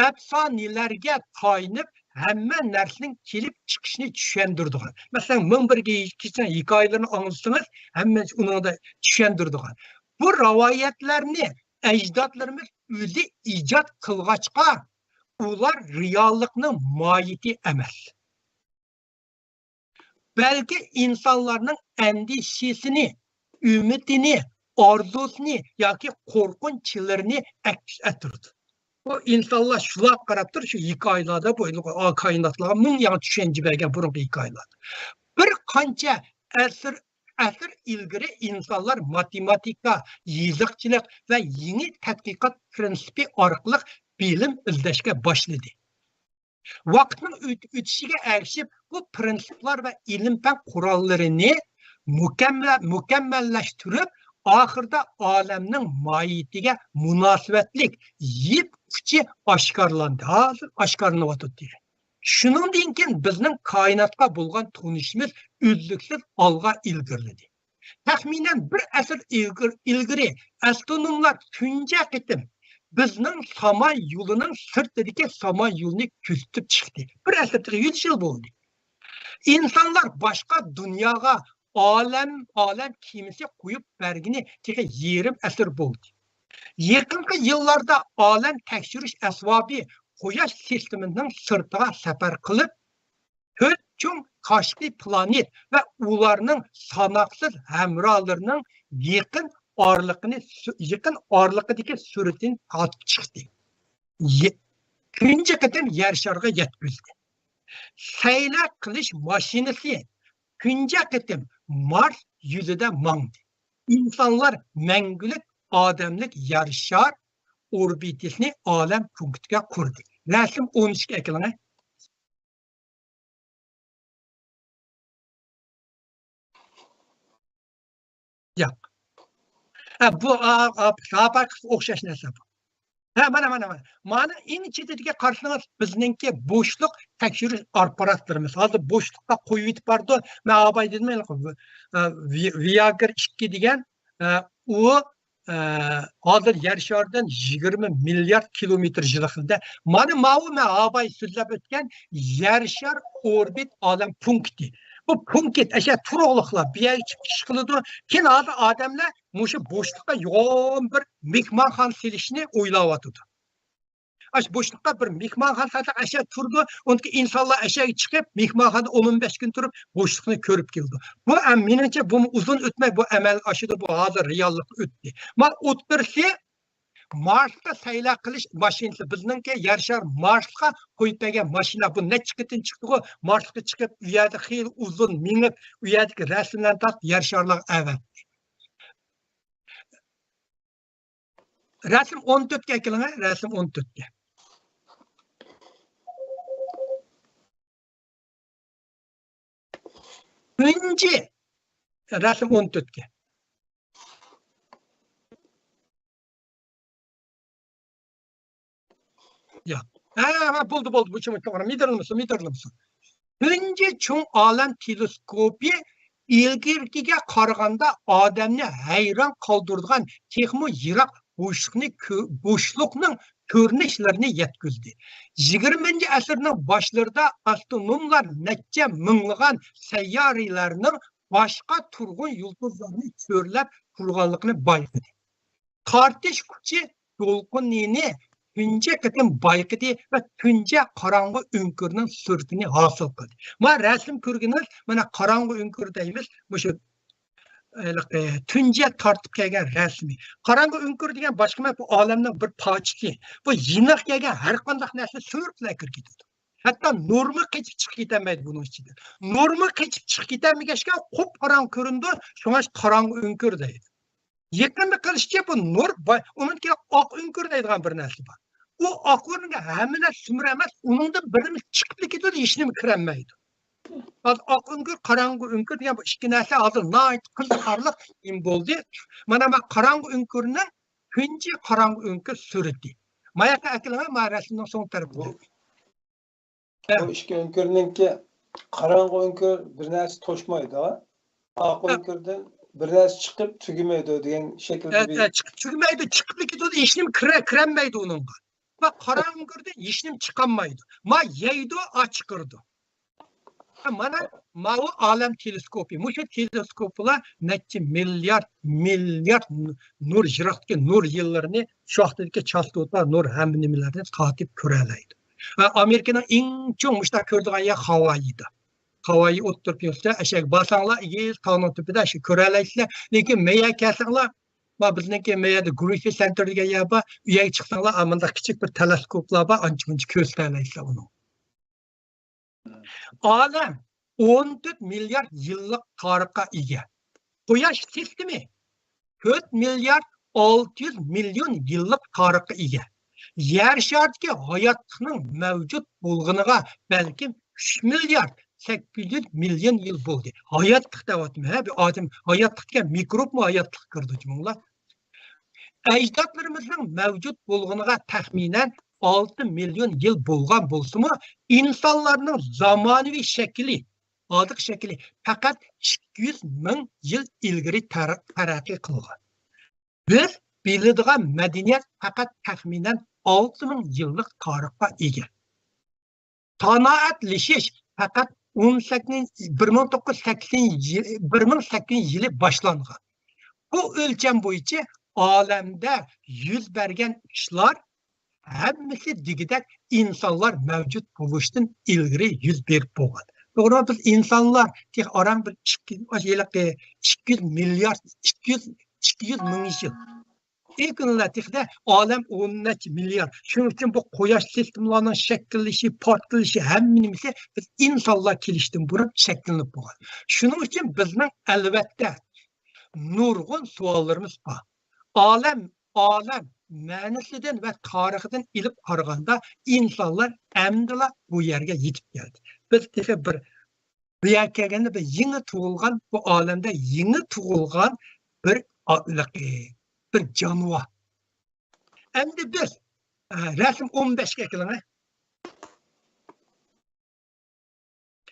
ئەپسانىلەرگە تايىنىپ ھەممە نەرسىنىڭ كېلىپ چىقىشىنى چۈشەندۈرىدىغان. مەسىلەن، مىڭ بىر كېچە ھېكايىلىرىنى ئاڭلىسىڭىز، ھەممىسى ئۇنىڭدا چۈشەندۈرىدىغان. بۇ رىۋايەتلەرنى ئەجدادلىرىمىز ئۆزى ئىجاد قىلغاچقا، ئۇلار رېئاللىقنىڭ ماھىيىتى ئەمەس. بەلكى ئىنسانلارنىڭ ئەندىشىسىنى، ئۈمىدىنى، ئارزۇسىنى ياكى قورقۇنچلىرىنى ئەكس ئەتتۈرىدۇ. بۇ ئىنسانلار شۇلارغا قاراپ تۇرۇپ، شۇ ھېكايىلاردا، بۇ كائىناتلارغا مىڭ يېڭى چۈشەنچە بەرگەن بۇرۇنقى ھېكايىلاردا. بىر قانچە ئەسىر، ئەسىر ئىلگىرى ئىنسانلار ماتېماتىكا، يېزىقچىلىق ۋە يېڭى تەتقىقات پىرىنسىپى ئارقىلىق بىلىم ئىزدەشكە باشلىدى. ۋاقىتنىڭ ئۆت-، ئۆتۈشىگە ئەگىشىپ، بۇ پىرىنسىپلار ۋە ئىلىم-پەن قوراللىرىنى مۇكەممەل-، مۇكەممەللەشتۈرۈپ، ئاخىرىدا ئالەمنىڭ ماھىيىتىگە مۇناسىۋەتلىك يىپ ئۇچى ئاشكارىلاندى. ھازىر ئاشكارىلىنىۋاتىدۇ. شۇنىڭدىن كېيىن بىزنىڭ كائىناتقا بولغان تونۇشىمىز ئۈزلۈكسىز ئالغا ئىلگىرىلىدى. تەخمىنەن بىر ئەسىر ئىلگىر-، ئىلگىرى ئەسترونوملار تۇنجى قېتىم بىزنىڭ سامان يولىنىڭ سىرتىدىكى سامان يولىنى كۆزىتىپ چىقتى. بىر ئەسىر، تېخى يۈز يىل بولدى. ئىنسانلار باشقا دۇنياغا ئالەم، ئالەم كېمىسى قويۇپ بەرگىنى تېخى يېرىم ئەسىر بولدى. يېقىنقى يىللاردا ئالەم تەكشۈرۈش ئەسۋابى قۇياش سىستېمىسىنىڭ سىرتىغا سەپەر قىلىپ، تۆت چوڭ تاشقى پلانېت ۋە ئۇلارنىڭ ساناقسىز ھەمراھلىرىنىڭ يېقىن ئارىلىقىنى سۈ-، يېقىن ئارىلىقىدىكى سۈرىتىنى تارتىپ چىقتى. يە-، تۇنجى قېتىم يەر شارىغا يەتكۈزدى. سەيلە قىلىش ماشىنىسى تۇنجى قېتىم مارس يۈزىدە ماڭدى. ئىنسانلار مەڭگۈلۈك ئادەملىك يەر شار ئوربىتىسىنى ئالەم پونكىتىگە قۇردى. رەسىم ئون ئۈچكە ئەكېلىڭە. ياق. ھە، بۇ، ئا، ئا، ساپاققا ئوخشاش نەرسە بۇ. ھە، مانا، مانا، مانا. مانا ئەڭ چېتىدىكى قارىسىڭىز، بىزنىڭكى بوشلۇق تەكشۈرۈش ئاپپاراتلىرىمىز. ھازىر بوشلۇققا قويۇۋېتىپ بارىدۇ. مەن ئاباي دېدىم، ھېلىقى، ئا، ۋى-، ۋىياگرا ئىككى دېگەن، ئا، ئۇ، ئا، ھازىر يەر شارىدىن يىگىرمە مىليارد كىلومېتىر يىراقلىقىدا. مانا ماۋۇ مەن ئاباي سۆزلەپ ئۆتكەن يەر شار ئوربىت ئالەم پونكىتى. بۇ پونكىت، ئەشە تۇرۇقلۇقلار بۇ يەرگە چىقىپ چىقىش قىلىدۇ. كېيىن ھازىر ئادەملەر مۇشۇ بوشلۇققا يوغان بىر مېھمانخانا سېلىشنى ئويلاۋاتىدۇ. ئاشۇ بوشلۇققا بىر مېھمانخانا سادىق ئەشە تۇرىدۇ. ئۇنىڭدىن كېيىن ئىنسانلار ئەشەگە چىقىپ، مېھمانخانىدا ئون ئون بەش كۈن تۇرۇپ، بوشلۇقنى كۆرۈپ كېلىدۇ. بۇ، ئە، مېنىڭچە، بۇمۇ ئۇزۇن ئۆتمەي بۇ ئەمەلگە ئاشىدۇ. بۇ ھازىر رېئاللىققا ئۆتتى. ما ئوتتۇرىسى مارسقا سەيلە قىلىش ماشىنىسى. بىزنىڭكى يەر شار مارسقا قويۇپ بەرگەن ماشىنا. بۇ نەچچە قېتىم چىقتىغۇ. مارسقا چىقىپ، ئۇ يەردە خېلى ئۇزۇن مېڭىپ، ئۇ يەردىكى رەسىملەرنى تارتىپ، يەر شارلارغا ئەۋەتتى. رەسىم ئون تۆتكە ئەكېلىڭە، رەسىم ئون تۆتكە. تۇنجى رەسىم ئون تۆتكە. ياق. ھە، ھە، بولدى، بولدى. بۇ چوڭ، چوڭ، مىدىرلىمىسۇن، مىدىرلىمىسۇن. تۇنجى چوڭ ئالەم تېلېسكوپى ئىلگىرىكىگە قارىغاندا ئادەمنى ھەيران قالدۇرىدىغان تېخىمۇ يىراق بوشلۇقنى كۆ-، بوشلۇقنىڭ كۆرۈنۈشلىرىنى يەتكۈزدى. يىگىرمىنچى ئەسىرنىڭ باشلىرىدا ئاسترونوملار نەچچە مىڭلىغان سەييارىلەرنىڭ باشقا تۇرغۇن يۇلتۇزلارنى چۆرىلەپ تۇرغانلىقىنى بايقىدى. تارتىش كۈچى دولقۇنىنى تۇنجى قېتىم بايقىدى ۋە تۇنجى قاراڭغۇ ئۆڭكۈرنىڭ سۈرىتىنى ھاسىل قىلدى. ما رەسىم كۆرگىنىڭىز، مانا قاراڭغۇ ئۆڭكۈر دەيمىز، مۇشۇ، ھېلىقى، تۇنجى تارتىپ كەلگەن رەسىمى. قاراڭغۇ ئۆڭكۈر دېگەن باشقا ئەمەس، بۇ ئالەمنىڭ بىر پارچىسى. بۇ يېنىق كەلگەن ھەر قانداق نەرسە سۈرۈپلا كىرىپ كېتىدۇ. ھەتتا نۇرمۇ قېچىپ چىقىپ كېتەلمەيدۇ بۇنىڭ ئىچىدىن. نۇرمۇ قېچىپ چىقىپ كېتەلمىگەچكە، قۇپقاراڭغۇ كۆرۈنىدۇ، شۇڭا قاراڭغۇ ئۆڭكۈر دەيدۇ. يېقىندا قىلىشىچە بۇ نۇر با-، ئۇنىڭدىن كېيىن ئاق ئۆڭكۈر دەيدىغان بىر نەرسە بار. ئۇ ئاق ئۆڭكۈرنىڭ ھەممە نەرسە سۈمۈرە ئەمەس، ئۇنىڭدىن بىرىمىز چىقىپلا كېتىدۇ، ھېچنېمە كىرەلمەيدۇ. ھازىر ئاق ئۆڭكۈر، قاراڭغۇ ئۆڭكۈر دېگەن بۇ ئىككى نەرسە ھازىر ناھايىتى قىزىقارلىق نېمە بولدى. مانا، مانا قاراڭغۇ ئۆڭكۈرنىڭ تۇنجى قاراڭغۇ ئۆڭكۈر سۈرىتى. ما ياققا ئەكېلىڭە، ما رەسىمنىڭ سول تەرىپىدە. بۇ، بۇ ئىككى ئۆڭكۈرنىڭكى، قاراڭغۇ ئۆڭكۈر بىر نەرسە توشمايدۇ. ئاق ئۆڭكۈردىن بىر نەرسە چىقىپ تۈگىمەيدۇ دېگەن شەكىلدە بىر، چىقىپ تۈگىمەيدۇ، چىقىپلا كېتىدۇ، ھېچنېمە كىرە-، كىرەلمەيدۇ ئۇنىڭغا. ۋە قاراڭغۇ ئۆڭكۈردىن ھېچنېمە چىقالمايدۇ. ما يەيدۇ، ئاچىقىرىدۇ. مانا ماۋۇ ئالەم تېلېسكوپى. مۇشۇ تېلېسكوپلار نەچچە مىليارد، مىليارد نۇر يىراقتىكى نۇر يىللىرىنى، شۇ ۋاقىتتىكى چاستوتا، نۇر ھەممە نېمىلەرنى تارتىپ كۆرەلەيدۇ. ھە، ئامېرىكىنىڭ ئەڭ چوڭ مۇشۇنداق كۆرىدىغان يەر خاۋايىدا. خاۋايى ئوتتۇرا پېڭسىدە، ئەشەگە بارساڭلار، ئېگىز تاغنىڭ تۈپىدە ئەشە كۆرەلەيسىلەر. لېكىن مەيە كەلسەڭلار، ما بىزنىڭكى مەيەدە گرىففىت سېنتر دېگەن يەر بار. ئۇ يەرگە چىقساڭلار، ئا، مۇنداق كىچىك بىر تېلېسكوپلار بار، ئانچە-مۇنچە كۆرسىتەلەيسىلەر ئۇنىڭ. ئالەم ئون تۆت مىليارد يىللىق تارىخقا ئىگە. قۇياش سىستېمى تۆت مىليارد ئالتە يۈز مىليون يىللىق تارىخقا ئىگە. يەر شارىدىكى ھاياتلىقنىڭ مەۋجۇت بولغىنىغا بەلكىم ئۈچ مىليارد سەككىز يۈز مىليون يىل بولدى. ھاياتلىق دەۋاتىمەن، ھە، بىر ئادەم ھاياتلىق دېگەن مىكروبمۇ ھاياتلىققا كىرىدۇ جۇمۇڭلار. ئەجدادلىرىمىزنىڭ مەۋجۇت بولغىنىغا تەخمىنەن ئالتە مىليون يىل بولغان بولسىمۇ، ئىنسانلارنىڭ زامانىۋى شەكلى، ھازىرقى شەكلى پەقەت ئىككى يۈز مىڭ يىل ئىلگىرى تەر-، تەرەققىي قىلغان. بىز بىلىدىغان مەدەنىيەت پەقەت تەخمىنەن ئالتە مىڭ يىللىق تارىخقا ئىگە. سانائەتلىشىش پەقەت ئون سەككىز، بىر مىڭ توققۇز يۈز سەكسەن يىل، بىر مىڭ سەككىز يۈز يىلى باشلانغان. بۇ ئۆلچەم بويىچە ئالەمدە يۈز بەرگەن ئىشلار ھەممىسى دېگۈدەك ئىنسانلار مەۋجۇت بولۇشتىن ئىلگىرى يۈز بېرىپ بولغان. توغرا، بىز ئىنسانلار تېخى ئاران بىر ئىككى، ھېلىقى ئىككى يۈز مىليارد، ئىككى يۈز، ئىككى يۈز مىڭ يىل. ئېكونلا تېخىدە ئالەم ئون نەچچە مىليارد. شۇنىڭ ئۈچۈن بۇ قۇياش سىستېمىلارنىڭ شەكىللىشى، پارتلىشى، ھەممە نېمىسى بىز ئىنسانلار كېلىشتىن بۇرۇن شەكىللىنىپ بولغان. شۇنىڭ ئۈچۈن بىزنىڭ ئەلۋەتتە نۇرغۇن سوئاللىرىمىز بار. ئالەم، ئالەم مەنىسىدىن ۋە تارىخىدىن ئېلىپ قارىغاندا، ئىنسانلار ئەمدىلا بۇ يەرگە يېتىپ كەلدى. بىز تېخى بىر بۇ يەرگە كەلگەندە بىر يېڭى تۇغۇلغان، بۇ ئالەمدە يېڭى تۇغۇلغان بىر ئا-، بىر جانىۋار. ئەمدى بىز، ئە، رەسىم ئون بەشكە ئەكېلىڭە.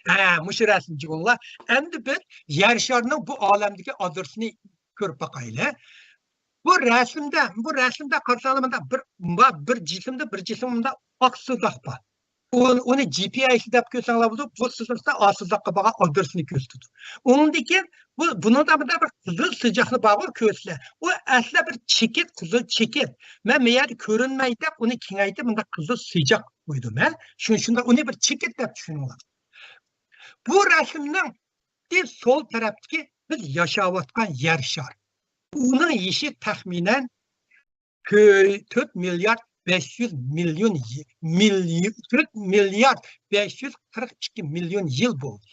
ھە، مۇشۇ رەسىم جۇمۇڭلار. ئەمدى بىز يەر شارىنىڭ بۇ ئالەمدىكى ئادرېسىنى كۆرۈپ باقايلى. بۇ رەسىمدە، بۇ رەسىمدە قارىساڭلار، مۇنداق بىر، بىر جىسىمدە، بىر جىسىم مۇنداق ئاق سىزىق بار. ئۇنى، ئۇنى جى پى ئاي دەپ كۆرسەڭلار بولىدۇ. بۇ سىزىقتا ئا سىزىققا بارغان ئادرېسنى كۆرسىتىدۇ. ئۇنىڭدىن كېيىن بۇ، بۇنىڭدا مۇنداق بىر قىزىل سىزىقنى بارغۇ كۆرسىلە. ئۇ ئەسلى بىر چېكىت، قىزىل چېكىت. مەن بۇ يەردە كۆرۈنمەي دەپ ئۇنى كېڭەيتىپ مۇنداق قىزىل سىزىق قويدۇم. ھە؟ شۇ، شۇنداق ئۇنى بىر چېكىت دەپ چۈشىنىڭلار. بۇ رەسىمنىڭ سول تەرەپتىكى بىز ياشاۋاتقان يەر شارى. ئۇنىڭ يېشى تەخمىنەن تۆ-، تۆت مىليارد بەش يۈز مىليون يىل، مىليون، تۆت مىليارد بەش يۈز قىرىق ئىككى مىليون يىل بولدى.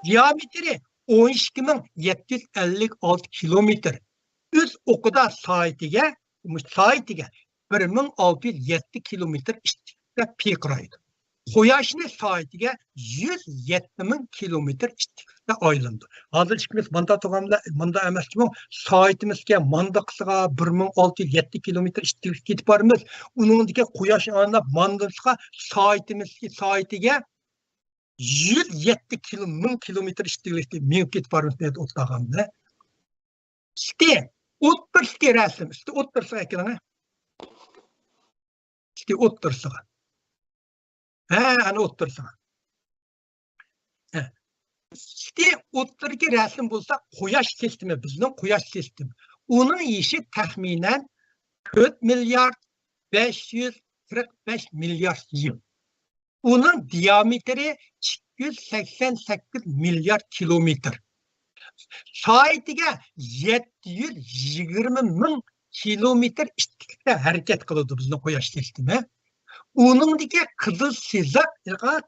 دىئامېتىرى ئون ئىككى مىڭ يەتتە يۈز ئەللىك ئالتە كىلومېتىر. ئۆز ئوقىدا سائىتىگە، سائىتىگە بىر مىڭ ئالتە يۈز يەتتە كىلومېتىر ئىتتىكلىكتە پىرقىرايدۇ. قۇياشنى سائىتىگە يۈز يەتتە مىڭ كىلومېتىر ئىتتىكلىكتە ئايلىنىدۇ. ھازىر ئىككىمىز ماندا تۇرغاندا، ماندا ئەمەسمۇ، سائىتىمىزگە ماندىقىسىغا بىر مىڭ ئالتە يۈز يەتتە كىلومېتىر ئىتتىكلىكتە كېتىپ بارىمىز. ئۇنىڭدىكى قۇياش ئايلىنىپ ماندىسىغا سائىتىمىزگە، سائىتىگە يۈز يەتتە كىلو، مىڭ كىلومېتىر ئىتتىكلىكتە مېڭىپ كېتىپ بارىمىز، ئوتلاغاندا. ئۈستى، ئوتتۇرىسىدىكى رەسىم، ئۈستى ئوتتۇرىسىغا ئەكېلىڭە. ئۈستى ئوتتۇرىسىغا. ھە، ئەنە ئوتتۇرىسىغا. ھە. ئۈستى ئوتتۇرىدىكى رەسىم بولسا قۇياش سىستېمى، بىزنىڭ قۇياش سىستېمى. ئۇنىڭ يېشى تەخمىنەن تۆت مىليارد بەش يۈز قىرىق بەش مىليارد يىل. ئۇنىڭ دىئامېتىرى ئىككى يۈز سەكسەن سەككىز مىليارد كىلومېتىر. سائىتىگە يەتتە يۈز يىگىرمە مىڭ كىلومېتىر ئىتتىكلىكتە ھەرىكەت قىلىدۇ بىزنىڭ قۇياش سىستېمى. ئۇنىڭدىكى قىزىل سىزىق،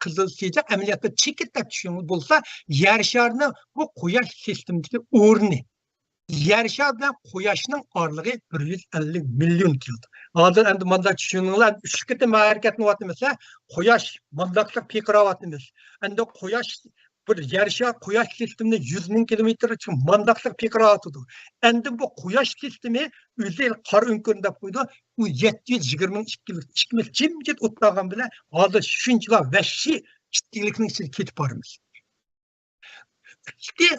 قىزىل سىزىق ئەمەلىيەتتە چېكىت دەپ چۈشەنگىلى بولسا، يەر شارىنىڭ بۇ قۇياش سىستېمىدىكى ئورنى. يەر شارى بىلەن قۇياشنىڭ ئارىلىقى بىر يۈز ئەللىك مىليون كىلومېتىر. ھازىر ئەمدى مۇنداق چۈشىنىڭلار، ئۈچ قېتىم ھەرىكەتلىنىۋاتىمىز. قۇياش مانداقلىق پىرقىراۋاتىمىز. ئەمدى قۇياش، بىر يەر شارى قۇياش سىستېمىنى يۈز مىڭ كىلومېتىر مانداقلىق پىرقىراۋاتىدۇ. ئەمدى بۇ قۇياش سىستېمى ئۆزى قارا ئۆڭكۈرنى دەپ قويىدۇ. ئۇ يەتتە يۈز يىگىرمە مىڭ ئىتتىكلىك، ئىككىمىز جىمجىت ئوتلاغان بىلەن ھازىر شۇنچىلا ۋەھشىي ئىتتىكلىكنىڭ ئىچىگە كېتىپ بارىمىز. ئۈستى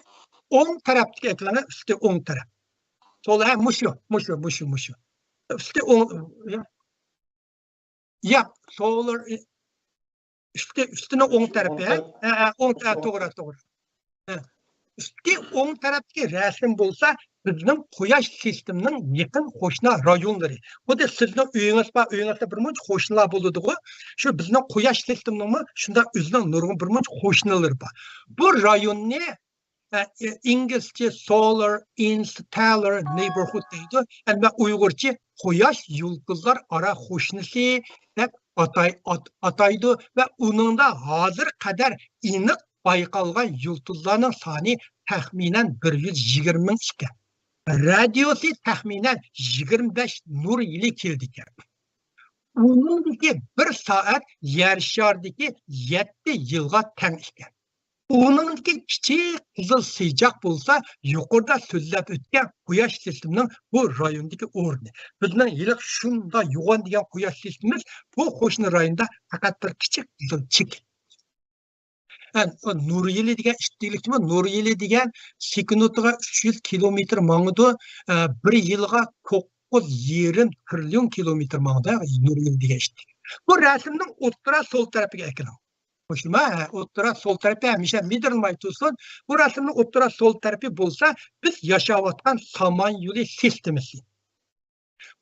ئوڭ تەرەپتىكى ئەكلەڭلار، ئۈستى ئوڭ تەرەپ. سول، ھە، مۇشۇ، مۇشۇ، مۇشۇ، مۇشۇ. ئۈستى ئوڭ، يا. يا، سولار، ئۈستى، ئۈستىنىڭ ئوڭ تەرىپى، ھە؟ ھە، ھە، ئوڭ تەرەپ، توغرا، توغرا. ھە. ئۈستى ئوڭ تەرەپتىكى رەسىم بولسا بىزنىڭ قۇياش سىستېمىنىڭ يېقىن قوشنا رايونلىرى. خۇددى سىزنىڭ ئۆيىڭىز بار، ئۆيىڭىزدە بىر مۇنچە قوشنىلار بولىدىغۇ. شۇ بىزنىڭ قۇياش سىستېمىنىڭمۇ شۇنداق ئۆزىنىڭ نۇرغۇن بىر مۇنچە قوشنىلىرى بار. بۇ رايوننى، ئە، ئىنگلىزچە solar interstellar neighborhood دەيدۇ. ئەمما ئۇيغۇرچە قۇياش يۇلتۇزلار ئارا قوشنىسى دەپ ئاتاي-، ئات-، ئاتايدۇ ۋە ئۇنىڭدا ھازىر قەدەر ئېنىق بايقالغان يۇلتۇزلارنىڭ سانى تەخمىنەن بىر يۈز يىگىرمە مىڭ ئىكەن. رادىيوسى تەخمىنەن يىگىرمە بەش نۇر يىلى كېلىدىكەن. ئۇنىڭدىكى بىر سائەت يەر شارىدىكى يەتتە يىلغا تەڭ ئىكەن. ئۇنىڭدىكى كىچىك قىزىل سىزىق بولسا يۇقىرىدا سۆزلەپ ئۆتكەن قۇياش سىستېمىنىڭ بۇ رايوندىكى ئورنى. بىزنىڭ ھېلىقى شۇنداق يوغان دېگەن قۇياش سىستېمىمىز بۇ قوشنا رايوندا پەقەت بىر كىچىك قىزىل چېكىت. ھە، نۇر يىلى دېگەن ئىتتىكلىكمۇ؟ نۇر يىلى دېگەن سېكۇنتىغا ئۈچ يۈز كىلومېتىر ماڭىدۇ. ئە، بىر يىلغا توققۇز يېرىم تىرىليون كىلومېتىر ماڭىدۇ نۇر يىلى دېگەن ئىتتىك. بۇ رەسىمنىڭ ئوتتۇرا سول تەرىپىگە ئەكىلىڭ. قوشۇلما، ھە، ئوتتۇرا سول تەرىپى ھەمىشە مىدىرلىماي تۇرسۇن. بۇ رەسىمنىڭ ئوتتۇرا سول تەرىپى بولسا بىز ياشاۋاتقان سامان يولى سىستېمىسى.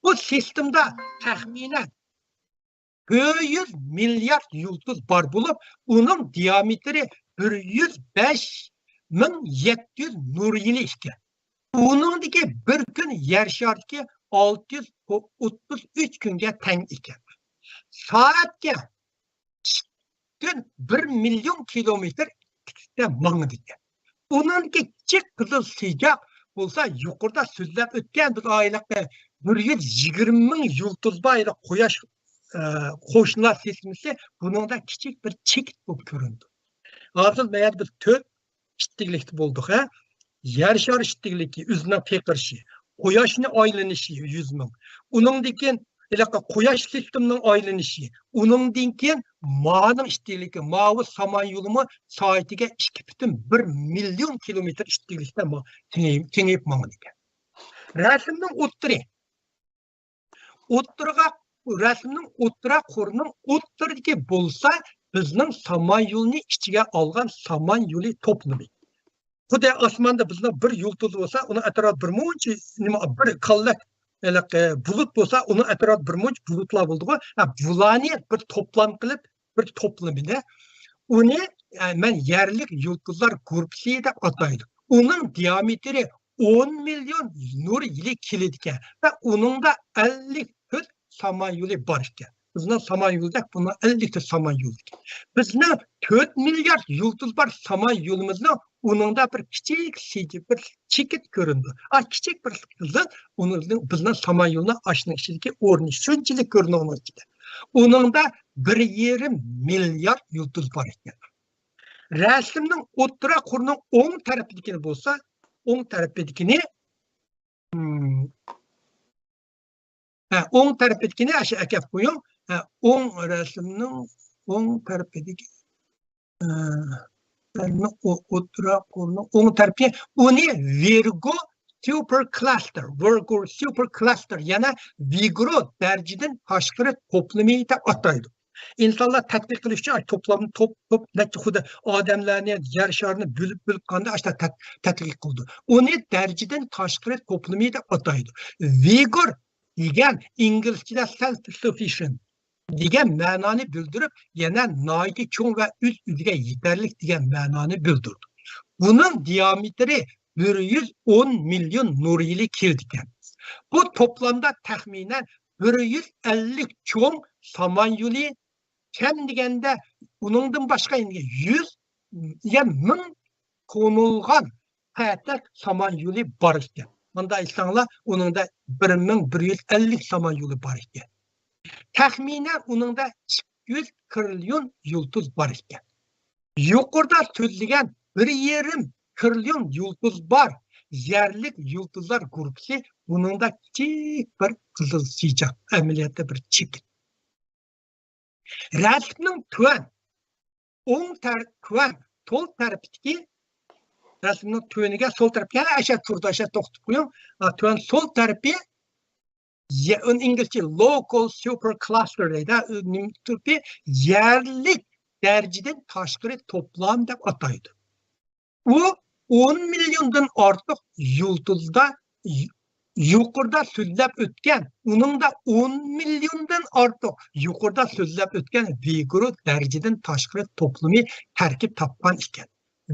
بۇ سىستېمىدا تەخمىنەن تۆت يۈز مىليارد يۇلتۇز بار بولۇپ، ئۇنىڭ دىئامېتىرى بىر يۈز بەش مىڭ يەتتە يۈز نۇر يىلى ئىكەن. ئۇنىڭدىكى بىر كۈن يەر شارىدىكى ئالتە يۈز ئوتتۇز ئۈچ كۈنگە تەڭ ئىكەن. سائەتكە كۈن بىر مىليون كىلومېتىر تېزلىكتە ماڭىدىكەن. ئۇنىڭدىكى كىچىك قىزىل سىزىق بولسا يۇقىرىدا سۆزلەپ ئۆتكەن بىز ئايلىق بىر يۈز يىگىرمە مىڭ يۇلتۇز بار ئايلىق قۇياش، ئە، قوشنىلار سىستېمىسى بۇنىڭدا كىچىك بىر چېكىت بولۇپ كۆرۈنىدۇ. ھازىر مەيەردە بىز تۆت ئىتتىكلىكتە بولدۇق، ھە؟ يەر شارى ئىتتىكلىكى، ئۆزىنىڭ پىرقىرىشى، قۇياشنى ئايلىنىشى يۈز مىڭ. ئۇنىڭدىن كېيىن ھېلىقى قۇياش سىستېمىنىڭ ئايلىنىشى، ئۇنىڭدىن كېيىن مانىڭ ئىتتىكلىكى، ماۋۇ سامان يولىمۇ سائىتىگە ئىككى پۈتۈن بىر مىليون كىلومېتىر ئىتتىكلىكتە ما-، كېڭىيىپ، كېڭىيىپ ماڭىدىكەن. رەسىمنىڭ ئوتتۇرى. ئوتتۇرىغا رەسىمنىڭ ئوتتۇرا قۇرىنىڭ ئوتتۇرىدىكى بولسا بىزنىڭ سامان يولىنى ئىچىگە ئالغان سامان يولى توپلىمى. خۇددى ئاسماندا بىزنىڭ بىر يۇلتۇز بولسا، ئۇنىڭ ئەتراپىدا بىر مۇنچە نېمە، بىر كاللەك، ھېلىقى، بۇلۇت بولسا، ئۇنىڭ ئەتراپىدا بىر مۇنچە بۇلۇتلار بولىدىغۇ. ھە، بۇلارنى بىر توپلام قىلىپ، بىر توپلىمىنى، ئۇنى، ئە، مەن يەرلىك يۇلتۇزلار گۇرۇپپىسى دەپ ئاتايدۇ. ئۇنىڭ دىئامېتىرى ئون مىليون نۇر يىلى كېلىدىكەن ۋە ئۇنىڭدا ئەللىك تۆت سامان يولى بار ئىكەن. بىزنىڭ سامان يولىدەك، بۇنىڭ ئەللىك تۆت سامان يولى ئىكەن. بىزنىڭ تۆت مىليارد يۇلتۇز بار سامان يولىمىزنىڭ ئۇنىڭدا بىر كىچىك سىجى، بىر چېكىت كۆرۈنىدۇ. ئا، كىچىك بىر قىزىل، ئۇنىڭ، بىزنىڭ سامان يولىنىڭ ئاشۇنىڭ ئىچىدىكى ئورنى شۇنچىلىك كۆرۈنىدۇ ئۇنىڭ ئىچىدە. ئۇنىڭدا بىر يېرىم مىليارد يۇلتۇز بار ئىكەن. رەسىمنىڭ ئوتتۇرا قۇرىنىڭ ئوڭ تەرىپىدىكىنى بولسا، ئوڭ تەرىپىدىكىنى، ھە، ئوڭ تەرىپىدىكىنى ئاشۇ ئەكەپ قويۇڭ. ھە، ئوڭ رەسىمنىڭ ئوڭ تەرىپىدىكى، ئە، ئوتتۇرا قۇرىنىڭ ئوڭ تەرىپى، ئۇنى ۋىرگو سۇپېر كلاستېر، ۋىرگو سۇپېر كلاستېر، يەنى ۋىگرو دەرىجىدىن تاشقىرى توپلىمى دەپ ئاتايدۇ. ئىنسانلار تەتقىق قىلىش ئۈچۈن توپلامنى توپ، توپ، نەچچە خىل ئادەملەرنى، يەر شارىنى بۆلۈپ، بۆلۈپ قاندا ئاشتا تەت-، تەتقىق قىلىدۇ. ئۇنى دەرىجىدىن تاشقىرى توپلىمى دەپ ئاتايدۇ. ۋىگور دېگەن ئىنگلىزچىدە سېلف سۇفىشنت دېگەن مەنانى بىلدۈرۈپ، يەنە ناھايىتى چوڭ ۋە ئۆز-ئۆزىگە يېتەرلىك دېگەن مەنانى بىلدۈرىدۇ. بۇنىڭ دىئامېتىرى بىر يۈز ئون مىليون نۇر يىلى كېلىدىكەن. بۇ توپلامدا تەخمىنەن بىر يۈز ئەللىك چوڭ سامان يولى، كەم دېگەندە ئۇنىڭدىن باشقا يەنە يۈز يا مىڭ كونۇلغان پەتەك سامان يولى بار ئىكەن. مۇنداق ئېيتساڭلار، ئۇنىڭدا بىر مىڭ بىر يۈز ئەللىك سامان يولى بار ئىكەن. تەخمىنەن ئۇنىڭدا ئىككى يۈز تىرىليون يۇلتۇز بار ئىكەن. يۇقىرىدا سۆزلىگەن بىر يېرىم تىرىليون يۇلتۇز بار يەرلىك يۇلتۇزلار گۇرۇپپىسى بۇنىڭدا كىچىك بىر قىزىل سىجاق، ئەمەلىيەتتە بىر چېكىت. رەسىمنىڭ تۆۋەن ئوڭ تەر-، تۆۋەن سول تەرىپىدىكى، رەسىمنىڭ تۆۋىنىگە سول تەرەپكە، ھە، ئەشە تۇرىدۇ، ئەشە توختىتىپ قويۇڭ. ھە، تۆۋەن سول تەرىپى، يە-، ئۇنى ئىنگلىزچە لوكال سۇپېر كلاستېر دەيدۇ. ئۇ نېمە تۇرۇپى؟ يەرلىك دەرىجىدىن تاشقىرى توپلام دەپ ئاتايدۇ. ئۇ ئون مىليوندىن ئارتۇق يۇلتۇزدا يۇ-، يۇقىرىدا سۆزلەپ ئۆتكەن، ئۇنىڭدا ئون مىليوندىن ئارتۇق يۇقىرىدا سۆزلەپ ئۆتكەن ۋىگرو دەرىجىدىن تاشقىرى توپلىمى تەركىب تاپقان ئىكەن.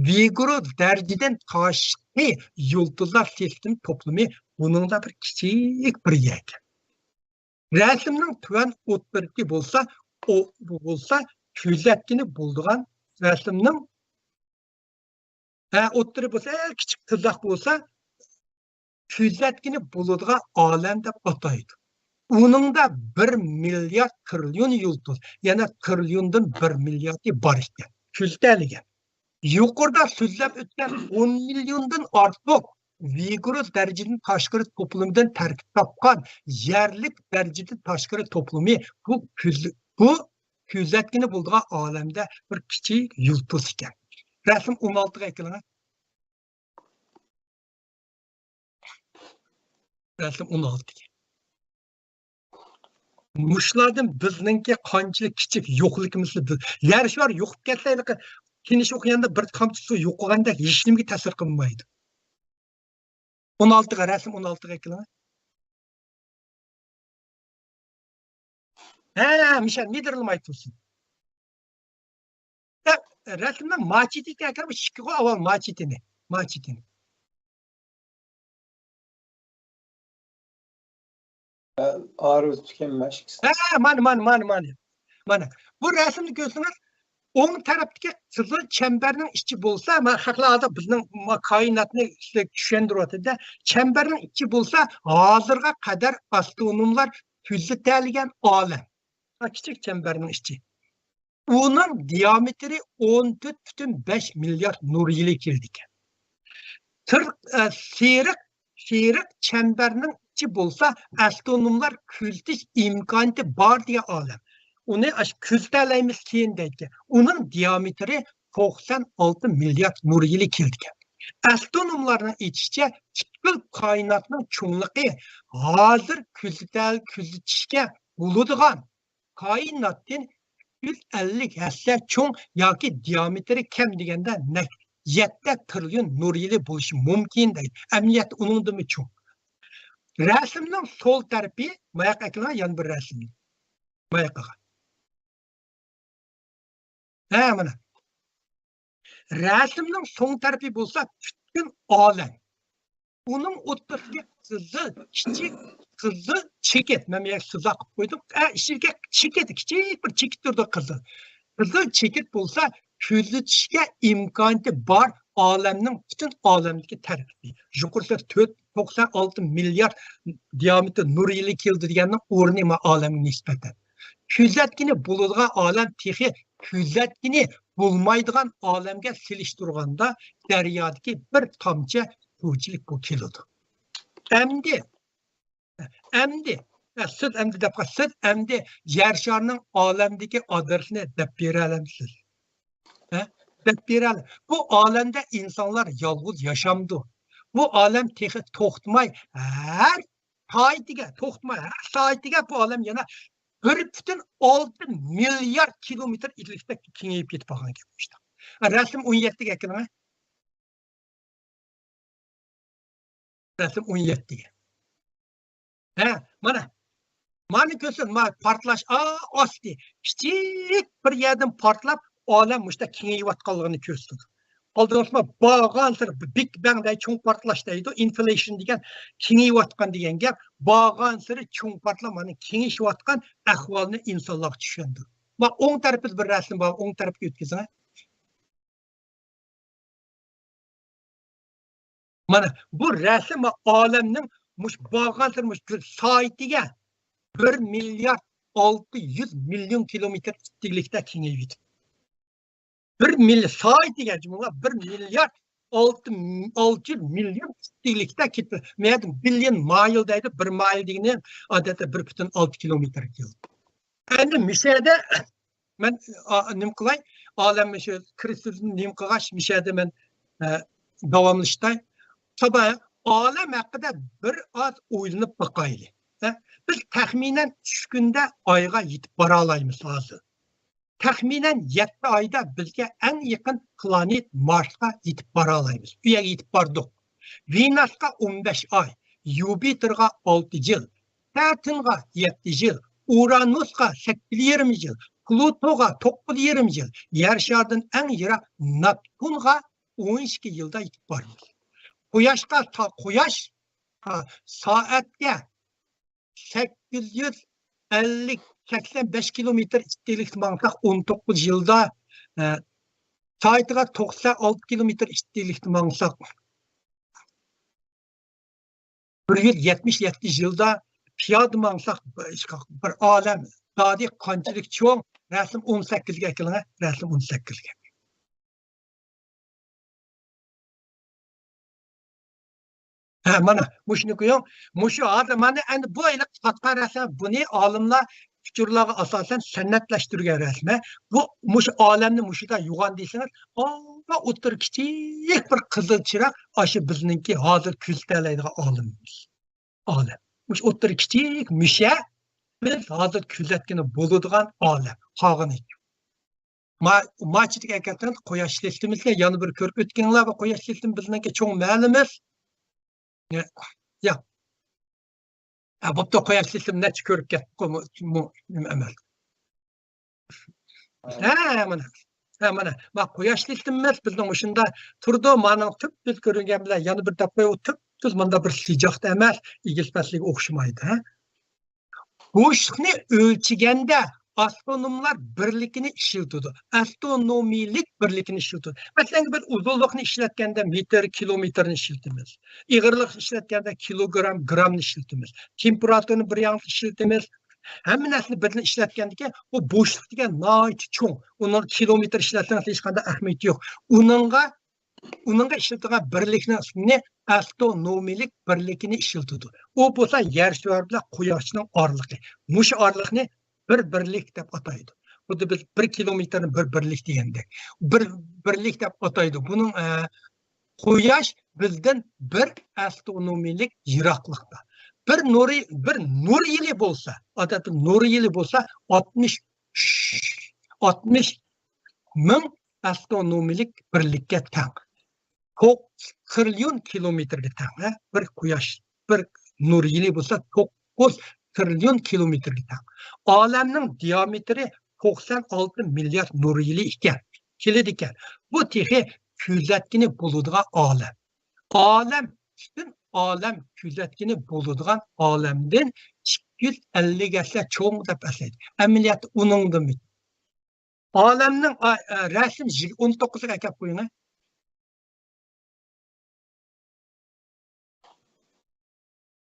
ۋىگرو دەرىجىدىن تاشقى يۇلتۇزلار سىستېما توپلىمى بۇنىڭدا بىر كىچىك بىر يەر ئىكەن. رەسىمنىڭ تۆۋەن ئوتتۇرىدىكى بولسا، ئۇ، بۇ بولسا كۆزەتكىنى بولىدىغان رەسىمنىڭ، ھە، ئوتتۇرا بولسا، ئەڭ كىچىك قىزىق بولسا، كۆزەتكىنى بولىدىغان ئالەم دەپ ئاتايدۇ. ئۇنىڭدا بىر مىليارد تىرىليون يۇلتۇز، يەنى تىرىليوندىن بىر مىلياردى بار ئىكەن. كۆزىتەلىگەن. يۇقىرىدا سۆزلەپ ئۆتكەن ئون مىليوندىن ئارتۇق ۋىگرو دەرىجىدىن تاشقىرى توپلىمىدىن تەركىب تاپقان يەرلىك دەرىجىدىن تاشقىرى توپلىمى بۇ كۆز-، بۇ كۆزەتكىنى بولىدىغان ئالەمدە بىر كىچىك يۇلتۇز ئىكەن. رەسىم ئون ئالتىغا ئەكېلىڭە. رەسىم ئون ئالتە. مۇشۇلاردىن بىزنىڭكى قانچىلىك كىچىك يوقلۇقىمىزنى بىل-، يەر شارى يوقىپ كەتسە، ھېلىقى تىنچ ئوكياندا بىر تامچە سۇ يوقىغاندەك ھېچنېمىگە تەسىر قىلمايدۇ. ئون ئالتىغا، رەسىم ئون ئالتىغا ئەكېلىڭ. ھە، مىشەل مىدىرلىماي تۇرسۇن. دەپ، رەسىمنىڭ ماچېتىگە كىرىپ، ئىككىغا ئاۋۋال ماچېتىنى، ماچېتىنى. ئارىز تۈكەنمەش. ھە، مانا، مانا، مانا، مانا. مانا. بۇ رەسىمنى كۆرسىڭىز، ئوڭ تەرەپتىكى قىزىل چەمبەرنىڭ ئىچى بولسا، مانا خەقلەر ھازىر بىزنىڭ ما-، كائىناتنى سىزگە چۈشەندۈرۈۋاتىدۇ. چەمبەرنىڭ ئىچى بولسا، ھازىرغا قەدەر ئاسترونوملار كۆزىتەلىگەن ئالەم. ھە، كىچىك چەمبەرنىڭ ئىچى. ئۇنىڭ دىيامېتىرى ئون تۆت پۈتۈن بەش مىليارد نۇر يىلى كېلىدىكەن. تىر-، ئە، سېرىق، سېرىق چەمبەرنىڭ ئىچى بولسا، ئەسترونوملار كۆزىتىش ئىمكانىيىتى بار دېگەن ئالەم. ئۇنى ئاشۇ كۆزىتەلەيمىز كېيىن دەيدىكەن. ئۇنىڭ دىيامېتىرى توقسان ئالتە مىليارد نۇر يىلى كېلىدىكەن. ئەسترونوملارنىڭ ئېيتىشىچە، پۈتكۈل كائىناتنىڭ چوڭلۇقى ھازىر كۆزىتەل-، كۆزىتىشكە بولىدىغان كائىناتتىن ئۈچ يۈز ئەللىك ھەسسە چوڭ ياكى دىيامېتىرى كەم دېگەندە نەق يەتتە تىرىليون نۇر يىلى بولۇشى مۇمكىن دەيدۇ. ئەمەلىيەتتە ئۇنىڭدىنمۇ چوڭ. رەسىمنىڭ سول تەرىپى، ماياققا ئەكېلىڭ يەنە بىر رەسىمنى. ماياققا. ھە، مانا. رەسىمنىڭ سول تەرىپى بولسا پۈتكۈل ئالەم. ئۇنىڭ ئوتتۇرىسىدىكى قىزىل، كىچىك قىزىل چېكىت. مەن بۇ يەرگە سىزىق قىلىپ قويدۇم. ئە، ئىچىدىكى چېكىت، كىچىك بىر چېكىت تۇرىدۇ قىزىل. قىزىل چېكىت بولسا كۆزىتىشكە ئىمكانىيىتى بار ئالەمنىڭ، پۈتۈن ئالەمدىكى تەرىپى. يۇقىرىسى تۆت، توقسان ئالتە مىليارد دىيامېتىر نۇر يىلى كېلىدۇ دېگەننىڭ ئورنى ما ئالەمگە نىسبەتەن. كۆزەتكىنى بولىدىغان ئالەم تېخى كۆزەتكىنى بولمايدىغان ئالەمگە سېلىشتۇرغاندا دەريادىكى بىر تامچە سۇچىلىك بۇ كېلىدۇ. ئەمدى، ئەمدى، ئە، سىز ئەمدى دەپ قال-، سىز ئەمدى يەر شارىنىڭ ئالەمدىكى ئادرېسىنى دەپ بېرەلەمسىز؟ ھە؟ دەپ بېرەل-، بۇ ئالەمدە ئىنسانلار يالغۇز ياشامدۇ؟ بۇ ئالەم تېخى توختىماي ھەر سائىتىگە، توختىماي ھەر سائىتىگە بۇ ئالەم يەنە بىر پۈتۈن ئالتە مىليارد كىلومېتىر ئېگىزلىكتە كېڭىيىپ كېتىپ بارغان گەپ ئىشتا. رەسىم ئون يەتتىگە ئەكىلىڭە. رەسىم ئون يەتتىگە. ھە، مانا. مانا كۆرسۇن، ما پارتلاش، ئا، ئاستى. كىچىك بىر يەردىن پارتلاپ، ئالەم مۇشتا كېڭىيىۋاتقانلىقىنى كۆرسىتىدۇ. ئالدىمىزما بارغانسېرى بىگ بەڭ دەي، چوڭ پارتلاش دەيدۇ، ئىنفلېيشن دېگەن كېڭىيىۋاتقان دېگەن گەپ. بارغانسېرى چوڭ پارتلاپ، مانا كېڭىيىشىۋاتقان ئەھۋالنى ئىنسانلارغا چۈشەندۈرىدۇ. ما ئوڭ تەرىپىدە بىر رەسىم بار، ئوڭ تەرەپكە ئۆتكۈزۈڭە. مانا بۇ رەسىم ئالەمنىڭ مۇشۇ بارغانسېرى مۇشۇ بىر سائىتىگە بىر مىليارد ئالتە يۈز مىليون كىلومېتىر ئىتتىكلىكتە كېڭىيىۋېتىپتۇ. بىر مىل-، سائىتىگە جۇمۇ بىر مىليارد ئالتە، ئالتە يۈز مىليون ئىتتىكلىكتە كېتىپ، مەيەردىن بىليون مايل دەيدۇ، بىر مايل دېگىنى ئادەتتە بىر پۈتۈن ئالتە كىلومېتىر كېلىدۇ. ئەمدى مۇشۇ يەردە مەن، ئا، نېمە قىلاي؟ ئالەم مۇشۇ كىرىستالنى نېمە قىلغاچ، مۇشۇ يەردە مەن، ئە، داۋاملىشتاي. سابا، ئالەم ھەققىدە بىر ئاز ئويلىنىپ باقايلى. ھە؟ بىز تەخمىنەن ئۈچ كۈندە ئايغا يېتىپ بارالايمىز ھازىر. تەخمىنەن يەتتە ئايدا بىزگە ئەڭ يېقىن پلانېت مارسقا يېتىپ بارالايمىز. ئۇ يەرگە يېتىپ باردۇق. ۋېنۇسقا ئون بەش ئاي، يۇپىتېرغا ئالتە يىل، سەتۈرنغا يەتتە يىل، ئۇرانۇسقا سەككىز يېرىم يىل، پلۇتوغا توققۇز يېرىم يىل، يەر شارىدىن ئەڭ يىراق ناپتۇنغا ئون ئىككى يىلدا يېتىپ بارىمىز. قۇياشقا تا-، قۇياش، ھا، سائەتكە سەككىز يۈز ئەللىك، سەكسەن بەش كىلومېتىر ئىتتىكلىكتە ماڭساق، ئون توققۇز يىلدا، ئە، سائىتىغا توقسان ئالتە كىلومېتىر ئىتتىكلىكتە ماڭساق، بىر يۈز يەتمىش يەتتە يىلدا پىيادە ماڭساق، بىر ئالەم. زادى قانچىلىك چوڭ، رەسىم ئون سەككىزگە ئەكېلىڭە، رەسىم ئون سەككىزگە. ھە، مانا، مۇشۇنى قويۇڭ. مۇشۇ ھازىر مانا ئەمدى بۇ ھېلىقى قاتقان رەسىم، بۇنى ئالىملار ئۇچۇرلارغا ئاساسەن سەنئەتلەشتۈرگەن رەسىم. بۇ، مۇشۇ ئالەمنى مۇشۇدا يوغان دېسىڭىز، ئاللا ئوتتۇرا كىچىك بىر قىزىل چىراغ، ئاشۇ بىزنىڭكى ھازىر كۆزىتەلەيدىغان ئالىمىمىز. ئالەم. مۇشۇ ئوتتۇرا كىچىك مۇشە بىز ھازىر كۆزەتكىلى بولىدىغان ئالەم. قالغىنى يوق. ما-، ماچىدىكى ھەقىقەتەن قۇياش سىستېمىسىنى يەنە بىر كۆرۈپ ئۆتكىنىڭلار، بۇ قۇياش سىستېما بىزنىڭكى چوڭ مەلۇمىمىز. يا. يا. ھە، بوپتۇ، قۇياش سىستېما نەچچە كۆرۈپ كەتتۇق، بۇ نېمە ئەمەس. ھە، مانا. ھە، مانا. ما قۇياش سىستېمىمىز بىزنىڭ مۇشۇندا تۇرىدۇ. مانىڭ تۈپ تۈز كۆرۈنگەن بىلەن يەنە بىر دەپ قوي، ئۇ تۈپ تۈز ماندا بىر سىجاقتا ئەمەس، ئېگىز پەسلىگە ئوخشىمايدۇ، ھە. بوشلۇقنى ئۆلچىگەندە ئاسترونوملار بىرلىكىنى ئىشلىتىدۇ. ئاسترونومىيلىك بىرلىكىنى ئىشلىتىدۇ. مەسىلەن، بىز ئۇزۇنلۇقنى ئىشلەتكەندە مېتىر، كىلومېتىرنى ئىشلىتىمىز. ئېغىرلىقنى ئىشلەتكەندە كىلوگرام، گرامنى ئىشلىتىمىز. تېمپېراتۇرىنى بىر يانلىق ئىشلىتىمىز. ھەممە نەرسىنى بىردىن ئىشلەتكەندىكىن، بۇ بوشلۇق دېگەن ناھايىتى چوڭ. ئۇنىڭغا كىلومېتىر ئىشلەتسىڭىز ھېچقانداق ئەھمىيىتى يوق. ئۇنىڭغا، ئۇنىڭغا ئىشلىتىدىغان بىرلىكنىڭ ئىسمىنى ئاسترونومىيلىك بىرلىكىنى ئىشلىتىدۇ. ئۇ بولسا يەر شارى بىلەن قۇياشنىڭ ئارىلىقى. مۇشۇ ئارىلىقنى بىر بىرلىك دەپ ئاتايدۇ. خۇددى بىز بىر كىلومېتىرنى بىر بىرلىك دېگەندەك. بىر بىرلىك دەپ ئاتايدۇ. بۇنىڭ، ئە، قۇياش بىزدىن بىر ئاسترونومىيلىك يىراقلىقتا. بىر نۇر، بىر نۇر يىلى بولسا، ئادەتتە نۇر يىلى بولسا ئاتمىش، ئاتمىش مىڭ ئاسترونومىيەلىك بىرلىككە تەڭ. توققۇز تىرىليون كىلومېتىرگە تەڭ، ھە؟ بىر قۇياش، بىر نۇر يىلى بولسا توققۇز تىرىليون كىلومېتىرگە تەڭ. ئالەمنىڭ دىيامېتىرى توقسان ئالتە مىليارد نۇر يىلى ئىكەن، كېلىدىكەن. بۇ تېخى كۆزەتكىنى بولىدىغان ئالەم. ئالەم، پۈتۈن ئالەم كۆزەتكىنى بولىدىغان ئالەمدىن ئىككى يۈز ئەللىك ھەسسە چوڭ دەپ ئەسلەيدۇ. ئەمەلىيەتتە ئۇنىڭدىنمۇ. ئالەمنىڭ، ئا، ئا، رەسىم يىگ-، ئون توققۇزىغا ئەكەپ قويۇڭ.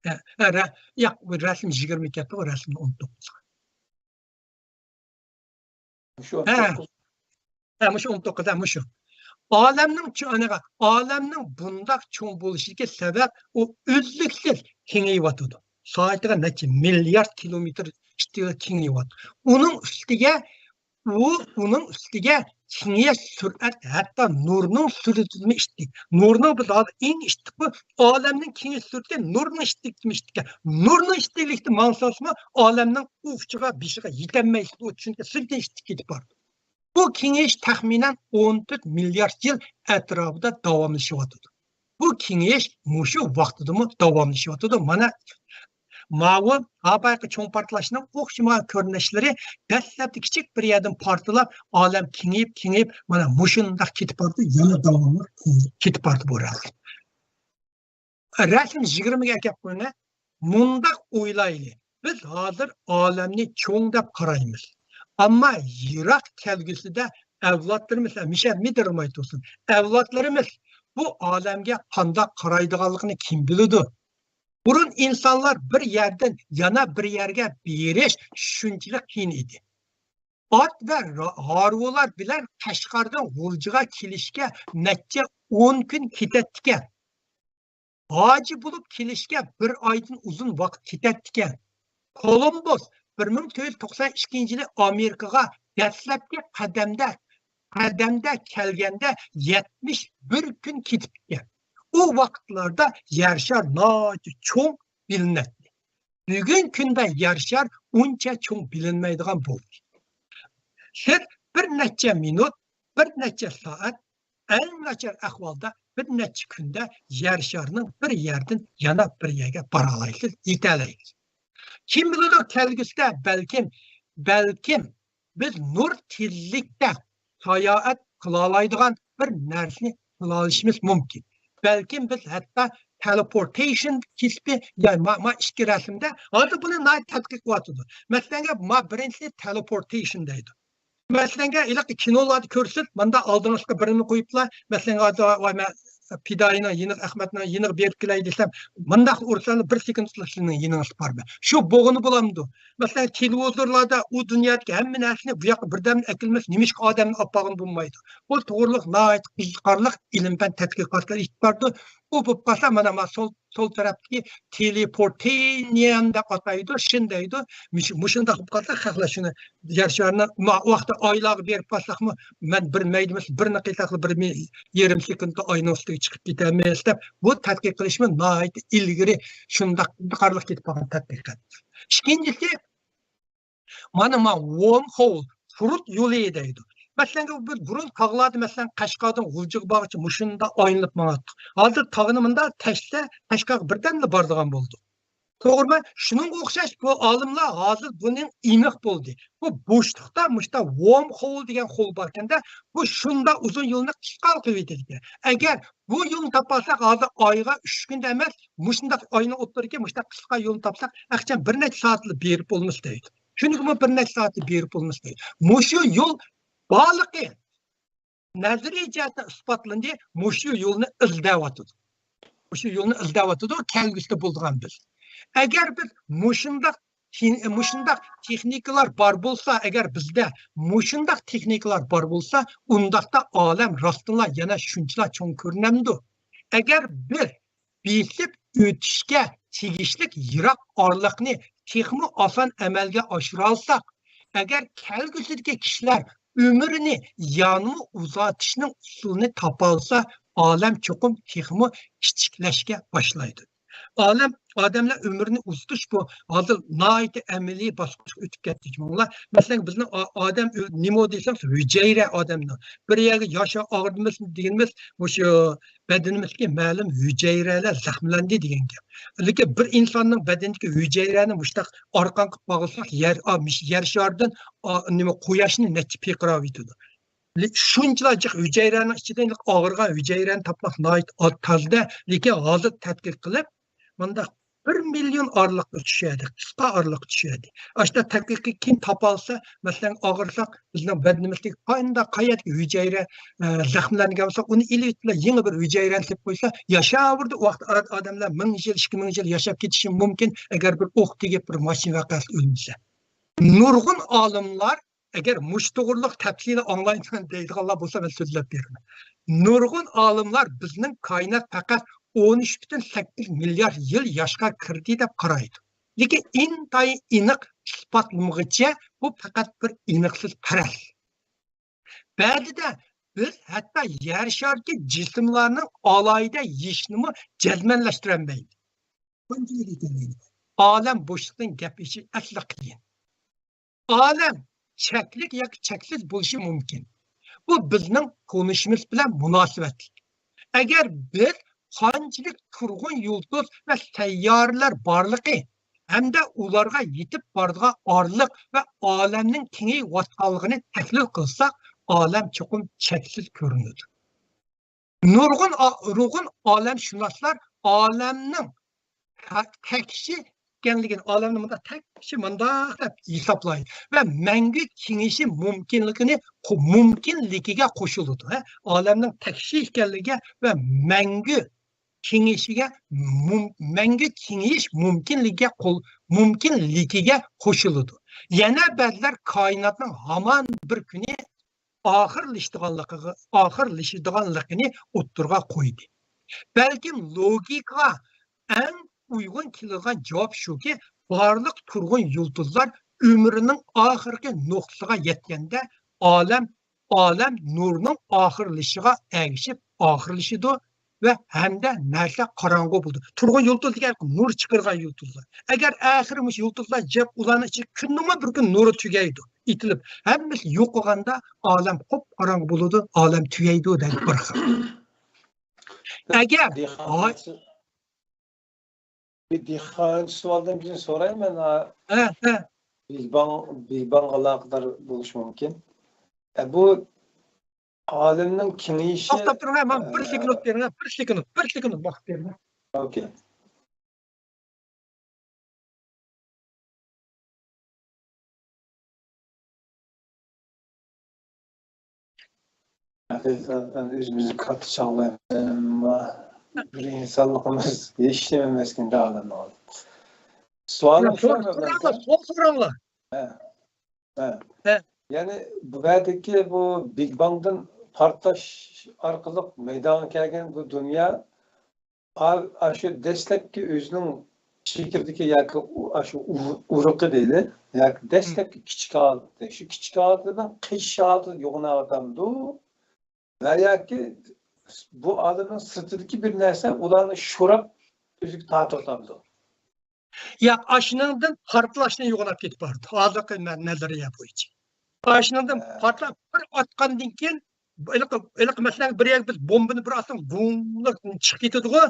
ھە، ھە، رە-، ياق، بۇ رەسىم يىگىرمە كەتتىغۇ، رەسىم ئون توققۇزغا. شۇ ھە. ئون توققۇز. ھە، مۇشۇ ئون توققۇز، ھە، مۇشۇ. ئالەمنىڭ چو-، ئانىغا، ئالەمنىڭ بۇنداق چوڭ بولۇشىدىكى سەۋەب، ئۇ ئۈزلۈكسىز كېڭىيىۋاتىدۇ. سائىتىغا نەچچە مىليارد كىلومېتىر ئىچىدە كېڭىيىۋاتىدۇ. ئۇنىڭ ئۈستىگە، ئۇ، ئۇنىڭ ئۈستىگە كېڭىيىش سۈرئەت ھەتتا نۇرنىڭ سۈرئىتىدىنمۇ ئىتتىك. نۇرنىڭ بىز ھازىر ئەڭ ئىتتىكى، ئالەمنىڭ كېڭىيىش سۈرئىتى نۇرنىڭ ئىتتىكىدىنمۇ ئىتتىك. نۇرنىڭ ئىتتىكلىكتە ماڭسىڭىزمۇ، ئالەمنىڭ ئۇ ئۇچىغا، بېشىغا يېتەلمەيسىز. ئۇ چۈنكى سىزدىن ئىتتىك كېتىپ بارىدۇ. بۇ كېڭىيىش تەخمىنەن ئون تۆت مىليارد يىل ئەتراپىدا داۋاملىشىۋاتىدۇ. بۇ كېڭىيىش مۇشۇ ۋاقتىدىمۇ داۋاملىشىۋاتىدۇ. مانا، ماۋۇ ھابايقى چوڭ پارتلاشنىڭ ئوخشىمىغان كۆرۈنۈشلىرى دەسلەپتە كىچىك بىر يەردىن پارتلاپ، ئالەم كېڭىيىپ، كېڭىيىپ، مانا مۇشۇنداق كېتىپ بارىدۇ، يەنە داۋاملىق كېتىپ بارىدۇ بۇ رەسىم. رەسىم يىگىرمىگە ئەكەپ قويۇڭ. مۇنداق ئويلايلى، بىز ھازىر ئالەمنى چوڭ دەپ قارايمىز. ئەمما يىراق كەلگۈسىدە ئەۋلادلىرىمىز، مىشەل مىدىرلىماي تۇرسۇن، ئەۋلادلىرىمىز بۇ ئالەمگە قانداق قارايدىغانلىقىنى كىم بىلىدۇ؟ بۇرۇن ئىنسانلار بىر يەردىن يەنە بىر يەرگە بېرىش شۇنچىلىك قىيىن ئىدى. ئات ۋە را-، ھارۋىلار بىلەن قەشقەردىن غۇلجىغا كېلىشكە نەچچە ئون كۈن كېتەتتىكەن. ھاجى بولۇپ كېلىشكە بىر ئايدىن ئۇزۇن ۋاقىت كېتەتتىكەن. كولومبۇس بىر مىڭ تۆت يۈز توقسان ئىككىنچى يىلى ئامېرىكىغا دەسلەپكى قەدەمدە، قەدەمدە كەلگەندە يەتمىش بىر كۈن كېتىپتىكەن. ئۇ ۋاقىتلاردا يەر شار ناھايىتى چوڭ بىلىنەتتى. بۈگۈنكى كۈندە يەر شار ئۇنچە چوڭ بىلىنمەيدىغان بولدى. سىز بىر نەچچە مىنۇت، بىر نەچچە سائەت، ئەڭ ناچار ئەھۋالدا بىر نەچچە كۈندە يەر شارىنىڭ بىر يەردىن يەنە بىر يەرگە بارالايسىز، يېتەلەيسىز. كىم بىلىدۇ، كەلگۈسىدە بەلكىم، بەلكىم بىز نۇر تېزلىكتە ساياھەت قىلالايدىغان بىر نەرسىنى قىلالىشىمىز مۇمكىن. بەلكىم بىز ھەتتا تېلېپورتېيشن كەسپى، يا ما، ما ئىككى رەسىمدە، ھازىر بۇنى ناھايىتى تەتقىق قىلىۋاتىدۇ. مەسىلەنگە، ما بىرىنچىسى تېلېپورتېيشن دەيدۇ. مەسىلەنگە، ھېلىقى كىنولاردا كۆرسىتىپ، ماندا ئالدىڭىزغا بىرىنى قويۇپلا، مەسىلەنگە، ھازىر، ۋاي، مەن پىدائىينىڭ يېنىغا، ئەخمەتنىڭ يېنىغا بېرىپ كېلەي دېسەم، مانداق ئۇرساڭلار بىر سېكۇنتلا سىزنىڭ يېنىڭىزغا بارىمەن. شۇ بولغىنى بولامدۇ؟ مەسىلەن، تېلېۋىزورلاردا ئۇ دۇنيادىكى ھەممە نەرسىنى بۇ ياققا بىردەمدە ئەكېلىمىز، نېمىشقا ئادەمنى ئاپارغىلى بولمايدۇ؟ بۇ توغرىلىق ناھايىتى قىزىقارلىق ئىلىم-پەن تەتقىقاتلار ئېلىپ بارىدۇ. ئۇ بولۇپ قالسا، مانا، ما سول، سول تەرەپتىكى تېلېپورتېنىيەن دەپ ئاتايدۇ، شىن دەيدۇ. مۇش-، مۇشۇنداق بولۇپ قالسا، خەقلەر شۇنى يەر شارىنى ما ۋاقىتتا ئايلارغا بېرىپ قالساقمۇ، مەن بىر مەيدىمىس، بىرنى قىلساقلا، بىر مى-، يېرىم سېكۇنتتا ئاينىڭ ئۈستىگە چىقىپ كېتەلمەيسىز دەپ، بۇ تەتقىق قىلىشمۇ ناھايىتى ئىلگىرى، شۇنداق قىزىقارلىق كېتىپ قالغان تەتقىقات. ئىككىنچىسى، مانا، ما ۋورم ھول، پۇرۇت يولى دەيدۇ. مەسىلەن، بىز بۇرۇن تاغلاردا، مەسىلەن، قەشقەردىن غۇلجىغا بارغۇچە مۇشۇنداق ئايلىنىپ ماڭاتتۇق. ھازىر تاغنى مۇنداق تەشسە، قەشقەرگە بىردەملا بارىدىغان بولدۇق. توغرىمۇ؟ شۇنىڭغا ئوخشاش بۇ ئالىملار ھازىر بۇنىڭ ئېنىق بولدى. بۇ بوشلۇقتا مۇشتا ۋورم ھول دېگەن ھول باركەندە، بۇ شۇنداق ئۇزۇن يولنى قىسقا قىلىۋېتىدىكەن. ئەگەر بۇ يولنى تاپالساق، ھازىر ئايغا ئۈچ كۈندە ئەمەس، مۇشۇنداق ئاينىڭ ئوتتۇرىدىكى مۇشۇنداق قىسقا يولنى تاپساق، ئەخچەم بىر نەچچە سائەتلا بېرىپ بولمىسا دەيدۇ. شۇنىڭغىمۇ بىر نەچچە سائەتلا بېرىپ بولمىسا دەيدۇ. مۇشۇ يول بارلىقى نەزەرىي جەھەتتىن ئىسپاتلاندى، مۇشۇ يولنى ئىزدەۋاتىدۇ. مۇشۇ يولنى ئىزدەۋاتىدۇ، كەلگۈسىدە بولىدىغان بىز. ئەگەر بىز مۇشۇنداق تېن-، مۇشۇنداق تېخنىكىلار بار بولسا، ئەگەر بىزدە مۇشۇنداق تېخنىكىلار بار بولسا، ئۇنداقتا ئالەم راستتىنلا يەنە شۇنچىلا چوڭ كۆرۈنەمدۇ؟ ئەگەر بىر بېسىپ ئۆتۈشكە تېگىشلىك يىراق ئارىلىقنى تېخىمۇ ئاسان ئەمەلگە ئاشۇرالىساق، ئەگەر كەلگۈسىدىكى كىشىلەر ئۆمرىنى يەنىمۇ ئۇزارتىشنىڭ ئۇسۇلىنى تاپالىسا، ئالەم چوقۇم تېخىمۇ كىچىكلەشكە باشلايدۇ. ئالەم، ئادەملەر ئۆمرىنى ئۇزىتىش بۇ ھازىر ناھايىتى ئەمەلىي باسقۇچقا ئۆتۈپ كەتتى، چۈشىنىڭلار. مەسىلەن، بىزنىڭ ئا-، ئادەم ئۆ-، نېمە دېسەم، ھۈجەيرە ئادەمنىڭ. بىر يەرگە ياشا ئاغرىمىز دېگىنىمىز مۇشۇ بەدىنىمىزدىكى مەلۇم ھۈجەيرەلەر زەخىملەندى دېگەن گەپ. لېكىن بىر ئىنساننىڭ بەدىنىدىكى ھۈجەيرەنى مۇشۇنداق ئارقان قىلىپ باغلىساق، يەر، ئا، مىش-، يەر شارىدىن، ئا، نېمە، قۇياشنى نەچچە پىرقىراۋېتىدۇ. لېكىن شۇنچىلا جىق ھۈجەيرەنىڭ ئىچىدىن ئاغرىغان ھۈجەيرەنى تاپماق ناھايىتى ئا-، تازدە. لېكىن ھازىر تەتقىق قىلىپ، مۇنداق بىر مىليون ئارىلىققا چۈشەدى، قىسقا ئارىلىققا چۈشەدى. ئاشۇنداق تەتقىقتىن كېيىن تاپالسا، مەسىلەن، ئاغرىساق، بىزنىڭ بەدىنىمىزدىكى قايانداق، قايەردىكى ھۈجەيرە، ئە، زەخىملەنگەن بولسا، ئۇنى ئېلىۋېتىپ، يېڭى بىر ھۈجەيرەنى سېلىپ قويسا، ياشاۋېرىدۇ. ئۇ ۋاقىتتا ئا-، ئادەملەر مىڭ يىل، ئىككى مىڭ يىل ياشاپ كېتىشى مۇمكىن، ئەگەر بىر ئوق تېگىپ، بىر ماشىنا ۋەقەسىدە ئۆلمىسە. نۇرغۇن ئالىملار، ئەگەر مۇشۇ توغرىلىق تەپسىلىي ئاڭلايمەن دەيدىغانلار بولسا، مەن سۆزلەپ بېرىمەن. نۇرغۇن ئالىملار بىزنىڭ كائىنات پەقەت ئون ئۈچ پۈتۈن سەككىز مىليارد يىل ياشقا كىردى دەپ قارايدۇ. لېكىن ئىنتايىن ئېنىق ئىسپاتلىمىغىچە بۇ پەقەت بىر ئېنىقسىز پەرەز. بەزىدە بىز ھەتتا يەر شارىدىكى جىسىملارنىڭ ئالاھىدە يېشىنىمۇ جەزمەنلەشتۈرەلمەيمىز. ئالەم بوشلۇقتىن گەپ ئېچىش ئەسلى قىيىن. ئالەم چەكلىك ياكى چەكسىز بولۇشى مۇمكىن. بۇ بىزنىڭ تونۇشىمىز بىلەن مۇناسىۋەتلىك. ئەگەر بىز قانچىلىك تۇرغۇن يۇلتۇز ۋە سەييارىلەر بارلىقى ھەمدە ئۇلارغا يېتىپ بارىدىغان ئارىلىق ۋە ئالەمنىڭ كېڭىيىۋاتقانلىقىنى تەھلىل قىلساق، ئالەم چوقۇم چەكسىز كۆرۈنىدۇ. نۇرغۇن ئا-، نۇرغۇن ئالەمشۇناسلار ئالەمنىڭ تە-، تەكشى ئىكەنلىكىنى، ئالەمنى مۇنداق تەكشى مۇنداق دەپ ھېسابلايدۇ ۋە مەڭگۈ كېڭىيىشى مۇمكىنلىكىنى قو-، مۇمكىنلىكىگە قوشۇلىدۇ. ھە؟ ئالەمنىڭ تەكشى ئىكەنلىكىگە ۋە مەڭگۈ كېڭىيىشىگە مۇم-، مەڭگۈ كېڭىيىش مۇمكىنلىكىگە قول-، مۇمكىنلىكىگە قوشۇلىدۇ. يەنە بەزىلەر كائىناتنىڭ ھامان بىر كۈنى ئاخىرلىشىدىغانلىقىغا، ئاخىرلىشىدىغانلىقىنى ئوتتۇرىغا قويدى. بەلكىم لوگىكىغا ئەڭ ئۇيغۇن كېلىدىغان جاۋاب شۇكى، بارلىق تۇرغۇن يۇلتۇزلار ئۆمرىنىڭ ئاخىرقى نۇقتىسىغا يەتكەندە، ئالەم، ئالەم نۇرنىڭ ئاخىرلىشىشىغا ئەگىشىپ ئاخىرلىشىدۇ ۋە ھەمدە نەرسە قاراڭغۇ بولىدۇ. تۇرغۇن يۇلتۇز دېگەن نۇر چىقىرغان يۇلتۇزلار. ئەگەر ئاخىرى مۇشۇ يۇلتۇزلار جىق، ئۇلارنىڭ ئىچىدە كۈننىڭمۇ بىر كۈن نۇرى تۈگەيدۇ، ئېتىلىپ، ھەممىسى يوق بولغاندا ئالەم قۇپقاراڭغۇ بولىدۇ، ئالەم تۈگەيدۇ دەيدۇ بىر خىل. ئەگەر دېھقان ھاي- بىر دېھقانچى سوئالدىن بىرنى سورايمەن، ھە، ھە. بىگ باڭ، بىگ بانغا ئالاقىدار بولۇشى مۇمكىن. ئە، بۇ ئالەمنىڭ كېڭىيىشى، توختاپ تۇرۇڭ، ھە، ماڭا بىر ئە، سېكۇنت بېرىڭ، ھە، بىر سېكۇنت، بىر سېكۇنت ۋاقىت بېرىڭ. ئوكەي. ھەقىقەتەن ئۆزىمىزنى كاتتا چاغلايمىز، ئەمما بىر ئىنسانلىقىمىز ھېچنېمە ئەمەسكەن دەۋالامدۇ. سوئالىم شۇ، سوراڭلار، سوئال سوراڭلار. ھە. ھە. ھە. يەنى بۇ يەردىكى بۇ بىگ باڭدىن پارتلاش ئارقىلىق مەيدانغا كەلگەن بۇ دۇنيا ئا-، ئاشۇ دەسلەپكى ئۆزىنىڭ چېكىردىكى ياكى ئۇ-، ئاشۇ ئۇ-، ئۇرۇقى دەيلى، ياكى دەسلەپكى كىچىك ھالىتى، شۇ كىچىك ھالىتىدىن قېشىش ھالىتىگە يوغىناۋاتامدۇ؟ ۋە ياكى بۇ ئالەمنىڭ سىرتىدىكى بىر نەرسە ئۇلارنى شوراپ ئۆزىگە تارتىۋاتامدۇ؟ ياق، ئاشۇنىڭدىن پارتلاشنى يوغىناپ كېتىپ بارىدۇ. ھازىرقى مە-، نەزەرىيە بويىچە. ئاشۇنىڭدىن ھە. پارتلاپ بىر ئاتقاندىن كېيىن، ھېلىقى، ھېلىقى مەسىلەن، بىر يەرگە بىز بومبىنى بىر ئاتساق، گۇڭلۇق چىقىپ كېتىدىغۇ،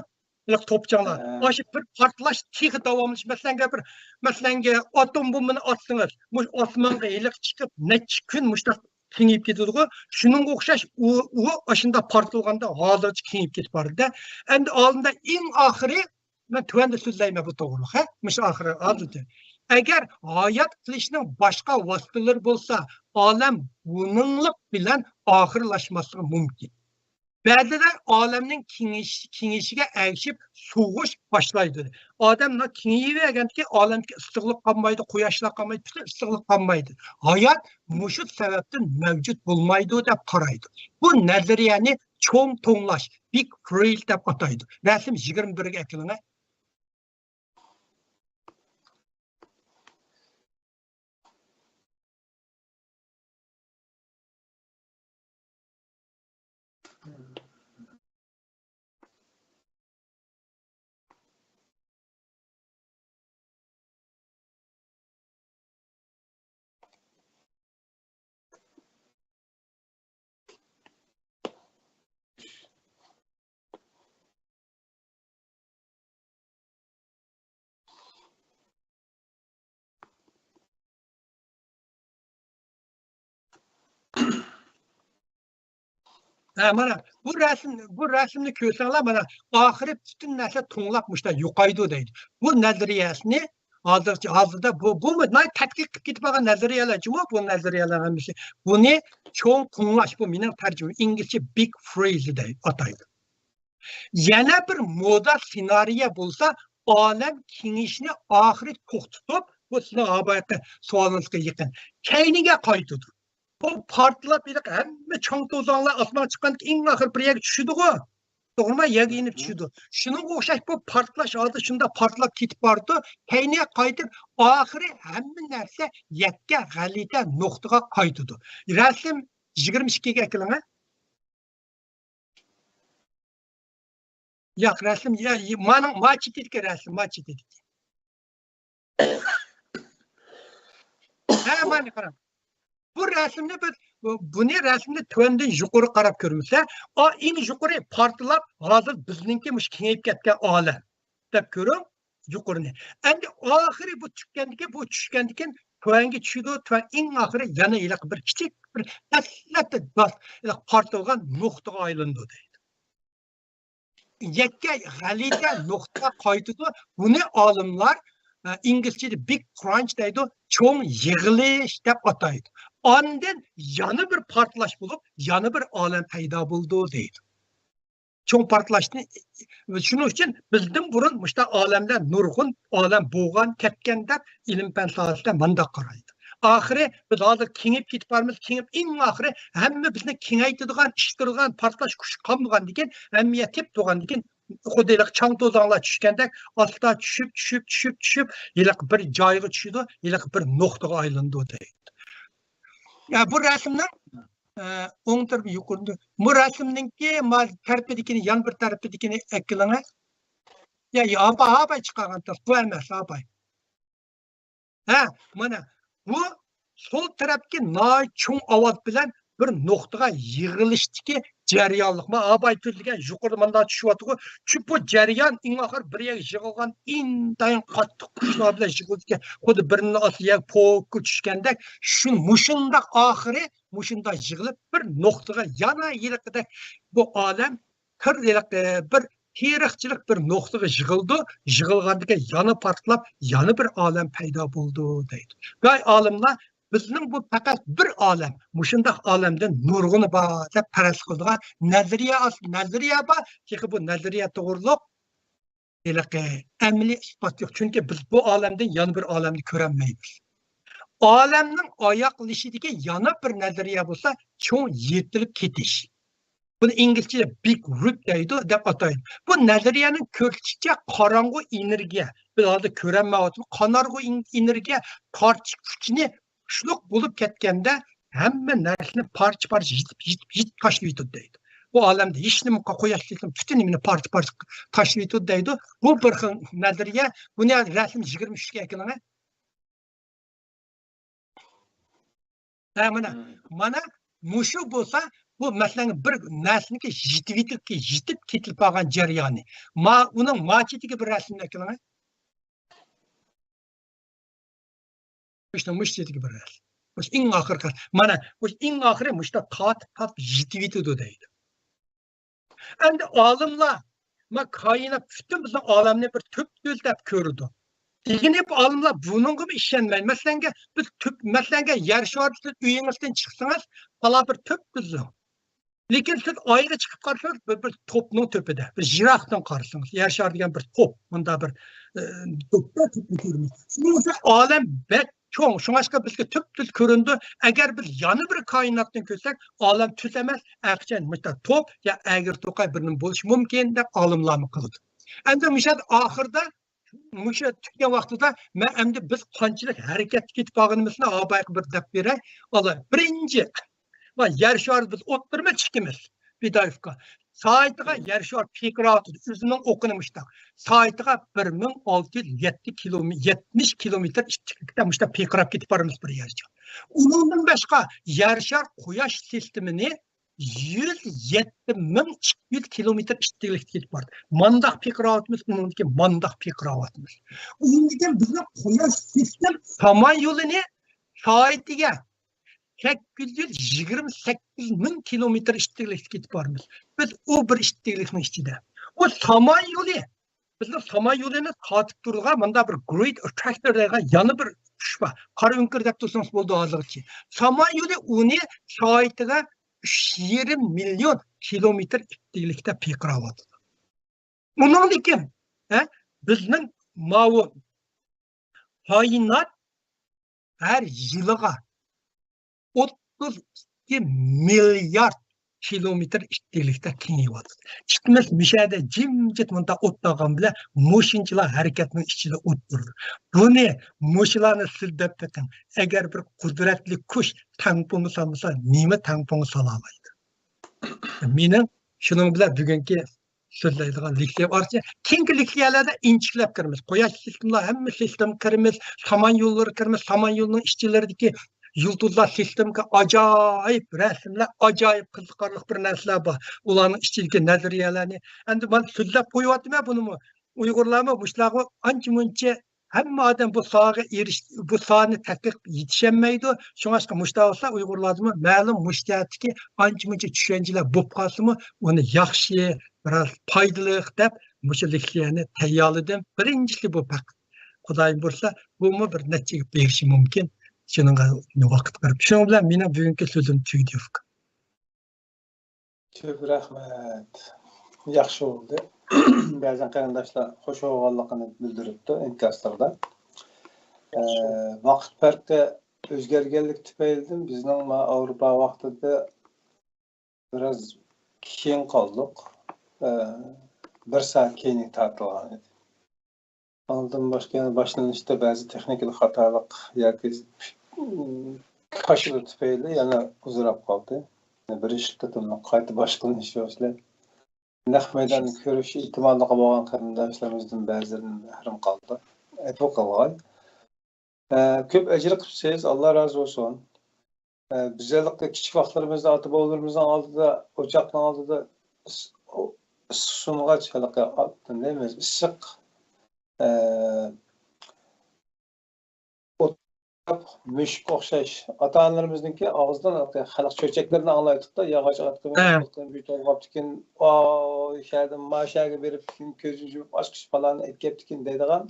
ھېلىقى توپچاڭلار. ھە. ئاشۇ بىر پارتلاش تېخى داۋاملىشىپ، مەسىلەنگە بىر، مەسىلەنگە ئاتوم بومبىنى ئاتسىڭىز، مۇشۇ ئاسمانغا ھېلىقى چىقىپ، نەچچە كۈن مۇشۇنداق كېڭىيىپ كېتىدىغۇ. شۇنىڭغا ئوخشاش ئۇ، ئۇ ئاشۇنداق پارتلىغاندا ھازىرچە كېڭىيىپ كېتىپ بارىدۇ. ئەمدى ئالدىندا ئەڭ ئاخىرى مەن تۆۋەندە سۆزلەيمەن بۇ توغرىلىق، ھە؟ مۇشۇ ئاخىرى ھازىرچە. ئەگەر ھايات قېلىشنىڭ باشقا ۋاسىتىلىرى بولسا، ئالەم بۇنىڭلىق بىلەن ئاخىرلاشماسلىقى مۇمكىن. بەزىلەر ئالەمنىڭ كېڭىيىش-، كېڭىيىشىگە ئەگىشىپ سوغۇش باشلايدۇ. ئادەم مۇنداق كېڭىيىۋەرگەندىكىن ئالەمدىكى ئىسسىقلىق قالمايدۇ، قۇياشلار قالمايدۇ، پۈتۈن ئىسسىقلىق قالمايدۇ. ھايات مۇشۇ سەۋەبتىن مەۋجۇت بولمايدۇ دەپ قارايدۇ. بۇ نەزەرىيەنى چوڭ توڭلاش، بىگ فرېيز دەپ ئاتايدۇ. رەسىم يىگىرمە بىرگە ئەكىلىڭە. ھە، مانا بۇ رەسىم، بۇ رەسىمنى كۆرسەڭلار، مانا ئاخىرى پۈتۈن نەرسە توڭلاپ مۇشۇنداق يوقايدۇ دەيدۇ. بۇ نەزەرىيەسىنى ھازىرچە، ھازىردا بۇ، بۇمۇ ناھايىتى تەتقىق قىلىپ كېتىپ قالغان نەزەرىيەلەر جۇمۇ، بۇ نەزەرىيەلەر ھەممىسى. بۇنى چوڭ توڭلاش، بۇ مېنىڭ تەرجىمەم، ئىنگلىزچە big freeze دەي ئاتايدۇ. يەنە بىر مودا سېنارىيە بولسا، ئالەم كېڭىيىشنى ئاخىرى توختىتىپ، بۇ سىزنىڭ ھا بايىقى سوئالىڭىزغا يېقىن، كەينىگە قايتىدۇ. بۇ پارتلاپ، ھېلىقى ھەممە چاڭ-توزاڭلار ئاسمانغا چىققاندىكىن ئەڭ ئاخىرى بىر يەرگە چۈشىدىغۇ. توغرىمۇ؟ يەرگە يېنىپ چۈشىدۇ. شۇنىڭغا ئوخشاش بۇ پارتلاش ھازىر شۇنداق پارتلاپ كېتىپ بارىدۇ. كەينىگە قايتىپ، ئاخىرى ھەممە نەرسە يەككە غەلىتە نۇقتىغا قايتىدۇ. رەسىم يىگىرمە ئىككىگە ئەكېلىڭە. ياق، رەسىم، يا، يا، مانىڭ، ما چېتىدىكى رەسىم، ما چېتىدىكى. ھە، مانا قاراڭ. بۇ رەسىمنى بىز، بۇ، بۇنى رەسىمنى تۆۋەندىن يۇقىرى قاراپ كۆرمىسە، ئا، ئەڭ يۇقىرى پارتلاپ، ھازىر بىزنىڭكى مۇشۇ كېڭىيىپ كەتكەن ئالەم دەپ كۆرۈڭ، يۇقىرىنى. ئەمدى ئاخىرى بۇ چۈشكەندىكىن، بۇ چۈشكەندىكىن تۆۋەنگە چۈشىدۇ، تۆۋەن ئەڭ ئاخىرى يەنە ھېلىقى بىر كىچىك، بىر ھەسسىلەتتە داس، ھېلىقى پارتلىغان نۇقتىغا ئايلىنىدۇ دەيدۇ. يەككە غەلىتە نۇقتىغا قايتىدۇ. بۇنى ئالىملار، ئە، ئىنگلىزچىدە big crunch دەيدۇ، چوڭ يىغىلىش دەپ ئاتايدۇ. ئاندىن يەنە بىر پارتلاش بولۇپ، يەنە بىر ئالەم پەيدا بولىدۇ دەيدۇ. چوڭ پارتلاشنى، شۇنىڭ ئۈچۈن بىزدىن بۇرۇن مۇشۇنداق ئالەملەر نۇرغۇن ئالەم بولغان، كەتكەن دەپ ئىلىم-پەن ساھەسىدە مۇنداق قارايدۇ. ئاخىرى بىز ھازىر كېڭىيىپ كېتىپ بارىمىز، كېڭىيىپ ئەڭ ئاخىرى ھەممە بىزنى كېڭەيتىدىغان، ئىتتىرىدىغان پارتلاش كۈچى قالمىغاندىكىن، ھەممە يەر تېپ تۇرغاندىكىن، خۇددى ھېلىقى چاڭ-توزاڭلار چۈشكەندەك ئاستا چۈشۈپ، چۈشۈپ، چۈشۈپ، چۈشۈپ، ھېلىقى بىر جايغا چۈشىدۇ، ھېلىقى بىر نۇقتىغا ئايلىنىدۇ دەيدۇ. يا، بۇ رەسىمنىڭ، ئە، ئوڭ تەرىپى يۇقىرىدا. بۇ رەسىمنىڭكى ما تەرىپىدىكىنى، يان بىر تەرىپىدىكىنى ئەكىلىڭە. يا، يا، ھاپاي، ھاپاي چىقارغان تەرەپ، بۇ ئەمەس، ھاپاي. ھە، مانا، بۇ سول تەرەپكى ناھايىتى چوڭ ئاۋاز بىلەن بىر نۇقتىغا يىغىلىشتىكى جەريانلىق. ما ھاپاي تۈزلىگەن يۇقىرىدا مانداق چۈشۈۋاتىدىغۇ. چۈنكى بۇ جەريان ئەڭ ئاخىر بىر يەرگە يىغىلغان، ئىنتايىن قاتتىق كۈچلەر بىلەن يىغىلىدىكەن. خۇددى بىرىنى ئاستى يەرگە پوككا چۈشكەندەك، شۇ، مۇشۇنداق ئاخىرى، مۇشۇنداق يىغىلىپ، بىر نۇقتىغا يەنە ھېلىقىدەك بۇ ئالەم بىر ھېلىقى بىر تېرىقچىلىق بىر نۇقتىغا يىغىلىدۇ، يىغىلغاندىكىن يەنە پارتلاپ، يەنە بىر ئالەم پەيدا بولىدۇ دەيدۇ. ۋە ئالىملار بىزنىڭ بۇ پەقەت بىر ئالەم، مۇشۇنداق ئالەمدىن نۇرغۇنى بار دەپ پەرەز قىلىدىغان نەزەرىيە، نەزەرىيە بار. تېخى بۇ نەزەرىيە توغرۇلۇق ھېلىقى ئەمەلىي ئىسپات يوق. چۈنكى بىز بۇ ئالەمدىن يەنە بىر ئالەمنى كۆرەلمەيمىز. ئالەمنىڭ ئاياغلىشىدىكى يەنە بىر نەزەرىيە بولسا چوڭ يىرتىلىپ كېتىش. بۇنى ئىنگلىزچە big rip دەيدۇ، دەپ ئاتايدۇ. بۇ نەزەرىيەنىڭ كۆرسىتىشىچە قاراڭغۇ ئېنېرگىيە، بىز ھازىر كۆرەلمەيۋاتىمىز، قاراڭغۇ ئېن-، ئېنېرگىيە تارتىش كۈچىنى كۈچلۈك بولۇپ كەتكەندە ھەممە نەرسىنى پارچە-پارچە يېتىپ، يېتىپ، يېتىپ تاشلىۋېتىدۇ دەيدۇ. بۇ ئالەمدە ھېچنېمە قوياش سىستېما پۈتۈن نېمىنى پارچە-پارچە تاشلىۋېتىدۇ دەيدۇ. بۇ بىر خىل نەزەرىيە. بۇنى رەسىم يىگىرمە ئۈچكە ئەكېلىڭە. ھە، مانا، مم. مانا مۇشۇ بولسا، بۇ مەسىلەن بىر نەرسىنىڭكى يېتىۋېتىپ، يېتىپ كېتىپ قالغان جەريانى. ما، ئۇنىڭ ماچىتىگە بىر رەسىمنى ئەكېلىڭە. مۇشۇ، مۇشۇ يېرىدىكى بىر رەسىم. مۇشۇ ئەڭ ئاخىرقى، مانا، مۇشۇ ئەڭ ئاخىرى مۇشۇنداق تارتىپ، تارتىپ يېتىۋېتىدۇ دەيدۇ. ئەمدى ئالىملار، ما، كائىنات پۈتۈن بىزنىڭ ئالەمنى بىر تۈپتۈز دەپ كۆرىدۇ. دېگىنى بۇ ئالىملار بۇنىڭغىمۇ ئىشەنمەي. مەسىلەنگە، بىز تۈپ، مەسىلەنگە، يەر شارىدا سىز ئۆيىڭىزدىن چىقسىڭىز، تالا بىر تۈپتۈزلۈڭ. لېكىن سىز ئايغا چىقىپ قارىسىڭىز، بىر، بىر توپنىڭ تۆپىدە، بىر يىراقتىن قارىسىڭىز، يەر شارى دېگەن بىر توپ، مۇندا بىر، ئە، توپتا توپنى كۆرىمىز. شۇنىڭ ئۈچۈن ئالەم بەك چوڭ. شۇڭلاشقا بىزگە تۈپتۈز كۆرۈنىدۇ. ئەگەر بىز يەنە بىر كائىناتنى كۆرسەك، ئالەم تۈز ئەمەس، ئەقىچان مۇشتا توپ يا ئەگرى توقاي بىر نېمە بولۇشى مۇمكىن دەپ ئالىملارمۇ قىلىدۇ. ئەمدى مۇشۇ ئاخىردا، مۇشۇ تۈگىگەن ۋاقتىدا مەن ئەمدى بىز قانچىلىك ھەرىكەتتە كېتىپ قالغىنىمىزنى ھا بايىقى بىر دەپ بېرەي. ئالا، بىرىنچى، ۋە يەر شارىدا بىز ئوتتۇرىمىز ئىككىمىز، بىدايېفكا. سائىتىگە يەر شارى پىرقىراۋاتىدۇ. ئۆزىنىڭ ئوقىنى مۇشتاق. سائىتىگە بىر مىڭ ئالتە يۈز يەتتە كىلومېتىر، يەتمىش كىلومېتىر ئىتتىكلىكتە مۇشتاق پىرقىراپ كېتىپ بارىمىز بىر يەرگە. ئۇنىڭدىن باشقا يەر شار قۇياش سىستېمىنى يۈز يەتتە مىڭ ئىككى يۈز كىلومېتىر ئىتتىكلىكتە كېتىپ بارىدۇ. مانداق پىرقىراۋاتىمىز، ئۇنىڭدىكى مانداق پىرقىراۋاتىمىز. ئۇنىڭدىن كېيىن بىزنىڭ قۇياش سىستېم سامان يولىنى سائىتىگە سەككىز يۈز يىگىرمە سەككىز مىڭ كىلومېتىر ئىتتىكلىكتە كېتىپ بارىمىز. بىز ئۇ بىر ئىتتىكلىكنىڭ ئىچىدە. ئۇ سامان يولى، بىزنىڭ سامان يولىنى تارتىپ تۇرىدىغان مۇنداق بىر گرېيت ئاتتراكتور دەيدىغان يەنە بىر كۈچ بار. قارا ئۆڭكۈر دەپ تۇرسىڭىز بولىدۇ ھازىرغىچە. سامان يولى ئۇنى سائىتىگە ئۈچ يېرىم مىليون كىلومېتىر ئىتتىكلىكتە پىرقىراۋاتىدۇ. ئۇنىڭدىن كېيىن، ھە، بىزنىڭ ماۋۇ كائىنات ھەر يىلىغا ئوتتۇز ئىككى مىليارد كىلومېتىر ئىتتىكلىكتە كېڭىيىۋاتىدۇ. ئىتمىز مۇشەدە جىمجىت مۇنداق ئوتلاغان بىلەن مۇشۇنچىلا ھەرىكەتنىڭ ئىچىدە ئولتۇرىدۇ. بۇنى، مۇشۇلارنى سىز دەپ بېقىڭ. ئەگەر بىر قۇدرەتلىك كۈچ تەڭپۇڭغا سالمىسا، نېمە تەڭپۇڭغا سالالايدۇ؟ مېنىڭ شۇنىڭ بىلەن بۈگۈنكى سۆزلەيدىغان لېكسىيەم ئارچە. كېيىنكى لېكسىيەلەردە ئىنچىكىلەپ كىرىمىز. قۇياش سىستېمىلار، ھەممە سىستېما كىرىمىز. سامان يوللىرى كىرىمىز. سامان يولىنىڭ ئىچىلىرىدىكى يۇلتۇزلار سىستېمىسى، ئاجايىپ رەسىملەر، ئاجايىپ قىزىقارلىق بىر نەرسىلەر بار. ئۇلارنىڭ ئىچىدىكى نەزەرىيەلەرنى. ئەمدى مانا سۆزلەپ قويۇۋاتىمەن بۇنىمۇ. ئۇيغۇرلارمۇ مۇشۇلارغا ئانچە مۇنچە، ھەممە ئادەم بۇ ساھەگە ئېرىش-، بۇ ساھەنى تەتقىق يېتىشەلمەيدۇ. شۇڭلاشقا مۇشۇنداق بولسا ئۇيغۇرلاردىمۇ مەلۇم مۇشۇ جەھەتتىكى ئانچە مۇنچە چۈشەنچىلەر بولۇپ قالسىمۇ، ئۇنى ياخشى، بىراز پايدىلىق دەپ مۇشۇ لېكسىيەنى تەييارلىدىم. بىرىنچىسى بۇ پەقەت. خۇدايىم بۇيرۇسا، بۇمۇ بىر نەچچىگە بېرىشى مۇمكىن. شۇنىڭغا ۋاقىت قىرىپ. شۇنىڭ بىلەن مېنىڭ بۈگۈنكى سۆزۈم تۈگىدى، ئۇكا. كۆپ رەھمەت. ياخشى بولدى. بەزەن قېرىنداشلار خوش بولغانلىقىنى بىلدۈرۈپتۇ ئىنكاسلىرىدا. ئە، ۋاقىت پەرقى ئۆزگەرگەنلىكى تۈپەيلىدىن بىزنىڭ ما ئاۋروپا ۋاقتىدا بىراز كېيىن قالدۇق. ئە، بىر سائەت كېيىن تارتىلغان ئىدى. ئاندىن باشقا يەنە باشلىنىشتا بەزى تېخنىكىلىق خاتالىق ياكى كاشىلا تۈپەيلى يەنە ئۇزىراپ قالدى. بىرىنچى قېتىملىق قايتا باشلىنىش يوسۇنى نەق مەيداندا كۆرۈش ئېھتىماللىقى بولغان قېرىنداشلىرىمىزدىن بەزىلىرى مەھرۇم قالدى. ئەپۇ قىلغاي. ئە، كۆپ ئەجىر قىپسىز، ئاللا رازى بولسۇن. ئە، بىز ھېلىقى كىچىك ۋاقىتلىرىمىزدا ئاتا-بوۋىلىرىمىزنىڭ ئالدىدا، ئوچاقنىڭ ئالدىدا ئىس-، ئو-، ئىسسىق سۇنغاچ ھېلىقى ئا-، نېمە، ئىسسىق، ئە، ئوت، مۈشۈككە ئوخشاش. ئاتا-ئانىلىرىمىزنىڭكى ئاغزىدىن ھېلىقى خەلق چۆچەكلىرىنى ئاڭلايتتۇق-دا، ياغاچ ئاتقىمىز ھە. بىر تولغاپتىكىن، ۋاي، شەدىن ما شەگە بېرىپ، كۆزىنى يۇمۇپ، ئاچقۇچ پالانى ئەتكەپتىكىن دەيدىغان.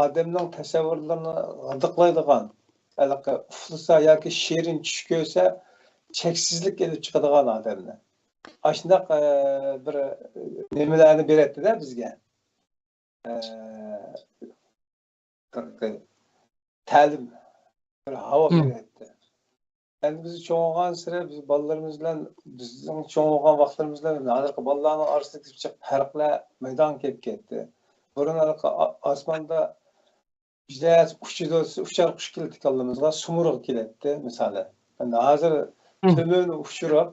ئادەمنىڭ تەسەۋۋۇرلىرىنى غىدىقلايدىغان، ھېلىقى ئۇخلىسا ياكى شېرىن چۈش كۆرسە، چەكسىزلىك ئېلىپ چىقىدىغان ئادەمنى. ئاشۇنداق، ئە، بىر، ئە، نېمىلەرنى بېرەتتى-دە بىزگە. ئە، بىر تەلىم، بىر ھاۋا مم. بېرەتتى. ئەمدى بىز چوڭىغانسېرى بىز بالىلىرىمىز بىلەن، بىزنىڭ چوڭ بولغان ۋاقىتلىرىمىز بىلەن ھازىرقى بالىلارنىڭ ئارىسىدىكى جىق پەرقلەر مەيدانغا كېلىپ كەتتى. بۇرۇن ھېلىقى ئا-، ئاسماندا بىزدە ئۇچىدۇ، ئۇچار قۇش كېلەتتى كاللىمىزغا، سۇمۇرغا كېلەتتى مىسالەن. ئەمدى ھازىر مم. تۈمەن ئۇچۇرۇپ،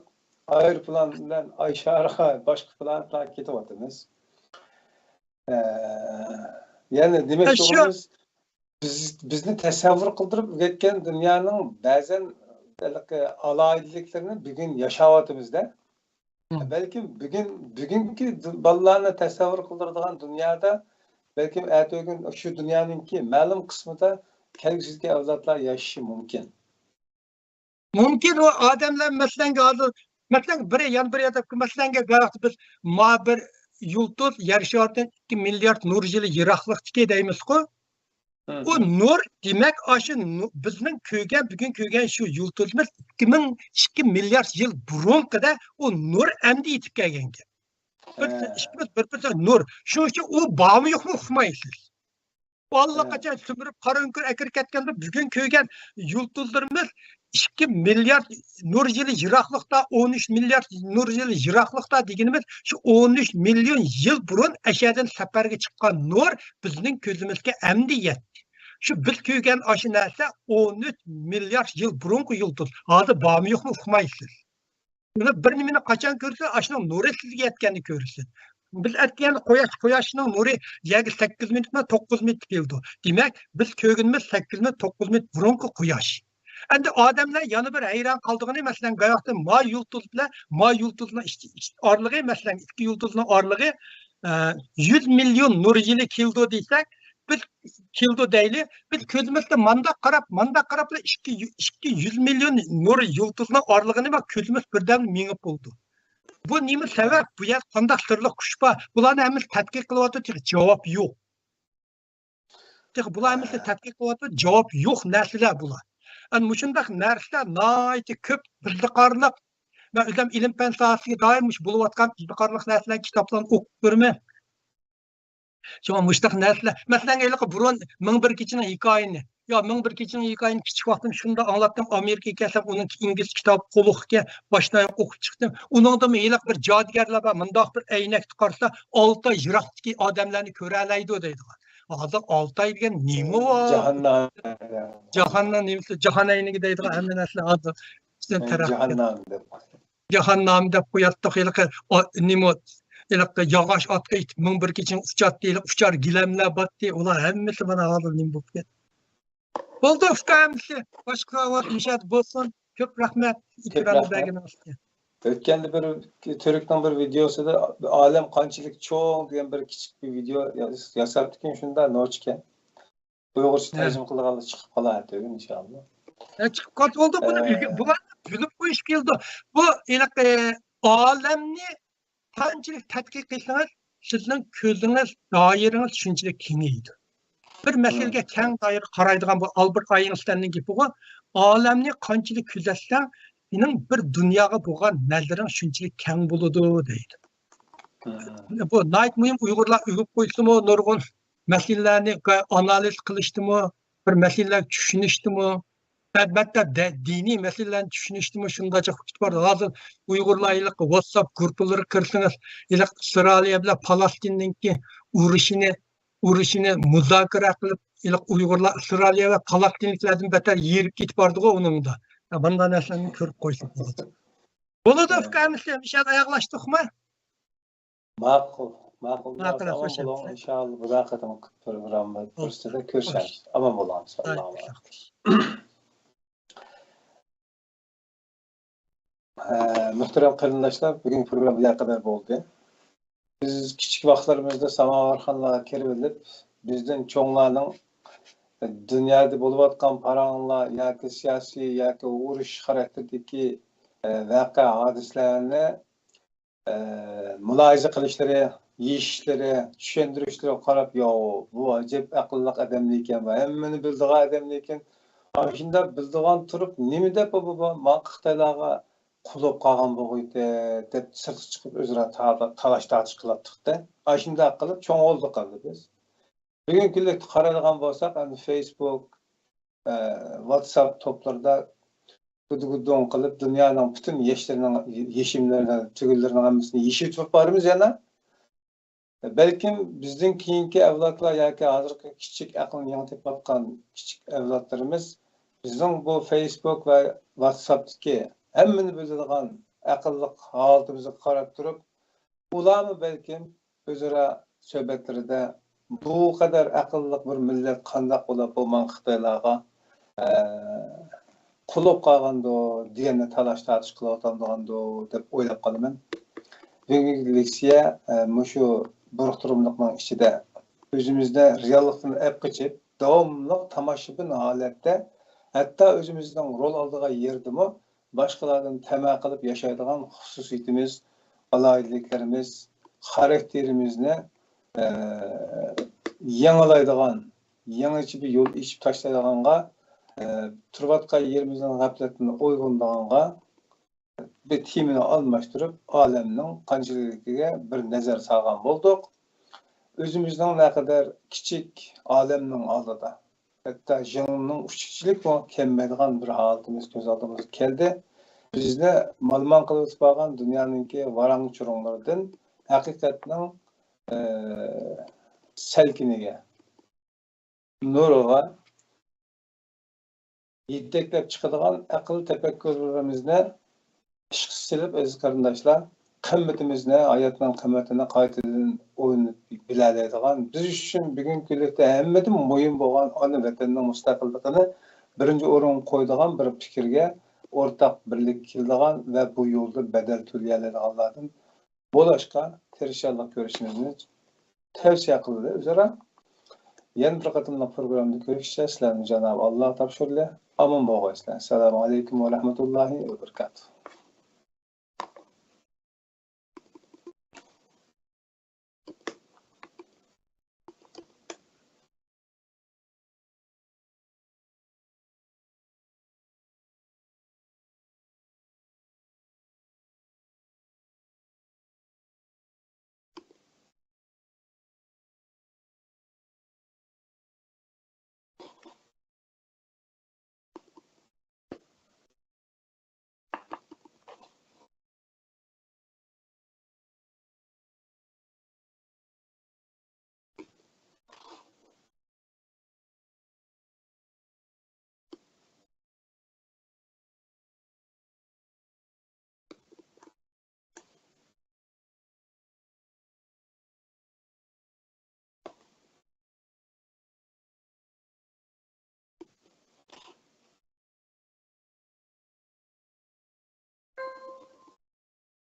ئايروپىلان بىلەن ئاي شارىغا، باشقا پلانېتلارغا كېتىۋاتىمىز. ئە، يەنى دېمەكچى بولغىنىمىز، بىز، بىزنى تەسەۋۋۇر قىلدۇرۇپ ئۆگەتكەن دۇنيانىڭ بەزەن ھېلىقى ئالاھىدىلىكلىرىنى بۈگۈن ياشاۋاتىمىز-دە. مم. بەلكىم بۈگۈن، بۈگۈنكى دۇ-، بالىلارنى تەسەۋۋۇر قىلدۇرىدىغان دۇنيادا بەلكىم ئەتىگۈن شۇ دۇنيانىڭكى مەلۇم قىسمىدا كەلگۈسىدىكى ئەۋلادلار ياشىشى مۇمكىن. مۇمكىن ئۇ ئادەملەر مەسىلەنگە ھازىر، مەسىلەنگە بىر، يەنە بىر يەردە مەسىلەنگە قاراق بىز ما بىر يۇلتۇز يەر شارىدىن ئىككى مىليارد نۇر يىلى يىراقلىقتىكى دەيمىزغۇ. مم. ئۇ نۇر، دېمەك، ئاشۇ نۇ-، بىزنىڭ كۆرگەن، بۈگۈن كۆرگەن شۇ يۇلتۇزىمىز ئىككى مىڭ، ئىككى مىليارد يىل بۇرۇنقىدە ئۇ نۇر ئەمدى يېتىپ كەلگەنكەن. بىر، ھە. ئىككىمىز بىر-بىرسىگە نۇر. شۇنىڭ ئۈچۈن ئۇ بارمۇ يوقمۇ ئۇقمايسىز. ئۇ ئاللىقاچان ھە. سۈمۈرۈپ قارا ئۆڭكۈر ئەكىرىپ كەتكەندە، بۈگۈن كۆرگەن يۇلتۇزلىرىمىز ئىككى مىليارد نۇر يىلى يىراقلىقتا، ئون ئۈچ مىليارد نۇر يىلى يىراقلىقتا دېگىنىمىز، شۇ ئون ئۈچ مىليون يىل بۇرۇن ئەشەدىن سەپەرگە چىققان نۇر بىزنىڭ كۆزىمىزگە ئەمدى يەتتى. شۇ بىز كۆرگەن ئاشۇ نەرسە ئون ئۈچ مىليارد يىل بۇرۇنقى يۇلتۇز. ھازىر بارمۇ يوقمۇ ئۇقمايسىز. بىر نېمىنى قاچان كۆرسە، ئاشۇنىڭ نۇرى سىزگە يەتكەننى كۆرىسىز. بىز ئەتىگەن قۇياش، قۇياشنىڭ نۇرى يەرگە سەككىز مىنۇتما، توققۇز مىنۇتتا كېلىدۇ. دېمەك، بىز كۆرگىنىمىز سەككىز مىنۇت، توققۇز مىنۇت بۇرۇنقى قۇياش. ئەمدى ئادەملەر يەنە بىر ھەيران قالىدىغىنى، مەسىلەن، باياقتىن ما يۇلتۇز بىلەن ما يۇلتۇزنىڭ ئىچ-، ئىچ-، ئارىلىقى، مەسىلەن، ئىككى يۇلتۇزنىڭ ئارىلىقى، ئە، يۈز مىليون نۇر يىلى كېلىدۇ دېسەك، بىر كېلىدۇ دەيلى. بىز كۆزىمىزگە مانداق قاراپ، مانداق قاراپلا ئىككى، ئىككى يۈز مىليون نۇر يۇلتۇزنىڭ ئارىلىقىنى بار كۆزىمىز بىردەم مېڭىپ بولىدۇ. بۇ نېمە سەۋەب؟ بۇ يەردە قانداق سىرلىق كۈچ بار؟ بۇلارنى ھەممىسى تەتقىق قىلىۋاتىدۇ، تېخى جاۋاب يوق. تېخى بۇلار ھەممىسى تەتقىق قىلىۋاتىدۇ، جاۋاب يوق نەرسىلەر بۇلار. ئەنە مۇشۇنداق نەرسىلەر ناھايىتى كۆپ، بىردىقارلىق. مەن ئۆزۈم ئىلىم-پەن ساھەسىگە دائىر مۇشۇ بولۇۋاتقان بىردىقارلىق نەرسىلەرنى، كىتابلارنى ئوقۇپ تۇرىمەن. شۇڭا مۇشۇنداق نەرسىلەر. مەسىلەن، ھېلىقى بۇرۇن مىڭ بىر كېچىنىڭ ھېكايىنى. يا، مىڭ بىر كېچىنىڭ ھېكايىنى كىچىك ۋاقتىمدا شۇنداق ئاڭلاتتىم. ئامېرىكىغا كەلسەم، ئۇنىڭ ئىنگلىزچە كىتابى قولۇقكەن، باشتىن ئاياغ ئوقۇپ چىقتىم. ئۇنىڭدىمۇ ھېلىقى بىر جادۇگەرلەر بار، مۇنداق بىر ئەينەكتە قارىسا، ئالتە ئاي يىراقتىكى ئادەملەرنى كۆرەلەيدۇ دەيدىغان. ھازىر ئالتە ئاي دېگەن نېمە ئۇ؟ جاھاننام. جاھاننىڭ نېمىسى؟ جاھان ئەينىكى دەيدىغان ھەممە نەرسىلەر ھازىر ئۈستىدىن تەرەققىي قىلدى. جاھاننامە دەپ. جاھاننامە دەپ قوياتتۇق. ھېلىقى، ئا، نېمە، ھېلىقى ياغاچ ئاتقا يېتىپ مىڭ بىر كېچىنى ئۇچاتتى، ھېلىقى ئۇچار گىلەملەر بارتتى. ئۇلار ھەممىسى مانا ھازىر نېمە بولۇپ كەتتى. بولدى، ئۇكا، ھەممىسى. باشقا ساۋات مۇشۇ يەردە بولسۇن. كۆپ رەھمەت. كۆپ ئېتىبارنى رەھمەت. بەرگىنىڭىزگە. ئۆتكەندە بىر تۈركنىڭ بىر ۋىدىيوسىدا «ئالەم قانچىلىك چوڭ» دېگەن بىر كىچىك بىر ۋىدىيو ياس-، ياساپتىكەن، شۇنداق نوچىكەن. ئۇيغۇرچە ھە. تەرجىمە قىلىدىغانلار چىقىپ قالار بۈگۈن، ئىنشاللا. ھە، چىقىپ قالدى، بولدى. بۇنى ئە. ئۆگە-، بۇلار بىلىپ قويۇش كېلىدۇ. بۇ ھېلىقى ئالەمنى قانچىلىك تەتقىق قىلسىڭىز، سىزنىڭ كۆزىڭىز، دائىرىڭىز شۇنچىلىك كېڭىيىدۇ. بىر مەسىلىگە مم. كەڭ دائىرە قارايدىغان بۇ ئالبېرت ئاينشتايننىڭ گېپى بۇ. ئالەمنى قانچىلىك كۆزەتسەڭ، سېنىڭ بىر دۇنياغا بولغان نەزىرىڭ شۇنچىلىك كەڭ بولىدۇ، دەيدۇ. مم. بۇ ناھايىتى مۇھىم، ئۇيغۇرلار ئۆگىنىپ قويسىمۇ، نۇرغۇن مەسىلىلەرنى ئانالىز قىلىشتىمۇ، بىر مەسىلىلەرگە چۈشىنىشتىمۇ، ئەلبەتتە، دە-، دىنىي مەسىلىلەرنى چۈشىنىشتىمۇ شۇنداق جىق ۋاقىت بار. ھازىر ئۇيغۇرلار ھېلىقى ۋاتساپ گۇرۇپپىلىرىغا كىرسىڭىز، ھېلىقى ئىسرائىلىيە بىلەن پالەستىننىڭكى ئۇرۇشىنى، ئۇرۇشىنى مۇزاكىرە قىلىپ، ھېلىقى ئۇيغۇرلار ئىسرائىلىيە ۋە پالەستىنلىكلەردىن بەتەر يېرىپ كېتىپ بارىدىغۇ ئۇنىڭدا. يا، بۇنداق نەرسىلەرنى كۆرۈپ قويسا بولىدۇ. بولىدۇ، ئۇكا، ھەممىسى، ئىشەن ئاياغلاشتۇقمۇ؟ ماقۇل، ماقۇل. ماقۇل، ئامان بولۇڭ. ئىنشاللا، بۇ قېتىمقى پروگرامما پۇرسىتىدە كۆرۈشەرمىز. ئامان بولۇڭ. ساغ بولۇڭ. ھە، مۆھتەرەم قېرىنداشلار، بۈگۈنكى پروگرامما بۇ يەرگە قەدەر بولدى. بىز كىچىك ۋاقىتلىرىمىزدا ساماۋارخانىلارغا كىرىۋېلىپ، بىزدىن چوڭلارنىڭ دۇنيادا بولۇۋاتقان پاراڭلار ياكى سىياسىي ياكى ئۇرۇش خاراكتېرىدىكى، ئە، ۋەقە، ھادىسىلەرنى ئە، مۇلاھىزە قىلىشلىرى، يېشىشلىرى، چۈشەندۈرۈشلىرىگە قاراپ، ياۋ، بۇ ئەجەب ئەقىللىق ئادەمدىكەن، بۇ ھەممىنى بىلىدىغان ئادەمدىكەن. ئاشۇنداق بىلىدىغان تۇرۇپ، نېمە دەپ بۇ، بۇ، بۇ ماڭقا خىتايلارغا قۇلۇپ قالغان بولغىيتى دەپ سىرتقا چىقىپ ئۆزئارا تا-، تالاش تارتىش قىلاتتۇق-دە. ئاشۇنداق قىلىپ چوڭ بولدۇق ئەمدى بىز. بۈگۈنكى كۈنلۈكتە قارايدىغان بولساق، ئەمدى فېيسبۇك، ئە، ۋاتساپ توپلىرىدا گۇدۇ-گۇدۇڭ قىلىپ، دۇنيانىڭ پۈتۈن ياشلىرىنىڭ، يېشىملىرىنىڭ، تۈگۈنلىرىنىڭ ھەممىسىنى يېشىۋېتىپ بارىمىز يەنە. بەلكىم بىزدىن كېيىنكى ئەۋلادلار ياكى ھازىرقى كىچىك ئەقلىنى يېڭى تېپىۋاتقان كىچىك ئەۋلادلىرىمىز بىزنىڭ بۇ فېيسبۇك ۋە ۋاتساپتىكى ھەممىنى بىلىدىغان ئەقىللىق ھالىتىمىزگە قاراپ تۇرۇپ، ئۇلارمۇ بەلكىم ئۆزئارا سۆھبەتلىرىدە بۇ قەدەر ئەقىللىق بىر مىللەت قانداق بولۇپ بۇ ماڭقا خىتايلارغا، ئە، قۇلۇپ قالغاندۇ دېگەندە تالاش تارتىش قىلىۋاتامدىغاندۇ دەپ ئويلاپ قالىمەن. بۈگۈنكى لېكسىيە، ئە، مۇشۇ بۇرۇقتۇرۇملۇقنىڭ ئىچىدە ئۆزىمىزنى رېئاللىقتىن ئەپ قېچىپ، داۋاملىق تاماشىبىن ھالەتتە، ھەتتا ئۆزىمىزنىڭ رول ئالىدىغان يېرىدىمۇ باشقىلاردىن تەمە قىلىپ ياشايدىغان خۇسۇسىيىتىمىز، ئالاھىدىلىكلىرىمىز، خاراكتېرىمىزنى، ئە، يېڭىلايدىغان، يېڭىچە بىر يول ئېچىپ تاشلايدىغانغا، ئە، تۇرۇۋاتقان يېرىمىزنىڭ غەپلىتىدىن ئويغىنىدىغانغا بىر تېمىنى ئالماشتۇرۇپ، ئالەمنىڭ قانچىلىكىگە بىر نەزەر سالغان بولدۇق. ئۆزىمىزنىڭ نەقەدەر كىچىك ئالەمنىڭ ئالدىدا، ھەتتا ژىڭنىڭ ئۇچىچىلىكمۇ كەلمەيدىغان بىر ھالىتىمىز كۆز ئالدىمىزغا كەلدى. بىزنى مالىمان قىلىۋېتىپ بارغان دۇنيانىڭكى ۋاراڭ-چۇرۇڭلىرىدىن ھەقىقەتنىڭ، ئە، سەلكىنىگە، نۇرىغا يېتەكلەپ چىقىدىغان ئەقىل تەپەككۇرلىرىمىزنى ئىشقا سېلىپ، ئەزىز قېرىنداشلار، قىممىتىمىزنى، ھاياتنىڭ قىممىتىنى قايتىدىن ئويلىنىپ بىلەلەيدىغان، بىز ئۈچۈن بۈگۈنكى كۈنلۈكتە ھەممىدىن مۇھىم بولغان ئانا ۋەتەننىڭ مۇستەقىللىقىنى بىرىنچى ئورۇنغا قويىدىغان بىر پىكىرگە ئورتاق بىرلىككە كېلىدىغان ۋە بۇ يولدا بەدەل تۆلىيەلەيدىغانلاردىن بولۇشقا تىرىشچانلىق كۆرۈشىمىزنى تەۋسىيە قىلدى ئۆزئارا. يەنە بىر قېتىملىق پروگراممىدا كۆرۈشكىچە سىلەرنى جانابى ئاللا تاپشۇرىلى. ئامان بولغايسىلەر. ئەسسالامۇ ئەلەيكۇم ۋە رەھمەتۇللاھى ۋە بەرىكاتۇھ.